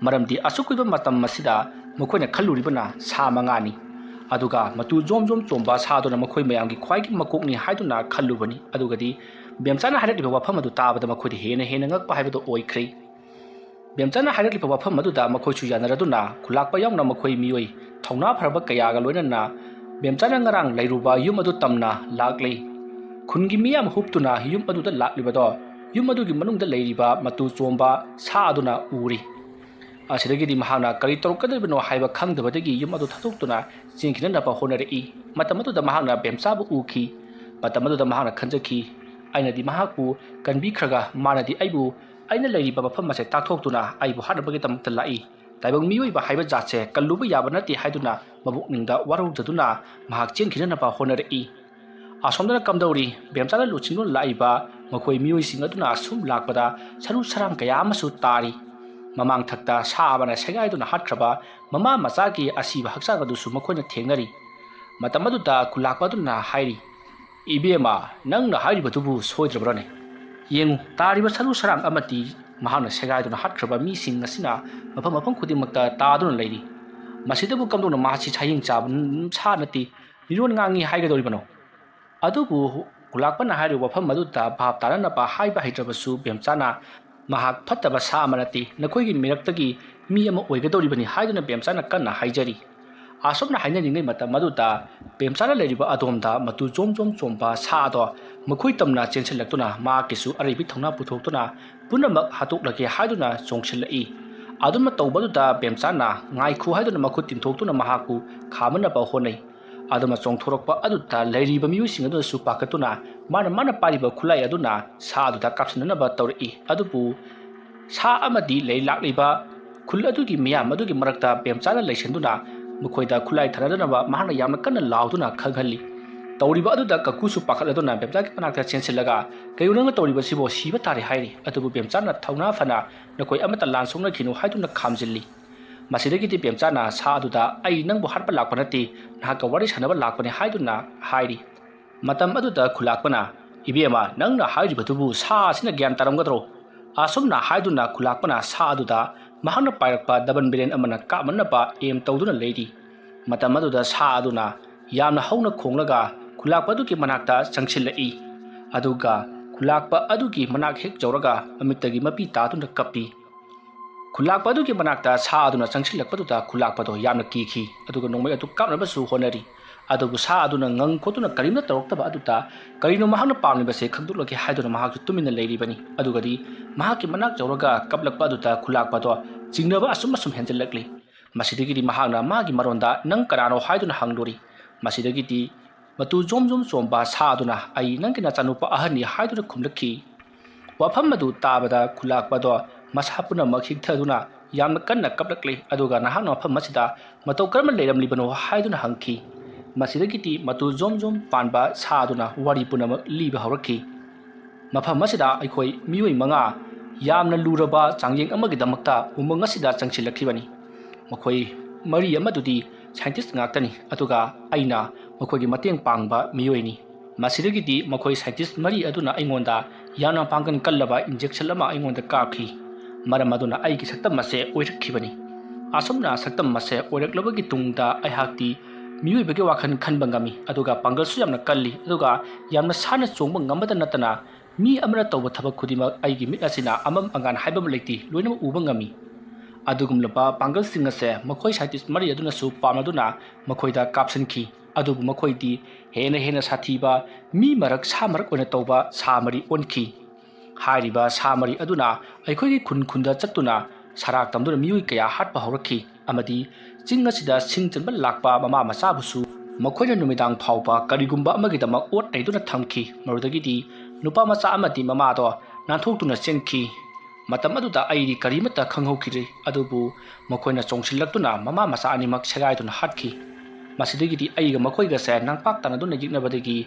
ꯃꯔꯝꯗꯤ ꯑꯁꯨꯛ ꯀꯨꯏꯕ ꯃꯇꯝ ꯑꯁꯤꯗ ꯃꯈꯣꯏꯅ ꯈꯜꯂꯨꯔꯤꯕꯅ ꯁꯥ ꯃꯉꯥꯅꯤ꯫ ꯑꯗꯨꯒ ꯃꯇꯨ ꯖꯣꯝ ꯖꯣꯝ ꯆꯣꯝꯕ ꯁꯥꯗꯨꯅ ꯃꯈꯣꯏ ꯃꯌꯥꯝꯒꯤ ꯈ꯭ꯋꯥꯏꯒꯤ ꯃꯀꯣꯛꯅꯤ ꯍꯥꯏꯗꯨꯅ ꯈꯜꯂꯨꯕꯅꯤ꯫ ꯑꯗꯨꯒꯗꯤ ꯕꯦꯝꯆꯥꯅ ꯍꯥꯏꯔꯛꯂꯤꯕ ꯋꯥꯐꯝ ꯑꯗꯨ ꯇꯥꯕꯗ ꯃꯈꯣꯏꯗ ꯍꯦꯟꯅ ꯍꯦꯟꯅ ꯉꯛꯄ ꯍꯥꯏꯕꯗꯨ ꯑꯣꯏꯈ꯭ꯔꯦ꯫ ꯕꯦꯝꯆꯥꯅ ꯍꯥꯏꯔꯛꯂꯤꯕ ꯋꯥꯐꯝ ꯑꯗꯨꯗ ꯃꯈꯣꯏꯁꯨ ꯌꯥꯅꯔꯗꯨꯅ ꯈꯨꯂꯥꯛꯄ ꯌꯥꯎꯅ ꯃꯈꯣꯏ ꯃꯤꯑꯣꯏ ꯊꯧꯅꯥ ꯐꯔꯕ ꯀꯌꯥꯒ ꯂꯣꯏꯅꯅ ꯕꯦꯝꯆꯥꯅ ꯉꯔꯥꯡ ꯂꯩꯔꯨꯕ ꯌꯨꯝ ꯑꯗꯨ ꯇꯝꯅ ꯂꯥꯛꯂꯤ꯫ ꯈꯨꯟꯒꯤ ꯃꯤꯌꯥꯝ ꯍꯨꯞꯇꯨꯅ ꯌꯨꯝ ꯑꯗꯨꯗ ꯂꯥꯛꯂꯤꯕꯗꯣ ꯌꯨꯝ ꯑꯗꯨꯒꯤ ꯃꯅꯨꯡꯗ ꯂꯩꯔꯤꯕ ꯃꯇꯨ ꯆꯣꯝꯕ ꯁꯥ ꯑꯗꯨꯅ ꯎꯔꯤ꯫ ꯑꯁꯤꯗꯒꯤꯗꯤ ꯃꯍꯥꯛꯅ ꯀꯔꯤ ꯇꯧꯔꯛꯀꯗꯧꯔꯤꯕꯅꯣ ꯍꯥꯏꯕ ꯈꯪꯗꯕꯗꯒꯤ ꯌꯨꯝ ꯑꯗꯨ ꯊꯥꯗꯣꯛꯇꯨꯅ ꯆꯦꯟꯈꯤꯅꯅꯕ ꯍꯣꯠꯅꯔꯛꯏ꯫ ꯃꯇꯝ ꯑꯗꯨꯗ ꯃꯍꯥꯛꯅ ꯕꯦꯝꯆꯥꯕꯨ ꯎꯈꯤ꯫ ꯃꯇꯝ ꯑꯗꯨꯗ ꯃꯍꯥꯛꯅ ꯈꯟꯖꯈꯤ, "ꯑꯩꯅꯗꯤ ꯃꯍꯥꯛꯄꯨ ꯀꯟꯕꯤꯈ꯭ꯔꯒ ꯃꯥꯅꯗꯤ ꯑꯩꯕꯨ ꯑꯩꯅ ꯂꯩꯔꯤꯕ ꯃꯐꯝ ꯑꯁꯦ ꯇꯥꯛꯊꯣꯛꯇꯨꯅ ꯑꯩꯕꯨ ꯍꯥꯠꯅꯕꯒꯤꯗꯃꯛꯇ ꯂꯥꯛꯏ꯫ ꯇꯥꯏꯕꯪ ꯃꯤꯑꯣꯏꯕ ꯍꯥꯏꯕ ꯖꯥꯠꯁꯦ ꯀꯜꯂꯨꯕ ꯌꯥꯕ ꯅꯠꯇꯦ" ꯍꯥꯏꯗꯨꯅ ꯃꯄꯨꯛꯅꯤꯡꯗ ꯋꯥꯔꯧꯖꯗꯨꯅ ꯃꯍꯥꯛ ꯆꯦꯟꯈꯤꯅꯅꯕ ꯍꯣꯠꯅꯔꯛꯏ꯫ ꯑꯁꯣꯝꯗꯅ ꯀꯝꯗꯧꯔꯤ? ꯕꯦꯝꯆꯥꯅ ꯂꯨꯆꯤꯡꯗꯨꯅ ꯂꯥꯛꯏꯕ ꯃꯈꯣꯏ ꯃꯤꯑꯣꯏꯁꯤꯡ ꯑꯗꯨꯅ ꯑꯁꯨꯝ ꯂꯥꯛꯄꯗ ꯁꯔꯨ ꯁꯔꯥꯡ ꯀꯌꯥ ꯑꯃꯁꯨ ꯇꯥꯔꯤ꯫ ꯃꯃꯥꯡꯊꯛꯇ ꯁꯥ ꯑꯃꯅ ꯁꯦꯒꯥꯏꯗꯨꯅ ꯍꯥꯠꯈ꯭ꯔꯕ ꯃꯃꯥ ꯃꯆꯥꯒꯤ ꯑꯁꯤꯕ ꯍꯛꯆꯥꯡ ꯑꯗꯨꯁꯨ ꯃꯈꯣꯏꯅ ꯊꯦꯡꯅꯔꯤ꯫ ꯃꯇꯝ ꯑꯗꯨꯗ ꯈꯨꯂꯥꯛꯄ ꯑꯗꯨꯅ ꯍꯥꯏꯔꯤ, "ꯏꯕꯦꯝꯃ, ꯅꯪꯅ ꯍꯥꯏꯔꯤꯕꯗꯨꯕꯨ ꯁꯣꯏꯗ꯭ꯔꯕ꯭ꯔꯅꯦ? ꯌꯦꯡꯉꯨ, ꯇꯥꯔꯤꯕ ꯁꯔꯨ ꯁꯔꯥꯡ ꯑꯃꯗꯤ ꯃꯍꯥꯛꯅ ꯁꯦꯒꯥꯏꯗꯨꯅ ꯍꯥꯠꯈ꯭ꯔꯕ ꯃꯤꯁꯤꯡ ꯑꯁꯤꯅ ꯃꯐꯝ ꯃꯐꯝ ꯈꯨꯗꯤꯡꯃꯛꯇ ꯇꯥꯗꯨꯅ ꯂꯩꯔꯤ꯫ ꯃꯁꯤꯗꯕꯨ ꯀꯝꯗꯧꯅ ꯃꯍꯥꯛꯁꯤ ꯁꯥꯌꯦꯡ ꯆꯥꯕ ꯁꯥ ꯅꯠꯇꯦ, ꯃꯤꯔꯣꯟ ꯉꯥꯡꯉꯤ ꯍꯥꯏꯒꯗꯧꯔꯤꯕꯅꯣ?" ꯑꯗꯨꯕꯨ ꯈꯨꯂꯥꯛꯄꯅ ꯍꯥꯏꯔꯤꯕ ꯋꯥꯐꯝ ꯑꯗꯨꯗ ꯚꯥꯞ ꯇꯥꯅꯅꯕ ꯍꯥꯏꯕ ꯍꯩꯇ꯭ꯔꯕꯁꯨ ꯕꯦꯝꯆꯥꯅ, "ꯃꯍꯥꯛ ꯐꯠꯇꯕ ꯁꯥ ꯑꯃ ꯅꯠꯇꯦ, ꯅꯈꯣꯏꯒꯤ ꯃꯤꯔꯛꯇꯒꯤ ꯃꯤ ꯑꯃ ꯑꯣꯏꯒꯗꯧꯔꯤꯕꯅꯤ" ꯍꯥꯏꯗꯨꯅ ꯕꯦꯝꯆꯥꯅ ꯀꯟꯅ ꯍꯥꯏꯖꯔꯤ꯫ ꯑꯁꯨꯝꯅ ꯍꯥꯏꯅꯔꯤꯉꯩ ꯃꯇꯝ ꯑꯗꯨꯗ ꯕꯦꯝꯆꯥꯅ ꯂꯩꯔꯤꯕ ꯑꯗꯣꯝꯗ ꯃꯇꯨ ꯖꯣꯝ ꯖꯣꯝ ꯆꯣꯝꯕ ꯁꯥ ꯑꯗꯣ ꯃꯈꯣꯏ ꯇꯝꯅ ꯆꯦꯟꯁꯤꯜꯂꯛꯇꯨꯅ ꯃꯍꯥꯛꯀꯤꯁꯨ ꯑꯔꯩꯕꯤ ꯊꯧꯅꯥ ꯄꯨꯊꯣꯛꯇꯨꯅ ꯄꯨꯝꯅꯃꯛ ꯍꯥꯠꯇꯣꯛꯂꯒꯦ ꯍꯥꯏꯗꯨꯅ ꯆꯣꯡꯁꯤꯜꯂꯛꯏ꯫ ꯑꯗꯨꯝꯅ ꯇꯧꯕꯗꯨꯗ ꯕꯦꯝꯆꯥꯅ ꯉꯥꯏꯈꯣ ꯍꯥꯏꯗꯨꯅ ꯃꯈꯨꯠ ꯇꯤꯡꯊꯣꯛꯇꯨꯅ ꯃꯍꯥꯛꯄꯨ ꯈꯥꯝꯅꯅꯕ ꯍꯣꯠꯅꯩ꯫ ꯑꯗꯨꯃ ꯆꯣꯡꯊꯣꯔꯛꯄ ꯑꯗꯨꯗ ꯂꯩꯔꯤꯕ ꯃꯤꯑꯣꯏꯁꯤꯡ ꯑꯗꯨꯅꯁꯨ ꯄꯥꯈꯠꯇꯨꯅ ꯃꯥꯅ, ꯃꯥꯅ ꯄꯥꯏꯔꯤꯕ ꯈꯨꯠꯂꯥꯏ ꯑꯗꯨꯅ ꯁꯥ ꯑꯗꯨꯗ ꯀꯥꯞꯁꯤꯟꯅꯅꯕ ꯇꯧꯔꯛꯏ꯫ ꯑꯗꯨꯕꯨ ꯁꯥ ꯑꯃꯗꯤ ꯂꯩ ꯂꯥꯛꯂꯤꯕ ꯈꯨꯜ ꯑꯗꯨꯒꯤ ꯃꯤꯌꯥꯝ ꯑꯗꯨꯒꯤ ꯃꯔꯛꯇ ꯕꯦꯝꯆꯥꯅ ꯂꯩꯁꯤꯟꯗꯨꯅ ꯃꯈꯣꯏꯗ ꯈꯨꯠꯂꯥꯏ ꯊꯥꯅꯗꯅꯕ ꯃꯍꯥꯛꯅ ꯌꯥꯝꯅ ꯀꯟꯅ ꯂꯥꯎꯗꯨꯅ ꯈꯪꯍꯜꯂꯤ꯫ ꯇꯧꯔꯤꯕ ꯑꯗꯨꯗ ꯀꯀꯨꯁꯨ ꯄꯥꯈꯠꯂꯗꯨꯅ ꯕꯦꯝꯆꯥꯒꯤ ꯃꯅꯥꯛꯇ ꯆꯦꯟꯁꯤꯜꯂꯒ, "ꯀꯩꯅꯣ ꯅꯪꯅ ꯇꯧꯔꯤꯕꯁꯤꯕꯣ? ꯁꯤꯕ ꯇꯥꯔꯦ" ꯍꯥꯏꯔꯤ꯫ ꯑꯗꯨꯕꯨ ꯕꯦꯝꯆꯥꯅ ꯊꯧꯅꯥ ꯐꯅ, "ꯅꯈꯣꯏ ꯑꯃꯠꯇ ꯂꯥꯟ ꯁꯣꯛꯅꯈꯤꯅꯨ" ꯍꯥꯏꯗꯨꯅ ꯈꯥꯝꯖꯤꯜꯂꯤ꯫ ꯃꯁꯤꯗꯒꯤꯗꯤ ꯕꯦꯝꯆꯥꯅ ꯁꯥ ꯑꯗꯨꯗ, "ꯑꯩ ꯅꯪꯕꯨ ꯍꯥꯠꯄ ꯂꯥꯛꯄ ꯅꯠꯇꯦ, ꯅꯍꯥꯛꯀ ꯋꯥꯔꯤ ꯁꯥꯟꯅꯕ ꯂꯥꯛꯄꯅꯤ" ꯍꯥꯏꯗꯨꯅ ꯍꯥꯏꯔꯤ꯫ ꯃꯇꯝ ꯑꯗꯨꯗ ꯈꯨꯂꯥꯛꯄꯅ, "ꯏꯕꯦꯝꯃ, ꯅꯪꯅ ꯍꯥꯏꯔꯤꯕꯗꯨꯕꯨ ꯁꯥ ꯑꯁꯤꯅ ꯒ꯭ꯌꯥꯟ ꯇꯥꯔꯝꯒꯗ꯭ꯔꯣ?" ꯑꯁꯨꯝꯅ ꯍꯥꯏꯗꯨꯅ ꯈꯨꯂꯥꯛꯄꯅ ꯁꯥ ꯑꯗꯨꯗ ꯃꯍꯥꯛꯅ ꯄꯥꯏꯔꯛꯄ ꯗꯕꯟ ꯕꯤꯔꯦꯟ ꯑꯃꯅ ꯀꯥꯞꯅꯅꯕ ꯑꯦꯝ ꯇꯧꯗꯨꯅ ꯂꯩꯔꯤ꯫ ꯃꯇꯝ ꯑꯗꯨꯗ ꯁꯥ ꯑꯗꯨꯅ ꯌꯥꯝꯅ ꯍꯧꯅ ꯈꯣꯡꯂꯒ ꯈꯨꯂꯥꯛꯄ ꯑꯗꯨꯒꯤ ꯃꯅꯥꯛꯇ ꯆꯪꯁꯤꯜꯂꯛꯏ꯫ ꯑꯗꯨꯒ ꯈꯨꯂꯥꯛꯄ ꯑꯗꯨꯒꯤ ꯃꯅꯥꯛ ꯍꯦꯛ ꯌꯧꯔꯒ ꯃꯃꯤꯠꯇꯒꯤ ꯃꯄꯤ ꯇꯥꯗꯨꯅ ꯀꯞꯄꯤ꯫ ꯈꯨꯂꯥꯛꯄ ꯑꯗꯨꯒꯤ ꯃꯅꯥꯛꯇ ꯁꯥ ꯑꯗꯨꯅ ꯆꯪꯁꯤꯜꯂꯛꯄꯗꯨꯗ ꯈꯨꯂꯥꯛꯄꯗꯣ ꯌꯥꯝꯅ ꯀꯤꯈꯤ, ꯑꯗꯨꯒ ꯅꯣꯡꯃꯩ ꯑꯗꯨ ꯀꯥꯞꯅꯕꯁꯨ ꯍꯣꯠꯅꯔꯤ꯫ ꯑꯗꯨꯕꯨ ꯁꯥ ꯑꯗꯨꯅ ꯉꯪ ꯈꯣꯠꯇꯨꯅ ꯀꯔꯤꯝꯇ ꯇꯧꯔꯛꯇꯕ ꯑꯗꯨꯗ ꯀꯔꯤꯅꯣ ꯃꯍꯥꯛꯅ ꯄꯥꯝꯂꯤꯕꯁꯦ ꯈꯪꯗꯣꯛꯂꯒꯦ ꯍꯥꯏꯗꯨꯅ ꯃꯍꯥꯛꯁꯨ ꯇꯨꯃꯤꯟꯅ ꯂꯩꯔꯤꯕꯅꯤ꯫ ꯑꯗꯨꯒꯗꯤ ꯃꯍꯥꯛꯀꯤ ꯃꯅꯥꯛ ꯌꯧꯔꯒ ꯀꯞꯂꯛꯄ ꯑꯗꯨꯗ ꯈꯨꯂꯥꯛꯄꯗꯣ ꯆꯤꯡꯅꯕ ꯑꯁꯨꯝ ꯑꯁꯨꯝ ꯍꯦꯟꯖꯤꯜꯂꯛꯂꯤ꯫ ꯃꯁꯤꯗꯒꯤꯗꯤ ꯃꯍꯥꯛꯅ ꯃꯥꯒꯤ ꯃꯔꯣꯟꯗ, "ꯅꯪ ꯀꯅꯥꯅꯣ?" ꯍꯥꯏꯗꯨꯅ ꯍꯪꯂꯨꯔꯤ꯫ ꯃꯁꯤꯗꯒꯤꯗꯤ ꯃꯇꯨ ꯖꯣꯝ ꯖꯣꯝ ꯆꯣꯝꯕ ꯁꯥ ꯑꯗꯨꯅ, "ꯑꯩ ꯅꯪꯒꯤ ꯅꯆꯥꯅꯨꯄꯥ ꯑꯍꯟꯅꯤ" ꯍꯥꯏꯗꯨꯅ ꯈꯨꯝꯂꯛꯈꯤ꯫ ꯋꯥꯐꯝ ꯑꯗꯨ ꯇꯥꯕꯗ ꯈꯨꯂꯥꯛꯄꯗꯣ ꯃꯁꯥ ꯄꯨꯝꯅꯃꯛ ꯍꯤꯛꯊꯗꯨꯅ ꯌꯥꯝꯅ ꯀꯟꯅ ꯀꯞꯂꯛꯂꯤ꯫ ꯑꯗꯨꯒ ꯅꯍꯥꯛꯅ ꯃꯐꯝ ꯑꯁꯤꯗ ꯃꯇꯧ ꯀꯔꯝꯅ ꯂꯩꯔꯝꯂꯤꯕꯅꯣ ꯍꯥꯏꯗꯨꯅ ꯍꯪꯈꯤ꯫ ꯃꯁꯤꯗꯒꯤꯗꯤ ꯃꯇꯨ ꯖꯣꯝ ꯖꯣꯝ ꯄꯥꯟꯕ ꯁꯥ ꯑꯗꯨꯅ ꯋꯥꯔꯤ ꯄꯨꯝꯅꯃꯛ ꯂꯤꯕ ꯍꯧꯔꯛꯈꯤ꯫ ꯃꯐꯝ ꯑꯁꯤꯗ ꯑꯩꯈꯣꯏ ꯃꯤꯑꯣꯏ ꯃꯉꯥ ꯌꯥꯝꯅ ꯂꯨꯔꯕ ꯆꯥꯡꯌꯦꯡ ꯑꯃꯒꯤꯗꯃꯛꯇ ꯎꯃꯪ ꯑꯁꯤꯗ ꯆꯪꯁꯤꯜꯂꯛꯈꯤꯕꯅꯤ꯫ ꯃꯈꯣꯏ ꯃꯔꯤ ꯑꯃꯗꯨꯗꯤ ꯁꯥꯏꯟꯇꯤꯁ ꯉꯥꯛꯇꯅꯤ, ꯑꯗꯨꯒ ꯑꯩꯅ ꯃꯈꯣꯏꯒꯤ ꯃꯇꯦꯡ ꯄꯥꯡꯕ ꯃꯤꯑꯣꯏꯅꯤ꯫ ꯃꯁꯤꯗꯒꯤꯗꯤ ꯃꯈꯣꯏ ꯁꯥꯏꯟꯇꯤꯁ ꯃꯔꯤ ꯑꯗꯨꯅ ꯑꯩꯉꯣꯟꯗ ꯌꯥꯝꯅ ꯄꯥꯡꯒꯜ ꯀꯜꯂꯕ ꯏꯟꯖꯦꯛꯁꯟ ꯑꯃ ꯑꯩꯉꯣꯟꯗ ꯀꯥꯞꯈꯤ꯫ ꯃꯔꯝ ꯑꯗꯨꯅ ꯑꯩꯒꯤ ꯁꯛꯇꯝ ꯑꯁꯦ ꯑꯣꯏꯔꯛꯈꯤꯕꯅꯤ꯫ ꯑꯁꯨꯝꯅ ꯁꯛꯇꯝ ꯑꯁꯦ ꯑꯣꯏꯔꯛꯂꯕꯒꯤ ꯇꯨꯡꯗ ꯑꯩꯍꯥꯛꯇꯤ ꯃꯤꯑꯣꯏꯕꯒꯤ ꯋꯥꯈꯜ ꯈꯟꯕ ꯉꯝꯃꯤ, ꯑꯗꯨꯒ ꯄꯥꯡꯒꯜꯁꯨ ꯌꯥꯝꯅ ꯀꯜꯂꯤ, ꯑꯗꯨꯒ ꯌꯥꯝꯅ ꯁꯥꯟꯅ ꯆꯣꯡꯕ ꯉꯝꯕꯗ ꯅꯠꯇꯅ ꯃꯤ ꯑꯃꯅ ꯇꯧꯕ ꯊꯕꯛ ꯈꯨꯗꯤꯡꯃꯛ ꯑꯩꯒꯤ ꯃꯤꯠ ꯑꯁꯤꯅ ꯑꯃꯝ ꯑꯉꯥꯟ ꯍꯥꯏꯕ ꯑꯃ ꯂꯩꯇꯦ, ꯂꯣꯏꯅꯃꯛ ꯎꯕ ꯉꯝꯃꯤ꯫ ꯑꯗꯨꯒꯨꯝꯂꯕ ꯄꯥꯡꯒꯜꯁꯤꯡ ꯑꯁꯦ ꯃꯈꯣꯏ ꯁꯥꯏꯟꯇꯤꯁ ꯃꯔꯤ ꯑꯗꯨꯅꯁꯨ ꯄꯥꯝꯂꯗꯨꯅ ꯃꯈꯣꯏꯗ ꯀꯥꯞꯁꯤꯟꯈꯤ꯫ ꯑꯗꯨꯕꯨ ꯃꯈꯣꯏꯗꯤ ꯍꯦꯟꯅ ꯍꯦꯟꯅ ꯁꯥꯊꯤꯕ ꯃꯤ ꯃꯔꯛ ꯁꯥ ꯃꯔꯛ ꯑꯣꯏꯅ ꯇꯧꯕ ꯁꯥ ꯃꯔꯤ ꯑꯣꯟꯈꯤ꯫ ꯍꯥꯏꯔꯤꯕ ꯁꯥ ꯃꯔꯤ ꯑꯗꯨꯅ ꯑꯩꯈꯣꯏꯒꯤ ꯈꯨꯟ ꯈꯨꯟꯗ ꯆꯠꯇꯨꯅ ꯁꯔꯥꯛ ꯇꯝꯗꯨꯅ ꯃꯤꯑꯣꯏ ꯀꯌꯥ ꯍꯥꯠꯄ ꯍꯧꯔꯛꯈꯤ, ꯑꯃꯗꯤ ꯆꯤꯡ ꯑꯁꯤꯗ ꯁꯤꯡ ꯆꯟꯕ ꯂꯥꯛꯄ ꯃꯃꯥ ꯃꯆꯥꯕꯨꯁꯨ ꯃꯈꯣꯏꯅ ꯅꯨꯃꯤꯗꯥꯡ ꯐꯥꯎꯕ ꯀꯔꯤꯒꯨꯝꯕ ꯑꯃꯒꯤꯗꯃꯛ ꯑꯣꯠ ꯅꯩꯗꯨꯅ ꯊꯝꯈꯤ꯫ ꯃꯗꯨꯗꯒꯤꯗꯤ ꯅꯨꯄꯥ ꯃꯆꯥ ꯑꯃꯗꯤ ꯃꯃꯥꯗꯣ ꯅꯥꯟꯊꯣꯛꯇꯨꯅ ꯆꯦꯟꯈꯤ꯫ ꯃꯇꯝ ꯑꯗꯨꯗ ꯑꯩꯗꯤ ꯀꯔꯤꯃꯠꯇ ꯈꯪꯍꯧꯈꯤꯗ꯭ꯔꯦ, ꯑꯗꯨꯕꯨ ꯃꯈꯣꯏꯅ ꯆꯣꯡꯁꯤꯜꯂꯛꯇꯨꯅ ꯃꯃꯥ ꯃꯆꯥ ꯑꯅꯤꯃꯛ ꯁꯦꯒꯥꯏꯗꯨꯅ ꯍꯥꯠꯈꯤ꯫ ꯃꯁꯤꯗꯒꯤꯗꯤ ꯑꯩꯒ ꯃꯈꯣꯏꯒꯁꯦ ꯅꯝꯄꯥꯛ ꯇꯥꯟꯅꯗꯨꯅ ꯌꯦꯛꯅꯕꯗꯒꯤ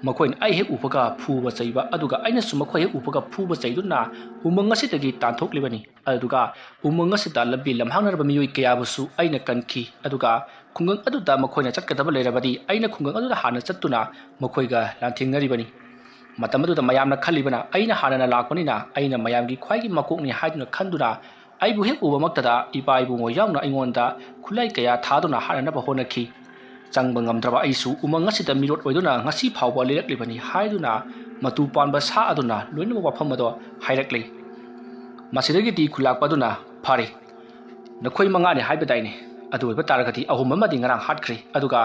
ꯃꯈꯣꯏꯅ ꯑꯩ ꯍꯦꯛ ꯎꯕꯒ ꯐꯨꯕ ꯆꯩꯕ, ꯑꯗꯨꯒ ꯑꯩꯅꯁꯨ ꯃꯈꯣꯏ ꯍꯦꯛ ꯎꯕꯒ ꯐꯨꯕ ꯆꯩꯗꯨꯅ ꯎꯃꯪ ꯑꯁꯤꯗꯒꯤ ꯇꯥꯟꯊꯣꯛꯂꯤꯕꯅꯤ꯫ ꯑꯗꯨꯒ ꯎꯃꯪ ꯑꯁꯤꯗ ꯂꯝꯕꯤ ꯂꯝꯍꯥꯡꯅꯔꯕ ꯃꯤꯑꯣꯏ ꯀꯌꯥꯕꯨꯁꯨ ꯑꯩꯅ ꯀꯟꯈꯤ, ꯑꯗꯨꯒ ꯈꯨꯡꯒꯪ ꯑꯗꯨꯗ ꯃꯈꯣꯏꯅ ꯆꯠꯀꯗꯕ ꯂꯩꯔꯕꯗꯤ ꯑꯩꯅ ꯈꯨꯡꯒꯪ ꯑꯗꯨꯗ ꯍꯥꯟꯅ ꯆꯠꯇꯨꯅ ꯃꯈꯣꯏꯒ ꯂꯥꯟꯊꯦꯡꯅꯔꯤꯕꯅꯤ꯫ ꯃꯇꯝ ꯑꯗꯨꯗ ꯃꯌꯥꯝꯅ ꯈꯜꯂꯤꯕꯅ ꯑꯩꯅ ꯍꯥꯟꯅꯅ ꯂꯥꯛꯄꯅꯤꯅ ꯑꯩꯅ ꯃꯌꯥꯝꯒꯤ ꯈ꯭ꯋꯥꯏꯒꯤ ꯃꯀꯣꯛꯅꯤ ꯍꯥꯏꯗꯨꯅ ꯈꯟꯗꯨꯅ ꯑꯩꯕꯨ ꯍꯦꯛ ꯎꯕꯃꯛꯇꯗ ꯏꯄꯥ ꯏꯕꯨꯡꯉꯣ ꯌꯥꯎꯅ ꯑꯩꯉꯣꯟꯗ ꯈꯨꯠꯂꯥꯏ ꯀꯌꯥ ꯊꯥꯗꯨꯅ ꯍꯥꯠꯅꯅꯕ ꯍꯣꯠꯅꯈꯤ꯫ ꯆꯪꯕ ꯉꯝꯗ꯭ꯔꯕ ꯑꯩꯁꯨ ꯎꯃꯪ ꯑꯁꯤꯗ ꯃꯤꯔꯣꯠ ꯑꯣꯏꯗꯨꯅ ꯉꯁꯤ ꯐꯥꯎꯕ ꯂꯩꯔꯛꯂꯤꯕꯅꯤ ꯍꯥꯏꯗꯨꯅ ꯃꯇꯨ ꯄꯥꯟꯕ ꯁꯥ ꯑꯗꯨꯅ ꯂꯣꯏꯅꯃꯛ ꯋꯥꯐꯝ ꯑꯗꯣ ꯍꯥꯏꯔꯛꯂꯤ꯫ ꯃꯁꯤꯗꯒꯤꯗꯤ ꯈꯨꯂꯥꯛꯄ ꯑꯗꯨꯅ, "ꯐꯔꯦ, ꯅꯈꯣꯏ ꯃꯉꯥꯅꯤ ꯍꯥꯏꯕꯗꯥꯏꯅꯦ? ꯑꯗꯨ ꯑꯣꯏꯕ ꯇꯥꯔꯒꯗꯤ ꯑꯍꯨꯝ ꯑꯃꯗꯤ ꯉꯔꯥꯡ ꯍꯥꯠꯈ꯭ꯔꯦ, ꯑꯗꯨꯒ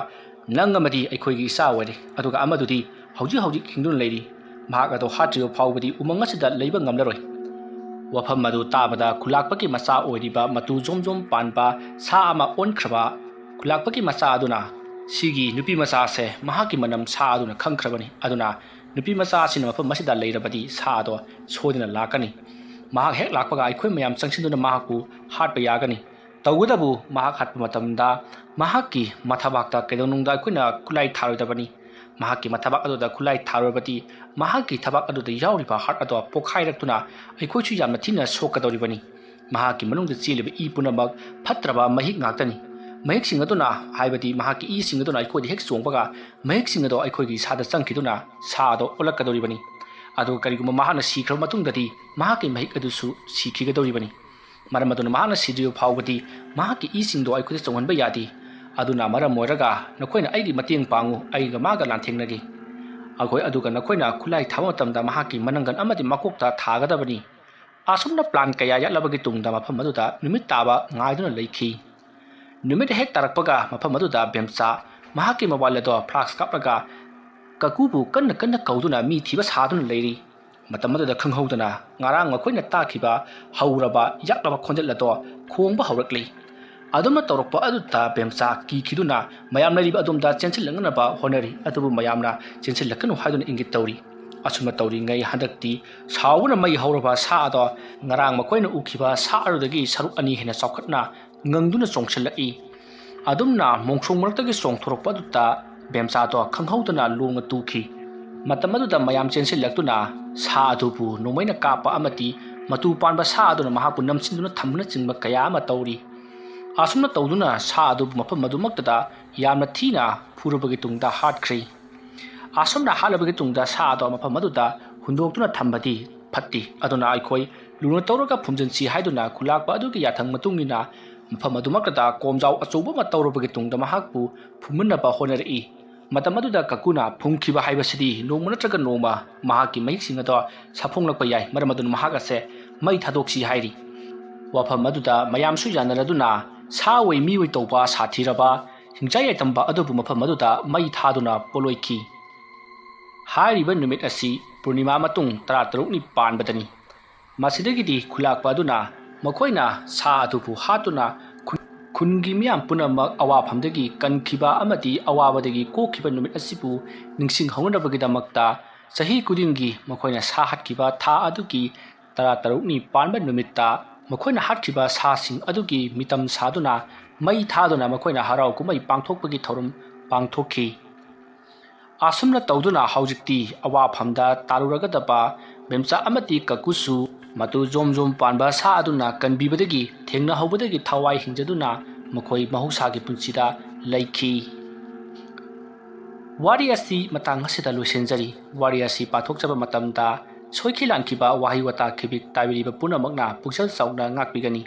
ꯅꯪ ꯑꯃꯗꯤ ꯑꯩꯈꯣꯏꯒꯤ ꯏꯆꯥ ꯑꯣꯏꯔꯦ, ꯑꯗꯨꯒ ꯑꯃꯗꯨꯗꯤ ꯍꯧꯖꯤꯛ ꯍꯧꯖꯤꯛ ꯍꯤꯡꯗꯨꯅ ꯂꯩꯔꯤ꯫ ꯃꯍꯥꯛ ꯑꯗꯨ ꯍꯥꯠꯇ꯭ꯔꯤꯕ ꯐꯥꯎꯕꯗꯤ ꯎꯃꯪ ꯑꯁꯤꯗ ꯂꯩꯕ ꯉꯝꯂꯔꯣꯏ꯫" ꯋꯥꯐꯝ ꯑꯗꯨ ꯇꯥꯕꯗ ꯈꯨꯂꯥꯛꯄꯒꯤ ꯃꯆꯥ ꯑꯣꯏꯔꯤꯕ ꯃꯇꯨ ꯖꯣꯝ ꯖꯣꯝ ꯄꯥꯟꯕ ꯁꯥ ꯑꯃ ꯑꯣꯟꯈ꯭ꯔꯕ ꯈꯨꯂꯥꯛꯄꯒꯤ ꯃꯆꯥ ꯑꯗꯨꯅ, "ꯁꯤꯒꯤ ꯅꯨꯄꯤ ꯃꯆꯥꯁꯦ ꯃꯍꯥꯛꯀꯤ ꯃꯅꯝ ꯁꯥ ꯑꯗꯨꯅ ꯈꯪꯈ꯭ꯔꯕꯅꯤ, ꯑꯗꯨꯅ ꯅꯨꯄꯤ ꯃꯆꯥ ꯑꯁꯤꯅ ꯃꯐꯝ ꯑꯁꯤꯗ ꯂꯩꯔꯕꯗꯤ ꯁꯥ ꯑꯗꯣ ꯁꯣꯏꯗꯅ ꯂꯥꯛꯀꯅꯤ꯫ ꯃꯍꯥꯛ ꯍꯦꯛ ꯂꯥꯛꯄꯒ ꯑꯩꯈꯣꯏ ꯃꯌꯥꯝ ꯆꯪꯁꯤꯟꯗꯨꯅ ꯃꯍꯥꯛꯄꯨ ꯍꯥꯠꯄ ꯌꯥꯒꯅꯤ꯫ ꯇꯧꯕꯇꯕꯨ ꯃꯍꯥꯛ ꯍꯥꯠꯄ ꯃꯇꯝꯗ ꯃꯍꯥꯛꯀꯤ ꯃꯊꯕꯥꯛꯇ ꯀꯩꯗꯧꯅꯨꯡꯗ ꯑꯩꯈꯣꯏꯅ ꯈꯨꯠꯂꯥꯏ ꯊꯥꯔꯣꯏꯗꯕꯅꯤ꯫ ꯃꯍꯥꯛꯀꯤ ꯃꯊꯕꯥꯛ ꯑꯗꯨꯗ ꯈꯨꯠꯂꯥꯏ ꯊꯥꯔꯨꯔꯕꯗꯤ ꯃꯍꯥꯛꯀꯤ ꯊꯕꯥꯛ ꯑꯗꯨꯗ ꯌꯥꯎꯔꯤꯕ ꯍꯥꯔꯠ ꯑꯗꯣ ꯄꯣꯈꯥꯏꯔꯛꯇꯨꯅ ꯑꯩꯈꯣꯏꯁꯨ ꯌꯥꯝꯅ ꯊꯤꯅ ꯁꯣꯛꯀꯗꯧꯔꯤꯕꯅꯤ꯫ ꯃꯍꯥꯛꯀꯤ ꯃꯅꯨꯡꯗ ꯆꯦꯜꯂꯤꯕ ꯏ ꯄꯨꯝꯅꯃꯛ ꯐꯠꯇ꯭ꯔꯕ ꯃꯍꯤꯛ ꯉꯥꯛꯇꯅꯤ꯫ ꯃꯍꯤꯛꯁꯤꯡ ꯑꯗꯨꯅ, ꯍꯥꯏꯕꯗꯤ ꯃꯍꯥꯛꯀꯤ ꯏꯁꯤꯡ ꯑꯗꯨꯅ ꯑꯩꯈꯣꯏꯗ ꯍꯦꯛ ꯆꯣꯡꯕꯒ, ꯃꯍꯤꯛꯁꯤꯡ ꯑꯗꯣ ꯑꯩꯈꯣꯏꯒꯤ ꯏꯁꯥꯗ ꯆꯪꯈꯤꯗꯨꯅ ꯁꯥ ꯑꯗꯣ ꯑꯣꯜꯂꯛꯀꯗꯧꯔꯤꯕꯅꯤ꯫ ꯑꯗꯨꯒ ꯀꯔꯤꯒꯨꯝꯕ ꯃꯍꯥꯛꯅ ꯁꯤꯈ꯭ꯔꯕ ꯃꯇꯨꯡꯗꯗꯤ, ꯃꯍꯥꯛꯀꯤ ꯃꯍꯤꯛ ꯑꯗꯨꯁꯨ ꯁꯤꯈꯤꯒꯗꯧꯔꯤꯕꯅꯤ꯫ ꯃꯔꯝ ꯑꯗꯨꯅ ꯃꯍꯥꯛꯅ ꯁꯤꯗ꯭ꯔꯤꯕ ꯐꯥꯎꯕꯗꯤ ꯃꯍꯥꯛꯀꯤ ꯏꯁꯤꯡꯗꯣ ꯑꯩꯈꯣꯏꯗ ꯆꯣꯡꯍꯟꯕ ꯌꯥꯗꯦ꯫ ꯑꯗꯨꯅ ꯃꯔꯝ ꯑꯣꯏꯔꯒ ꯅꯈꯣꯏꯅ ꯑꯩꯒꯤ ꯃꯇꯦꯡ ꯄꯥꯡꯉꯨ, ꯑꯩꯒ ꯃꯥꯒ ꯂꯥꯟꯊꯦꯡꯅꯒꯦ꯫ ꯑꯩꯈꯣꯏ ꯑꯗꯨꯒ ꯅꯈꯣꯏꯅ ꯈꯨꯠꯂꯥꯏ ꯊꯥꯕ ꯃꯇꯝꯗ ꯃꯍꯥꯛꯀꯤ ꯃꯅꯪꯒꯟ ꯑꯃꯗꯤ ꯃꯀꯣꯛꯇ ꯊꯥꯒꯗꯕꯅꯤ꯫ ꯑꯁꯨꯝꯅ plan ꯀꯌꯥ ꯌꯥꯠꯂꯕꯒꯤ ꯇꯨꯡꯗ ꯃꯐꯝ ꯑꯗꯨꯗ ꯅꯨꯃꯤꯠ ꯇꯥꯕ ꯉꯥꯏꯗꯨꯅ ꯂꯩꯈꯤ꯫ ꯅꯨꯃꯤꯠ ꯍꯦꯛ ꯇꯥꯔꯛꯄꯒ ꯃꯐꯝ ꯑꯗꯨꯗ ꯕꯦꯝꯆꯥ ꯃꯍꯥꯛꯀꯤ mobile ꯑꯗꯣ flash ꯀꯥꯞꯂꯒ ꯀꯀꯨꯕꯨ ꯀꯟꯅ ꯀꯟꯅ ꯀꯧꯗꯨꯅ ꯃꯤ ꯊꯤꯕ ꯁꯥꯗꯨꯅ ꯂꯩꯔꯤ꯫ ꯃꯇꯝ ꯑꯗꯨꯗ ꯈꯪꯍꯧꯗꯅ ꯉꯔꯥꯡ ꯃꯈꯣꯏꯅ ꯇꯥꯈꯤꯕ ꯍꯧꯔꯕ ꯌꯥꯛꯂꯕ ꯈꯣꯟꯖꯦꯜ ꯑꯗꯣ ꯈꯣꯡꯕ ꯍꯧꯔꯛꯂꯤ꯫ ꯑꯗꯨꯝꯅ ꯇꯧꯔꯛꯄ ꯑꯗꯨꯗ ꯕꯦꯝꯆꯥ ꯀꯤꯈꯤꯗꯨꯅ ꯃꯌꯥꯝ ꯂꯩꯔꯤꯕ ꯑꯗꯣꯝꯗ ꯆꯦꯟꯁꯤꯜꯂꯛꯅꯅꯕ ꯍꯣꯠꯅꯔꯤ, ꯑꯗꯨꯕꯨ ꯃꯌꯥꯝꯅ ꯆꯦꯟꯁꯤꯜꯂꯛꯀꯅꯨ ꯍꯥꯏꯗꯨꯅ ꯏꯪꯒꯤꯠ ꯇꯧꯔꯤ꯫ ꯑꯁꯨꯝꯅ ꯇꯧꯔꯤꯉꯩ ꯍꯟꯗꯛꯇꯤ ꯁꯥꯎꯕꯅ ꯃꯩ ꯍꯧꯔꯕ ꯁꯥ ꯑꯗꯣ ꯉꯔꯥꯡ ꯃꯈꯣꯏꯅ ꯎꯈꯤꯕ ꯁꯥ ꯑꯗꯨꯗꯒꯤ ꯁꯔꯨꯛ ꯑꯅꯤ ꯍꯦꯟꯅ ꯆꯥꯎꯈꯠꯅ ꯉꯪꯗꯨꯅ ꯆꯣꯡꯁꯤꯜꯂꯛꯏ꯫ ꯑꯗꯨꯝꯅ ꯃꯣꯡꯁꯣꯡ ꯃꯔꯛꯇꯒꯤ ꯆꯣꯡꯊꯣꯔꯛꯄ ꯑꯗꯨꯗ ꯕꯦꯝꯆꯥꯗꯣ ꯈꯪꯍꯧꯗꯅ ꯂꯣꯡꯅ ꯇꯨꯈꯤ꯫ ꯃꯇꯝ ꯑꯗꯨꯗ ꯃꯌꯥꯝ ꯆꯦꯟꯁꯤꯜꯂꯛꯇꯨꯅ ꯁꯥ ꯑꯗꯨꯕꯨ ꯅꯣꯡꯃꯩꯅ ꯀꯥꯞꯄ ꯑꯃꯗꯤ ꯃꯇꯨ ꯄꯥꯟꯕ ꯁꯥ ꯑꯗꯨꯅ ꯃꯍꯥꯛꯄꯨ ꯅꯝꯁꯤꯟꯗꯨꯅ ꯊꯝꯕꯅꯆꯤꯡꯕ ꯀꯌꯥ ꯑꯃ ꯇꯧꯔꯤ꯫ ꯑꯁꯨꯝꯅ ꯇꯧꯗꯨꯅ ꯁꯥ ꯑꯗꯨꯕꯨ ꯃꯐꯝ ꯑꯗꯨꯃꯛꯇꯗ ꯌꯥꯝꯅ ꯊꯤꯅ ꯐꯨꯔꯕꯒꯤ ꯇꯨꯡꯗ ꯍꯥꯠꯈ꯭ꯔꯦ꯫ ꯑꯁꯨꯝꯅ ꯍꯥꯠꯂꯕꯒꯤ ꯇꯨꯡꯗ ꯁꯥ ꯑꯗꯣ ꯃꯐꯝ ꯑꯗꯨꯗ ꯍꯨꯟꯗꯣꯛꯇꯨꯅ ꯊꯝꯕꯗꯤ ꯐꯠꯇꯦ꯫ ꯑꯗꯨꯅ ꯑꯩꯈꯣꯏ ꯂꯨꯅ ꯇꯧꯔꯒ ꯐꯨꯝꯖꯤꯟꯁꯤ ꯍꯥꯏꯗꯨꯅ ꯈꯨꯂꯥꯛꯄ ꯑꯗꯨꯒꯤ ꯌꯥꯊꯪ ꯃꯇꯨꯡ ꯏꯟꯅ ꯃꯐꯝ ꯑꯗꯨꯃꯛꯇꯗ ꯀꯣꯝꯖꯥꯎ ꯑꯆꯧꯕ ꯑꯃ ꯇꯧꯔꯕꯒꯤ ꯇꯨꯡꯗ ꯃꯍꯥꯛꯄꯨ ꯐꯨꯝꯃꯤꯟꯅꯕ ꯍꯣꯠꯅꯔꯛꯏ꯫ ꯃꯇꯝ ꯑꯗꯨꯗ ꯀꯀꯨꯅ ꯐꯨꯝꯈꯤꯕ ꯍꯥꯏꯕꯁꯤꯗꯤ ꯅꯣꯡꯃ ꯅꯠꯇ꯭ꯔꯒ ꯅꯣꯡꯃ ꯃꯍꯥꯛꯀꯤ ꯃꯍꯤꯛꯁꯤꯡ ꯑꯗꯣ ꯁꯥꯐꯣꯡꯂꯛꯄ ꯌꯥꯏ, ꯃꯔꯝ ꯑꯗꯨꯅ ꯃꯍꯥꯛ ꯑꯁꯦ ꯃꯩ ꯊꯥꯗꯣꯛꯁꯤ ꯍꯥꯏꯔꯤ꯫ ꯋꯥꯐꯝ ꯑꯗꯨꯗ ꯃꯌꯥꯝꯁꯨ ꯌꯥꯅꯔꯗꯨꯅ ꯁꯥ ꯑꯣꯏ ꯃꯤ ꯑꯣꯏ ꯇꯧꯕ ꯁꯥꯊꯤꯔꯕ ꯍꯤꯡꯆꯥꯏ ꯌꯥꯏꯇꯝꯕ ꯑꯗꯨꯕꯨ ꯃꯐꯝ ꯑꯗꯨꯗ ꯃꯩ ꯊꯥꯗꯨꯅ ꯄꯣꯂꯣꯏꯈꯤ꯫ ꯍꯥꯏꯔꯤꯕ ꯅꯨꯃꯤꯠ ꯑꯁꯤ ꯄꯨꯔꯅꯤꯃꯥ ꯃꯇꯨꯡ ꯇꯔꯥꯇꯔꯨꯛꯅꯤ ꯄꯥꯟꯕꯗꯅꯤ꯫ ꯃꯁꯤꯗꯒꯤꯗꯤ ꯈꯨꯂꯥꯛꯄ ꯑꯗꯨꯅ ꯃꯈꯣꯏꯅ ꯁꯥ ꯑꯗꯨꯕꯨ ꯍꯥꯠꯇꯨꯅ ꯈꯨꯟ-, ꯈꯨꯟꯒꯤ ꯃꯤꯌꯥꯝ ꯄꯨꯝꯅꯃꯛ ꯑꯋꯥꯐꯝꯗꯒꯤ ꯀꯟꯈꯤꯕ ꯑꯃꯗꯤ ꯑꯋꯥꯕꯗꯒꯤ ꯀꯣꯛꯈꯤꯕ ꯅꯨꯃꯤꯠ ꯑꯁꯤꯕꯨ ꯅꯤꯡꯁꯤꯡꯍꯧꯅꯅꯕꯒꯤꯗꯃꯛꯇ ꯆꯍꯤ ꯈꯨꯗꯤꯡꯒꯤ ꯃꯈꯣꯏꯅ ꯁꯥ ꯍꯥꯠꯈꯤꯕ ꯊꯥ ꯑꯗꯨꯒꯤ ꯇꯔꯥꯇꯔꯨꯛꯅꯤ ꯄꯥꯟꯕ ꯅꯨꯃꯤꯠꯇ ꯃꯈꯣꯏꯅ ꯍꯥꯠꯈꯤꯕ ꯁꯥꯁꯤꯡ ꯑꯗꯨꯒꯤ ꯃꯤꯇꯝ ꯁꯥꯗꯨꯅ ꯃꯩ ꯊꯥꯗꯨꯅ ꯃꯈꯣꯏꯅ ꯍꯔꯥꯎ ꯀꯨꯝꯍꯩ ꯄꯥꯡꯊꯣꯛꯄꯒꯤ ꯊꯧꯔꯝ ꯄꯥꯡꯊꯣꯛꯈꯤ꯫ ꯑꯁꯨꯝꯅ ꯇꯧꯗꯨꯅ ꯍꯧꯖꯤꯛꯇꯤ ꯑꯋꯥꯐꯝꯗ ꯇꯥꯔꯨꯔꯒꯗꯕ ꯕꯦꯝꯆꯥ ꯑꯃꯗꯤ ꯀꯀꯨꯁꯨ ꯃꯇꯨ ꯖꯣꯝ ꯖꯣꯝ ꯄꯥꯟꯕ ꯁꯥ ꯑꯗꯨꯅ ꯀꯟꯕꯤꯕꯗꯒꯤ ꯊꯦꯡꯅꯍꯧꯕꯗꯒꯤ ꯊꯋꯥꯏ ꯍꯤꯡꯖꯗꯨꯅ ꯃꯈꯣꯏ ꯃꯍꯧꯁꯥꯒꯤ ꯄꯨꯟꯁꯤꯗ ꯂꯩꯈꯤ꯫ ꯋꯥꯔꯤ ꯑꯁꯤ ꯃꯇꯥꯡ ꯑꯁꯤꯗ ꯂꯣꯏꯁꯤꯟꯖꯔꯤ꯫ ꯋꯥꯔꯤ ꯑꯁꯤ ꯄꯥꯊꯣꯛꯆꯕ ꯃꯇꯝꯗ ꯁꯣꯏꯈꯤ ꯂꯥꯟꯈꯤꯕ ꯋꯥꯍꯩ ꯋꯥꯇꯥ ꯈꯤꯕꯤꯛ ꯇꯥꯕꯤꯔꯤꯕ ꯄꯨꯝꯅꯃꯛꯅ ꯄꯨꯛꯆꯦꯜ ꯆꯥꯎꯅ ꯉꯥꯛꯄꯤꯒꯅꯤ꯫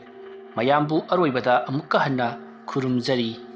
ꯃꯌꯥꯝꯕꯨ ꯑꯔꯣꯏꯕꯗ ꯑꯃꯨꯛꯀ ꯍꯟꯅ ꯈꯨꯔꯨꯝꯖꯔꯤ꯫